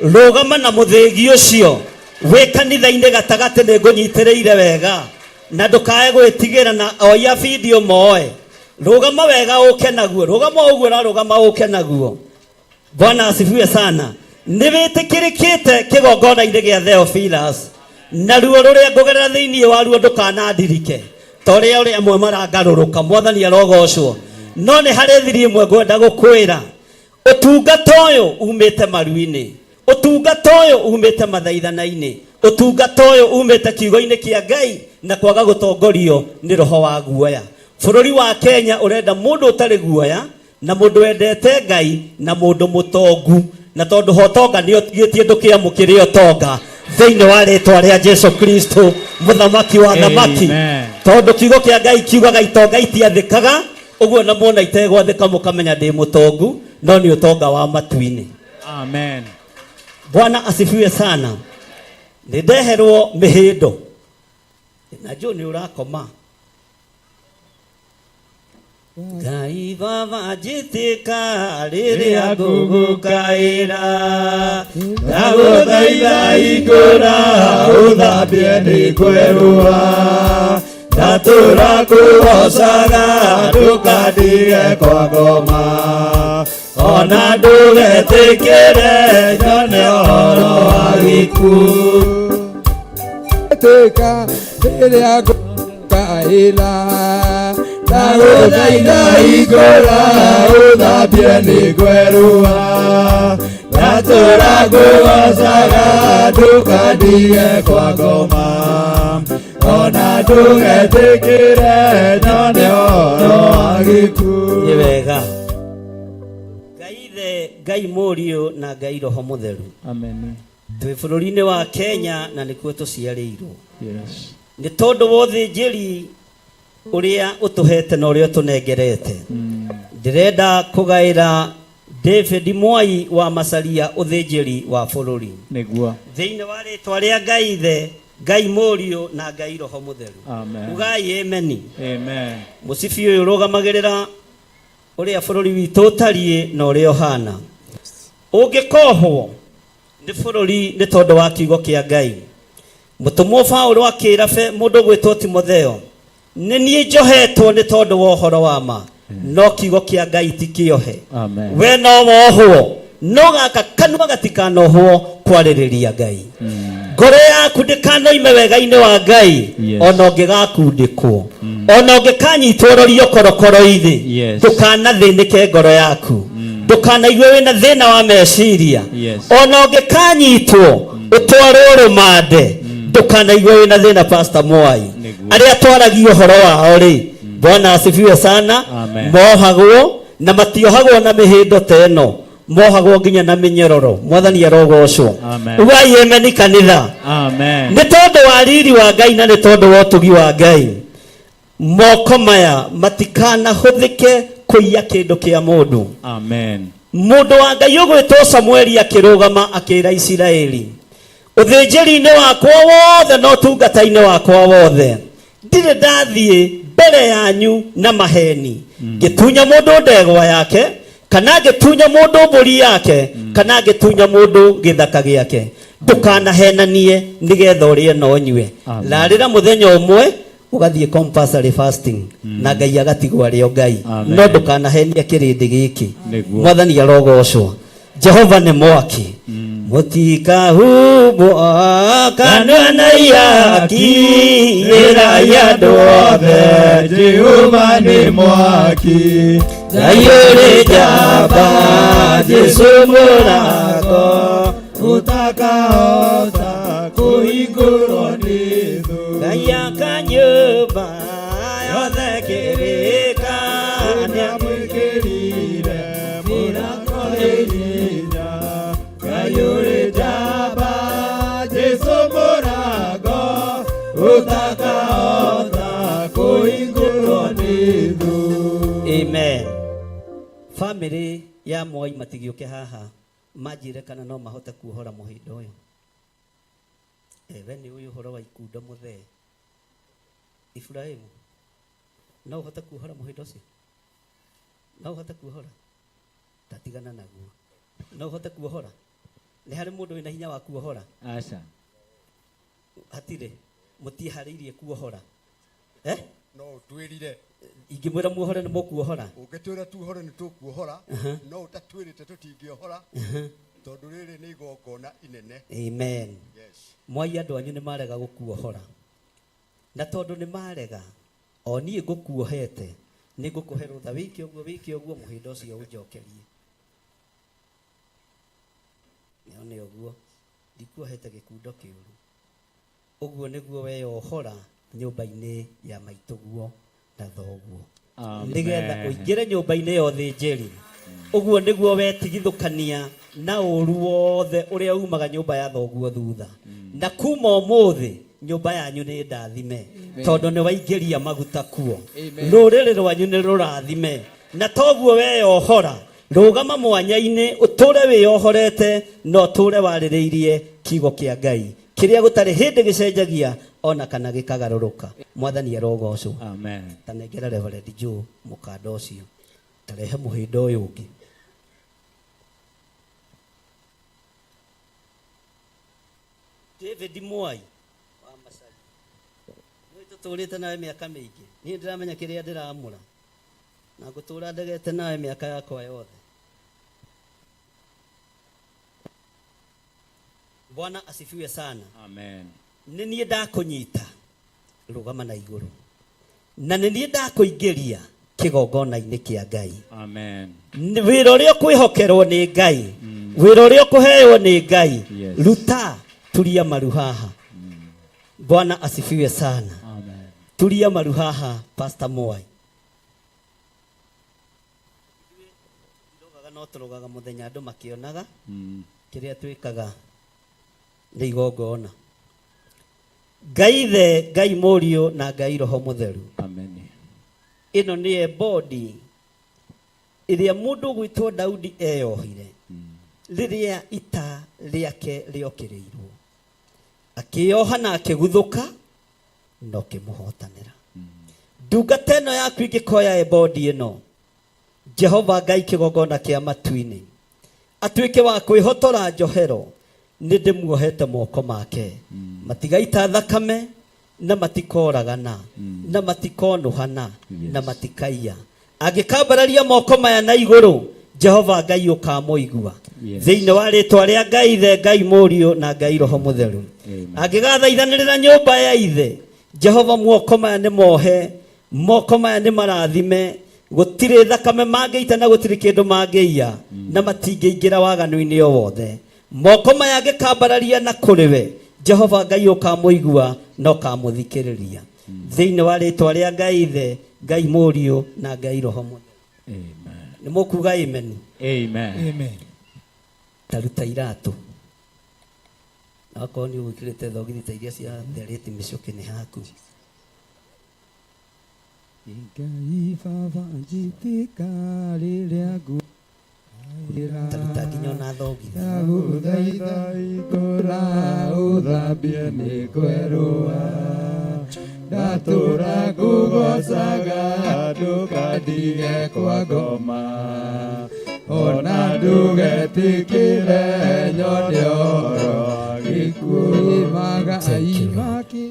rũgama na mũthĩgi ũcio wĩ kanitha-inĩ gatagatĩ nĩ ngũnyitĩrĩire wega na ndũkae gwĩtigĩra na oya bindio moe rũgama wega ũke naguo rũgama ũguo ũrarũgama ũke naguo Bwana asifiwe sana nĩ wĩtĩkĩrĩkĩte kĩgongona-inĩ gĩa Theophilus na ruo rũrĩa ngũgerera thĩinĩ waruo ndũkanandirike ta ũrĩa ũrĩa amwe marangarũrũka mwathani arogocwo no nĩ harĩ thiri ĩmwe ngwenda gũkwĩra ũtungata ũyũ umĩte maru-inĩ ũtungata ũyũ umĩte mathaithana-inĩ ũtungata ũyũ umĩte kiugo-inĩ kĩa Ngai na kwaga gũtongorio nĩ roho wa guoya bũrũri wa Kenya ũrenda mũndũ ũtarĩ guoya na mũndũ wendete Ngai na mũndũ mũtongu na tondũ hotonga nĩ ũtigĩtie ndũkĩamũkĩre ũtonga thĩinĩ wa rĩtwa rĩa Jesu Kristo mũthamaki wa thamaki Amen. tondũ kiugo kĩa Ngai kiugaga itonga itiathĩkaga ũguo na muona itegwathĩka mũkamenya ndĩ mũtongu no nĩ ũtonga wa matu-inĩ Amen. Bwana asifiwe sana nĩ ndeherwo mĩhĩndo na njũ nĩ ũrakoma Ngai baba njĩtĩka rĩrĩa ngũgũkaĩra Ndagũthaitha hingũra ũthambie nĩ kwerũha ndatũra kũgocaga ndũkandige kwa ngoma ona ndũgetĩkĩre nyone ũhoro wa gĩkuũ Tĩka rĩrĩa ngũkaĩra ndagũthaitha hingũra ũthambie nĩ kwerũha ndatũra ngũgocaga ndũkandige kwa ngoma ona ndũgetĩkĩre nyone ũhoro wa gĩkuũ nĩ wega Ngai ithe Ngai mũriũ na Ngai roho mũtheru Amen. twĩ bũrũri-inĩ wa Kenya na nĩkuo tũciarĩirwo Yes. nĩ tondũ wa ũthĩnjĩri ũrĩa ũtũhete na ũrĩa ũtũnengerete ndĩrenda kũgaĩra David Mwai wa Masaria ũthĩnjĩri wa bũrũri Nĩguo. thĩinĩ wa rĩtwa rĩa Ngai ithe Ngai mũriũ na Ngai roho mũtheru Amen. ugai ameni Amen. mũcibi ũyũ ũrũgamagĩrĩra ũrĩa bũrũri witũ ũtariĩ na ũrĩa ũhana ũngĩkohwo nĩ bũrũri nĩ tondũ wa kiugo kĩa Ngai mũtũmwo Paũlũ akĩra mũndũ ũgwĩtwo Timotheo nĩ niĩ njohetwo nĩ tondũ wa ũhoro wa ma no kiugo kĩa Ngai ti kĩohe Amen. we no wohwo no gaka kanua gatikanohwo kwarĩrĩria Ngai ngoro yaku ndĩkanoime wega-inĩ wa Ngai Yes. ona ũngĩgakundĩkwo ona ũngĩkanyitwo ũrorio korokoro-inĩ Yes. ndũkanathĩnĩke ngoro yaku ndũkanaigue wĩna thĩna wa meciria Yes. ona ũngĩkanyitwo ũtwarwo rũmande ndũkanaigue wĩna thĩna Pastor Mwai Nĩguo. arĩa twaragia ũhoro wao rĩ Bwana asifiwe sana Amen. mohagwo na matiohagwo na mĩhĩndo ta ĩno mohagwo nginya na mĩnyororo mwathani arogocwo Amen. ugai ameni kanitha Amen. nĩ tondũ wa riri wa Ngai na nĩ tondũ wa ũtugi wa Ngai Moko maya matikanahũthĩke kũiya kĩndũ kĩa mũndũ. Amen. Mũndũ wa Ngai ũgwĩtwo Samueli akĩrũgama akĩra Isiraeli, ũthĩnjĩri-inĩ wakwa wothe na ũtungata-inĩ wakwa wothe ndirĩ ndathiĩ mbere yanyu na maheni, ngĩtunya mũndũ ndegwa yake, kana ngĩtunya mũndũ mbũri yake, kana ngĩtunya mũndũ gĩthaka gĩake. Ndũkanahenanie nĩgetha ũrĩe na ũnyue. Amen. Rarĩra mũthenya ũmwe ũgathiĩ compulsory fasting na Ngai agatigwo arĩ o Ngai. Amen. No ndũkanahenie kĩrĩndĩ gĩkĩ. Nĩguo. Mwathani arogocwo. Jehova nĩ mwaki. Mũtikahumbwo kanua na ihaki, ĩrai andũ othe Jehova nĩ mwaki. Ngai ũrĩ njamba, Jesũ mũrango Ũtakahota kũhingũrwo nĩ thũ. Ngai aka nyũmba yothe kĩrĩka Nĩamwĩkĩrire mũrango wĩ hinya. Ngai ũrĩ njamba, Jesũ mũrango ũtakahota kũhingũrwo nĩ thũ. Amen. Family ya Moi matigĩũke haha manjĩre kana no mahote kuohora mũhĩndo ũyũ. We nĩ ũyũ ũhoro wa ikundo mũthee. Ibrahimu, no ũhote kuohora mũhĩndo ũcio? No ũhote kuohora? Tatigana naguo. No ũhote kuohora? Nĩ harĩ mũndũ wĩna hinya wa kuohora? Aca. Hatirĩ. Mũtiĩharĩirie kuohora. No ũtwĩrire. Ingĩmwĩra muohore nĩ mũkuohora? Ũngĩtwĩra tuohore nĩ tũkuohora, no ũtatwĩrĩte tũtingĩohora, tondũ rĩrĩ nĩ igongona inene. Amen. Yes. Mwai andũ anyu nĩ marega gũkuohora. Na tondũ nĩ marega, o niĩ ngũkuohete, nĩ ngũkũhe rũtha wĩke ũguo wĩke ũguo mũhĩndo ũcio ũnjokerie. Nĩone ũguo, ndikuohete gĩkundo kĩũru. Ũguo nĩguo weyohora nyũmba-inĩ ya maitũguo na thoguo. Amen. Nĩgetha ũingĩre nyũmba-inĩ ya ũthĩnjĩri. Ũguo nĩguo wetigithũkania na ũru wothe ũrĩa umaga nyũmba ya thoguo thutha. Na kuma ũmũthĩ nyũmba yanyu nĩ ndathime, tondũ nĩ waingĩria maguta kuo. Amen. Rũrĩrĩ rwanyu nĩ rũrathime. Na toguo weyohora, rũgama mwanya-inĩ ũtũre wĩyohorete na ũtũre warĩrĩirie kiugo kĩa Ngai kĩrĩa gũtarĩ hĩndĩ gĩcenjagia ona kana gĩkagarũrũka. Mwathani arogocwo. Amen. Tanengera Reverend Joe mũkanda ũcio, tarehe mũhĩndo ũyũ ũngĩ. David Mwai wa Macaria, nĩ tũtũrĩte nawe mĩaka mĩingĩ, niĩ ndĩramenya kĩrĩa ndĩramũra na ngũtũra ndegete nawe mĩaka yakwa yothe. Bwana asifiwe sana. Amen. Nĩ niĩ ndakũnyita rũgama na igũrũ, na nĩ niĩ ndakũingĩria kĩgongona-inĩ kĩa Ngai. Amen. Wĩra ũrĩa ũkwĩhokerwo nĩ Ngai, wĩra ũrĩa ũkũheo nĩ Ngai, Yes. ruta turia maru haha. Bwana asifiwe sana. Amen. Turia maru haha Pastor Mwai. Tũrogaga no tũrogaga mũthenya andũ makĩonaga kĩrĩa twĩkaga nĩ igongona. Ngai Ithe, Ngai Mũriũ na Ngai Roho Mũtheru. Amen. Ĩno nĩ ebodi ĩrĩa mũndũ ũgwĩtwo Daudi eyohire rĩrĩa ita rĩake rĩokĩrĩirwo, akĩyoha na akĩguthũka na ũkĩmũhotanĩra. Ndungata ĩno yaku ingĩkoya ebodi ĩno, Jehova Ngai kĩgongona kĩa matu-inĩ atuĩke wa kwĩhotora njohero, nĩ ndĩmuohete moko make, matigaita thakame na matikoragana na matikonũhana na matikaiya. Angĩkambararia moko maya na igũrũ, Jehova Ngai ũkamũigua. Yes. Thĩinĩ wa rĩtwa rĩa Ngai Ithe, Ngai Mũriũ na Ngai Roho Mũtheru. Amen. Angĩgathaithanĩrĩra nyũmba ya Ithe, Jehova moko maya nĩ mohe, moko maya nĩ marathime, gũtirĩ thakame mangĩita na gũtirĩ kĩndũ mangĩiya, na matingĩingĩra waganu-inĩ o wothe. Moko maya angĩkambararia na kũrĩ we, Jehova Ngai ũkamũigua na ũkamũthikĩrĩria. Thĩinĩ wa rĩtwa rĩa Ngai Ithe, Ngai Mũriũ na Ngai Roho Mũtheru. Amen. Nĩ mũkuga amen? Amen. Amen. Taruta iratũ. Na okorwo nĩ ũgwĩkĩrĩte thogithi ta iria cia therĩti mĩcuki nĩ haku. Ngai baba njĩtĩka rĩrĩa ngũrĩra Taruta nginya ona thogi. Ndagũthaitha ikũra ũthambie mĩkwerũa ndatũra ngũgocaga ndũkandige kwa ngoma ona ndũgetĩkĩre nyone ũhoro gĩkuũ magai maki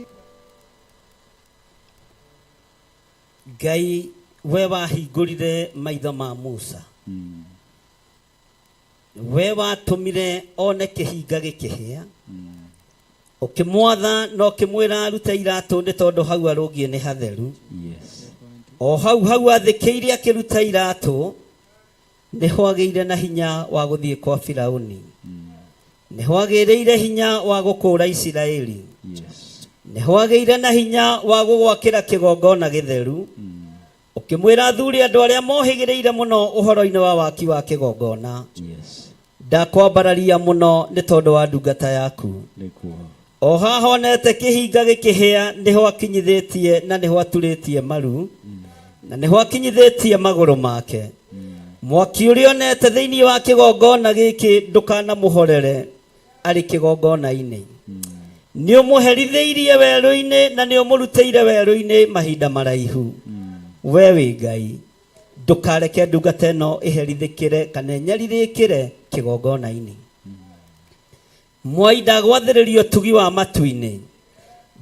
Ngai we wahingũrire maitho ma Musa we watũmire one kĩhinga gĩkĩhĩa ũkĩmwatha na ũkĩmwĩra arute iratũ nĩ tondũ hau arũngiĩ nĩ hatheru Yes. o hau hau athĩkĩire akĩruta iratũ nĩho agĩire na hinya wa gũthiĩ kwa Firauni nĩho agĩrĩire hinya wa gũkũũra Isiraeli Yes. nĩho agĩire na hinya wa gũgwakĩra kĩgongona gĩtheru ũkĩmwĩra athuri andũ arĩa mohĩgĩrĩire mũno ũhoro-inĩ wa waki wa kĩgongona Yes. ndakwambararia mũno nĩ tondũ wa ndungata yaku Nĩguo. o haha onete kĩhinga gĩkĩhĩa nĩho akinyithĩtie na nĩho aturĩtie maru na nĩho akinyithĩtie magũrũ make mwaki ũrĩa onete thĩinĩ wa kĩgongona gĩkĩ ndũkanamũhorere arĩ kĩgongona-inĩ nĩ ũmũherithĩirie werũ-inĩ na nĩ ũmũrutĩire werũ-inĩ mahinda maraihu we wĩ Ngai ndũkareke ndungata ĩno ĩherithĩkĩre kana ĩnyarirĩkĩre kĩgongona-inĩ mwai ndagwathĩrĩria ũtugi wa matu-inĩ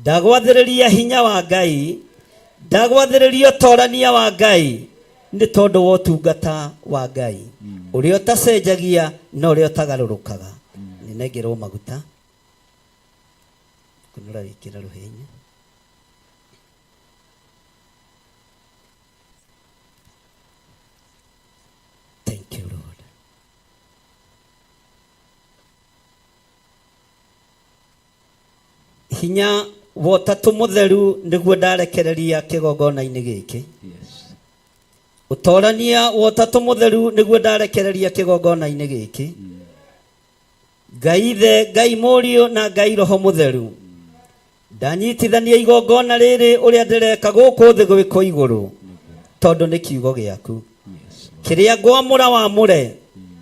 ndagwathĩrĩria hinya wa Ngai ndagwathĩrĩria ũtorania wa Ngai nĩ tondũ wa ũtungata wa Ngai ũrĩa ũtacenjagia na ũrĩa ũtagarũrũkaga nĩnengerwo maguta kunũra wĩkĩra rũhĩa-inĩ Thank you, Lord. Hinya wa ũtatũ mũtheru nĩguo ndarekereria kĩgongona-inĩ gĩkĩ Yes. ũtorania wa ũtatũ mũtheru nĩguo ndarekereria kĩgongona-inĩ gĩkĩ Ngai ithe Ngai mũriũ na Ngai roho mũtheru ndanyitithania igongona rĩrĩ ũrĩa ndĩreka gũkũ thĩ gwĩkwo igũrũ tondũ nĩ kiugo gĩaku kĩrĩa ngwamũra wamũre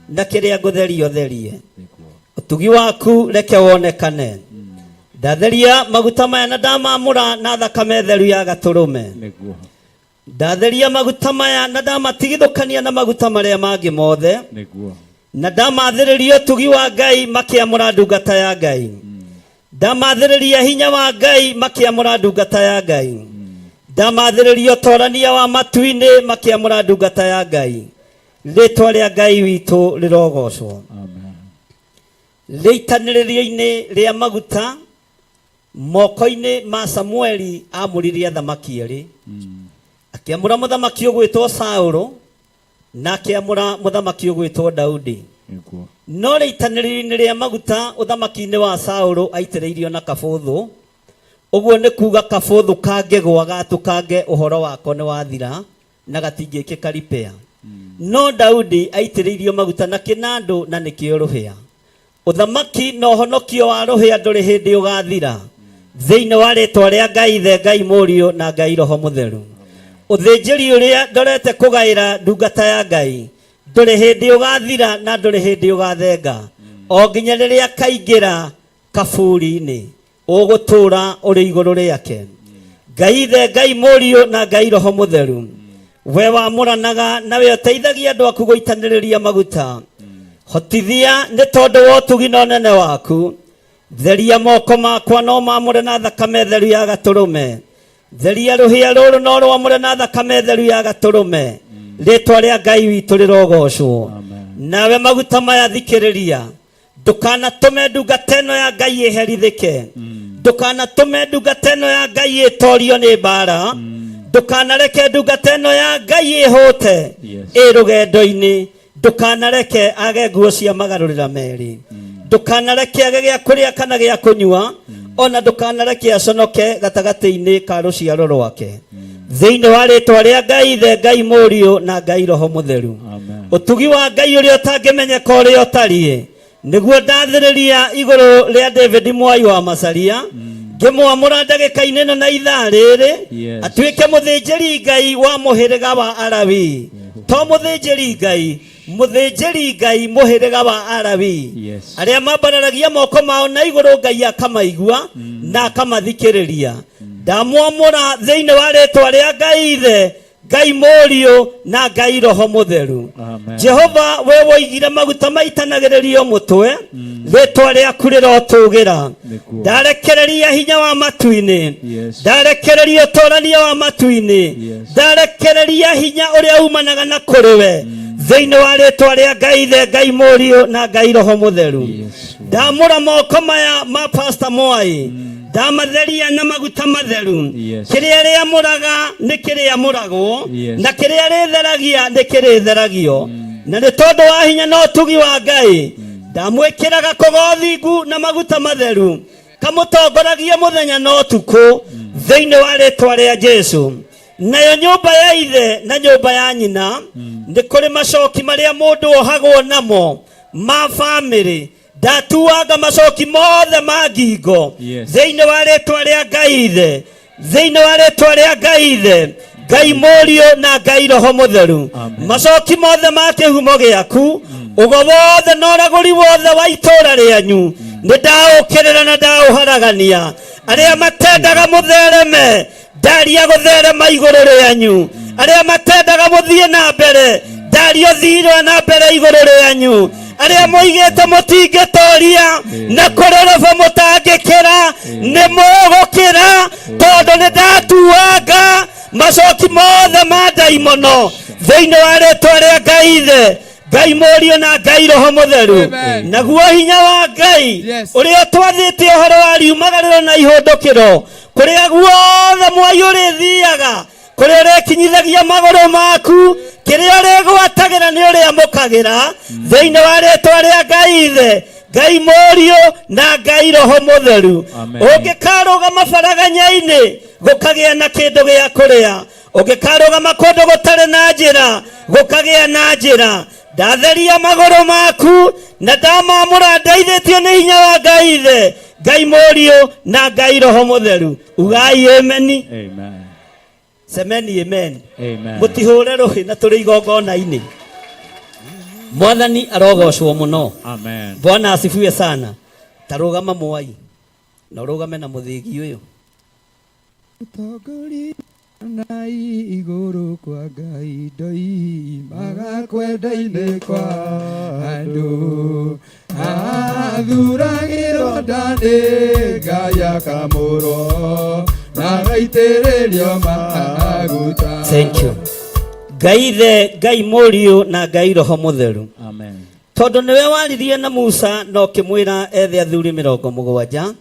na kĩrĩa ngũtheria ũtherie ũtugi waku reke wonekane ndatheria maguta maya na ndamamũra na thakame theru ya gatũrũme Nĩguo. ndatheria maguta maya na ndamatigithũkania na maguta marĩa mangĩ mothe Nĩguo. na ndamathĩrĩria ũtugi wa Ngai makĩamũra ndungata ya Ngai ndamathĩrĩria hinya wa Ngai makĩamũra ndungata ya Ngai ndamathĩrĩria ũtorania wa matu-inĩ makĩamũra ndungata ya Ngai rĩtwa rĩa Ngai witũ rĩrogocwo Amen. rĩitanĩrĩrio-inĩ rĩa maguta moko-inĩ ma Samueli amũririe athamaki erĩ akĩamũra mũthamaki ũgwĩtwo Saũlũ na akĩamũra mũthamaki ũgwĩtwo Daudi Nĩguo. no rĩitanĩrĩrio-inĩ rĩa maguta ũthamaki-inĩ wa Saũlũ aitĩrĩirio na kabũthũ ũguo nĩ kuga kabũthũ kangĩgwa gatũkange ũhoro wako nĩ wathira na gatingĩkĩka repair no Daudi aitĩrĩirio maguta na kĩnandũ na nĩkĩo rũhĩa ũthamaki na ũhonokio wa rũhĩa ndũrĩ hĩndĩ ũgathira thĩinĩ wa rĩtwa rĩa Ngai Ithe Ngai Mũriũ na Ngai Roho Mũtheru ũthĩnjĩri ũrĩa ndorete kũgaĩra ndungata ya Ngai ndũrĩ hĩndĩ ũgathira na ndũrĩ hĩndĩ ũgathenga o nginya rĩrĩa kaingĩra kaburi-inĩ ũgũtũũra ũrĩ igũrũ rĩake Ngai Ithe Ngai Mũriũ na Ngai Roho Mũtheru we wamũranaga na we ũteithagia andũ aku gũitanĩrĩria maguta hotithia nĩ tondũ wa ũtugi na ũnene waku theria moko makwa no mamũre na thakame theru ya gatũrũme theria rũhĩa rũrũ no rwamũre na thakame theru ya gatũrũme rĩtwa rĩa Ngai witũ rĩrogocwo nawe maguta maya thikĩrĩria ndũkanatũme ndungata ĩno ya Ngai ĩherithĩke ndũkanatũme ndungata ĩno ya Ngai ĩtorio nĩ mbara ndũkanareke ndungata ĩno ya Ngai ĩhũte Yes. ĩ rũgendo-inĩ ndũkanareke age nguo cia magarũrĩra merĩ ndũkanareke age gĩa kũrĩa kana gĩa kũnyua ona ndũkanareke aconoke gatagatĩ-inĩ ka rũciaro rwake thĩinĩ wa rĩtwa rĩa Ngai Ithe Ngai Mũriũ na Ngai Roho Mũtheru Amen. ũtugi wa Ngai ũrĩa ũtangĩmenyeka ũrĩa ũtariĩ nĩguo ndathĩrĩria igũrũ rĩa David Mwai wa Macaria Ngĩmwamũra ndagĩka-inĩ ĩno na ithaa rĩrĩ Yes. atuĩke mũthĩnjĩri Ngai wa mũhĩrĩga wa Alawi. To mũthĩnjĩri Ngai, mũthĩnjĩri Ngai mũhĩrĩga wa Alawi. Yes. Arĩa mambararagia moko mao na igũrũ Ngai akamaigua na akamathikĩrĩria. Ndamwamũra thĩinĩ wa rĩtwa rĩa Ngai Ithe, Ngai Mũriũ na Ngai Roho Mũtheru. Amen. Jehova we woigire maguta maitanagĩrĩrio mũtwe, rĩtwa rĩaku rĩrotũgĩra. Nĩkuo. Ndarekereria hinya wa matu-inĩ, Yes. ndarekereria ũtorania wa matu-inĩ, Yes. ndarekereria hinya ũrĩa umanaga na kũrĩ we thĩinĩ wa rĩtwa rĩa Ngai Ithe, Ngai Mũriũ na Ngai Roho Mũtheru. Yes. Ndamũra moko maya ma Pastor Mwai, ndamatheria na maguta matheru. Yes. Kĩrĩa rĩamũraga nĩ kĩrĩamũragwo, Yes. na kĩrĩa rĩtheragia nĩ kĩrĩtheragio. Na nĩ tondũ wa hinya na ũtugi wa Ngai, ndamwĩkĩra gakogo thingu na maguta matheru, kamũtongoragie mũthenya na ũtukũ thĩinĩ wa rĩtwa rĩa Jesu. Nayo nyũmba ya ithe na nyũmba ya nyina nĩ kũrĩ macoki marĩa mũndũ ohagwo namo ma bamĩrĩ. Ndatuanga macoki mothe ma ngingo Yes. thĩinĩ wa rĩtwa rĩa Ngai Ithe, thĩinĩ wa rĩtwa rĩa Ngai Ithe, Ngai Mũriũ na Ngai Roho Mũtheru. Amen. Macoki mothe ma kĩhumo gĩaku, ũgo wothe na ũragũri wothe wa itũũra rĩanyu, nĩ ndaũkĩrĩra na ndaũharagania. Arĩa matendaga mũthereme, ndaria gũtherema igũrũ rĩanyu. Arĩa matendaga mũthiĩ na mbere, ndaria ũthire na mbere igũrũ rĩanyu. Arĩa moigĩte mũtingĩtoria na kũrũrũba mũtangĩkĩra, nĩ mũgũkĩra, tondũ nĩ ndatuanga macoki mothe ma ndaimono thĩinĩ wa rĩtwa rĩa Ngai Ithe, Ngai Mũriũ na Ngai Roho Mũtheru. Amen. Naguo hinya wa Ngai Yes. ũrĩa ũtwathĩte ũhoro wa riumagarĩro na ihũndũkĩro, kũrĩa guothe mwai ũrĩthiaga, kũrĩa ũrĩkinyithagia magũrũ maku, kĩrĩa ũrĩgwatagĩra nĩ ũrĩamũkagĩra thĩinĩ wa rĩtwa rĩa Ngai Ithe, Ngai Mũriũ na Ngai Roho Mũtheru. Amen. Ũngĩkarũgama baraganya-inĩ gũkagĩa na kĩndũ gĩa kũrĩa, ũngĩkarũgama kũndũ gũtarĩ na njĩra gũkagĩa na njĩra. Ndatheria magũrũ maku na ndamamũra ndeithĩtio nĩ hinya wa Ngai Ithe, Ngai Mũriũ na Ngai Roho Mũtheru. Ugai ameni. Amen. Semeni amen. Amen. Mũtihũre rũhĩ na tũrĩ igongona-inĩ. Mwathani arogocwo mũno. Amen. Bwana asifiwe sana. Tarũgama Mwai na ũrũgame na mũthĩgi ũyũ. Ũtongoria na igũrũ kwa Ngai ndoimaga kwenda-inĩ kwa andũ. Athuragĩrwo nda nĩ Ngai akamũrwo na agaitĩrĩrio maguta. Thank you. Ngai Ithe, Ngai Mũriũ na Ngai Roho Mũtheru. Amen. Tondũ nĩwe waririe na Musa na ũkĩmwĩra ethe athuri 70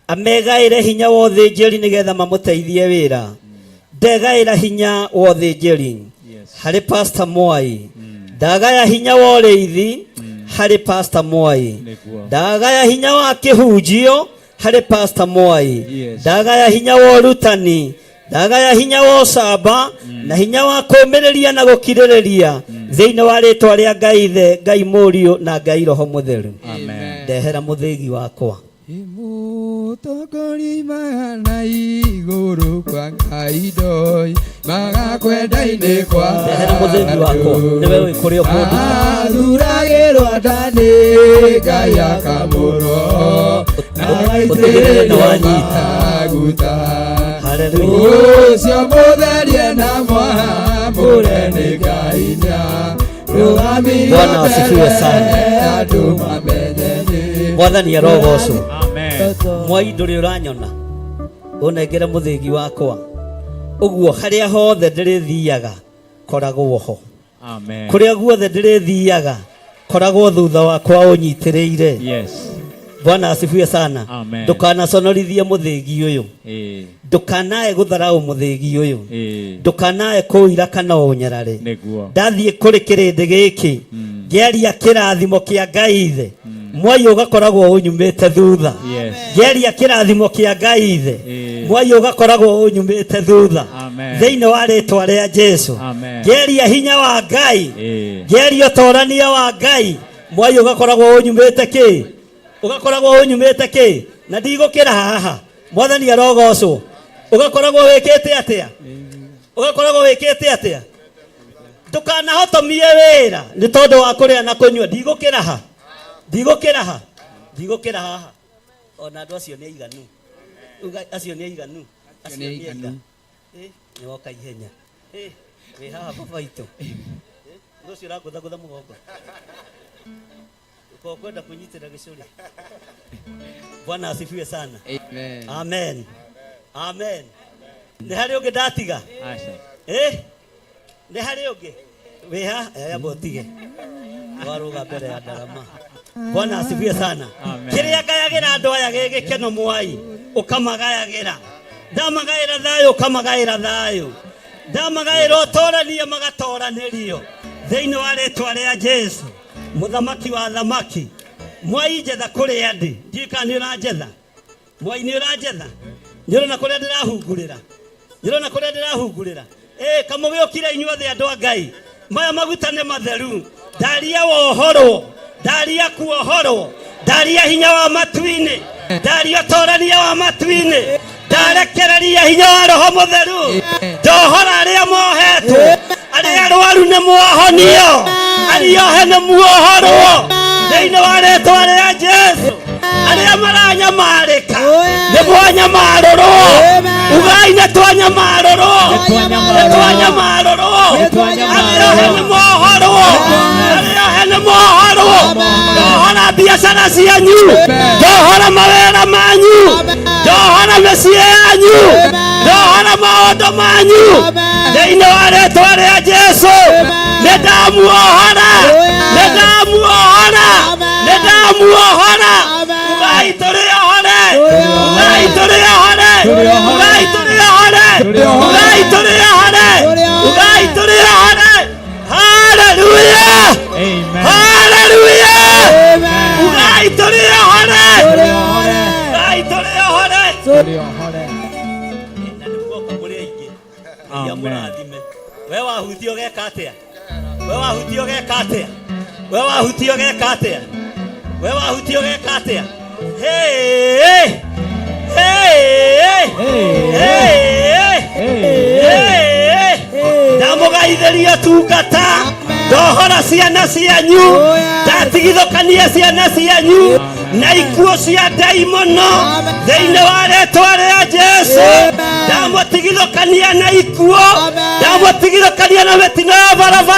amegaĩre hinya wa ũthĩnjĩri nĩgetha mamũteithie wĩra. Ndegaĩra hinya wa ũthĩnjĩri harĩ Pastor Mwai, ndagaya hinya wa ũrĩithi harĩ Pastor Mwai, Nĩguo. ndagaya hinya wa kĩhunjio harĩ Pastor Mwai, Yes. ndagaya hinya wa ũrutani, ndagaya hinya wa ũcamba na hinya wa kũũmĩrĩria na gũkirĩrĩria thĩinĩ wa rĩtwa rĩa Ngai Ithe, Ngai Mũriũ na Ngai Roho Mũtheru. Amen. Ndehera mũthĩgi wakwa. Mũtongoria na igũrũ kwa Ngai ndoimaga kwenda-inĩ kwa Ndehera mũthĩgi wakwa, nĩwe wĩ kũrĩa ũkũnduta. Athuragĩrwo nda nĩ Ngai akamũrwo na Ũtigĩrĩre nĩ agaitĩrĩrio wanyita. maguta. Hallelujah. Ũcio mũtherie na mwamũre nĩ Ngai nĩarũgamirio Bwana asifiwe sana. mbere andũ mamenye nĩ Mwathani arogocwo. Amen. Mwai ndũrĩ ũranyona, ũnengere mũthĩgi wakwa. Ũguo harĩa hothe ndĩrĩthiaga koragwo ho. Amen. Kũrĩa guothe ndĩrĩthiaga koragwo thutha wakwa ũnyitĩrĩire. Yes. Bwana asifiwe sana. Amen. Ndũkanaconorithie mũthĩgi ũyũ, Eh. ndũkanae gũtharaũ mũthĩgi ũyũ, Eh. ndũkanae kũira kana ũnyarare. Nĩguo. Ndathiĩ kũrĩ kĩrĩndĩ gĩkĩ ngĩaria kĩrathimo kĩa Ngai Ithe, Mwai ũgakoragwo ũnyumĩte thutha. Yes. Ngĩaria kĩrathimo kĩa Ngai Ithe, Eh. Mwai ũgakoragwo ũnyumĩte thutha. Amen. Thĩinĩ wa rĩtwa rĩa Jesu. Amen. Ngĩaria hinya wa Ngai, Eh. ngĩaria ũtorania wa Ngai, Mwai ũgakoragwo ũnyumĩte kĩ? Ũgakoragwo ũnyumĩte kĩ? Na ndigũkĩra haha. Mwathani arogocwo. Ũgakoragwo wĩkĩte atĩa? Ũgakoragwo wĩkĩte atĩa? Ndũkanahotomie wĩra nĩ tondũ wa kũrĩa na kũnyua. Ndigũkĩra ha, ndigũkĩra ha, ndigũkĩra haha. Ona andũ acio nĩ aiganu. Uga acio nĩ aiganu. Acio nĩ aiganu. Nĩ woka ihenya. Wĩ haha baba itũ. Ũndũ ũcio ũrangũthagũtha mũgongo. Uko kwenda kwĩnyitĩra gĩcũrĩ. Bwana asifiwe sana. Amen. Amen. Amen. Nĩ harĩ ũngĩ ndatiga? Aca. Nĩ harĩ ũngĩ? Wĩ ha? Amba ũtige. Warũga mbere ya ndarama. Bwana asifiwe sana. Amen. Kĩrĩa ngayagĩra andũ aya gĩ gĩkeno mwai, ũkamagayagĩra. Ndamagaĩra thayũ, ũkamagaĩra thayũ. Ndamagaĩra ũtorania, magatoranĩrio. Thĩinĩ wa rĩtwa rĩa Jesu, mũthamaki wa thamaki. Mwai njetha kũrĩa ndĩ. Ndiũĩ kana nĩ ũranjetha. Mwai nĩ ũranjetha. Nĩ ũrona kũrĩa ndĩrahungurĩra. Nĩ ũrona kũrĩa ndĩrahungurĩra. Kamũgĩũkire inyuothe andũ a Ngai. Maya maguta nĩ matheru. Ndaria wohorwo, ndaria kuohorwo, ndaria hinya wa matu-inĩ, ndaria ũtorania wa matu-inĩ, ndarekereria hinya wa Roho Mũtheru, ndohora arĩa mohetwo, arĩa arwaru nĩ muohonio, arĩa ohe nĩ muohorwo, thĩinĩ wa rĩtwa rĩa Jesu. Arĩa maranyamarĩka nĩ mwanyamarũrwo, ugai nĩ twanyamarũrwo, nĩ twanyamarũrwo, arĩa ohe nĩ mohorwo, arĩa ohe nĩ mohorwo. Ndohora biacara cianyu, ndohora mawĩra manyu, ndohora mĩciĩ yanyu, ndohora maũndũ manyu, thĩinĩ wa rĩtwa rĩa Jesu. Nĩ ndamuohora, nĩ ndamuohora, nĩ ndamuohora. Ugai tũrĩ ohore, ugai tũrĩ ohore, ugai tũrĩ ohore, ugai tũrĩ ohore, ugai tũrĩ ohore. Hallelujah. Amen. Hallelujah. Ugai tũrĩ ohore, ugai tũrĩ ohore. Na nĩ muoka mũrĩ aingĩ. Ngai amũrathime. We wahutia ũgeka atĩa? We wahutia ũgeka atĩa? We wahutia ũgeka atĩa? We wahutia ũgeka atĩa? Hey! Hey! Hey! Hey! Ndamũgaithĩria tungata, ndohora ciana cianyu, ndatigithũkania ciana cianyu na ikuũ cia ndaimono thĩinĩ wa rĩtwa rĩa Jesu. Ndamũtigithũkania na ikuũ, ndamũtigithũkania na mĩtino ya barabara.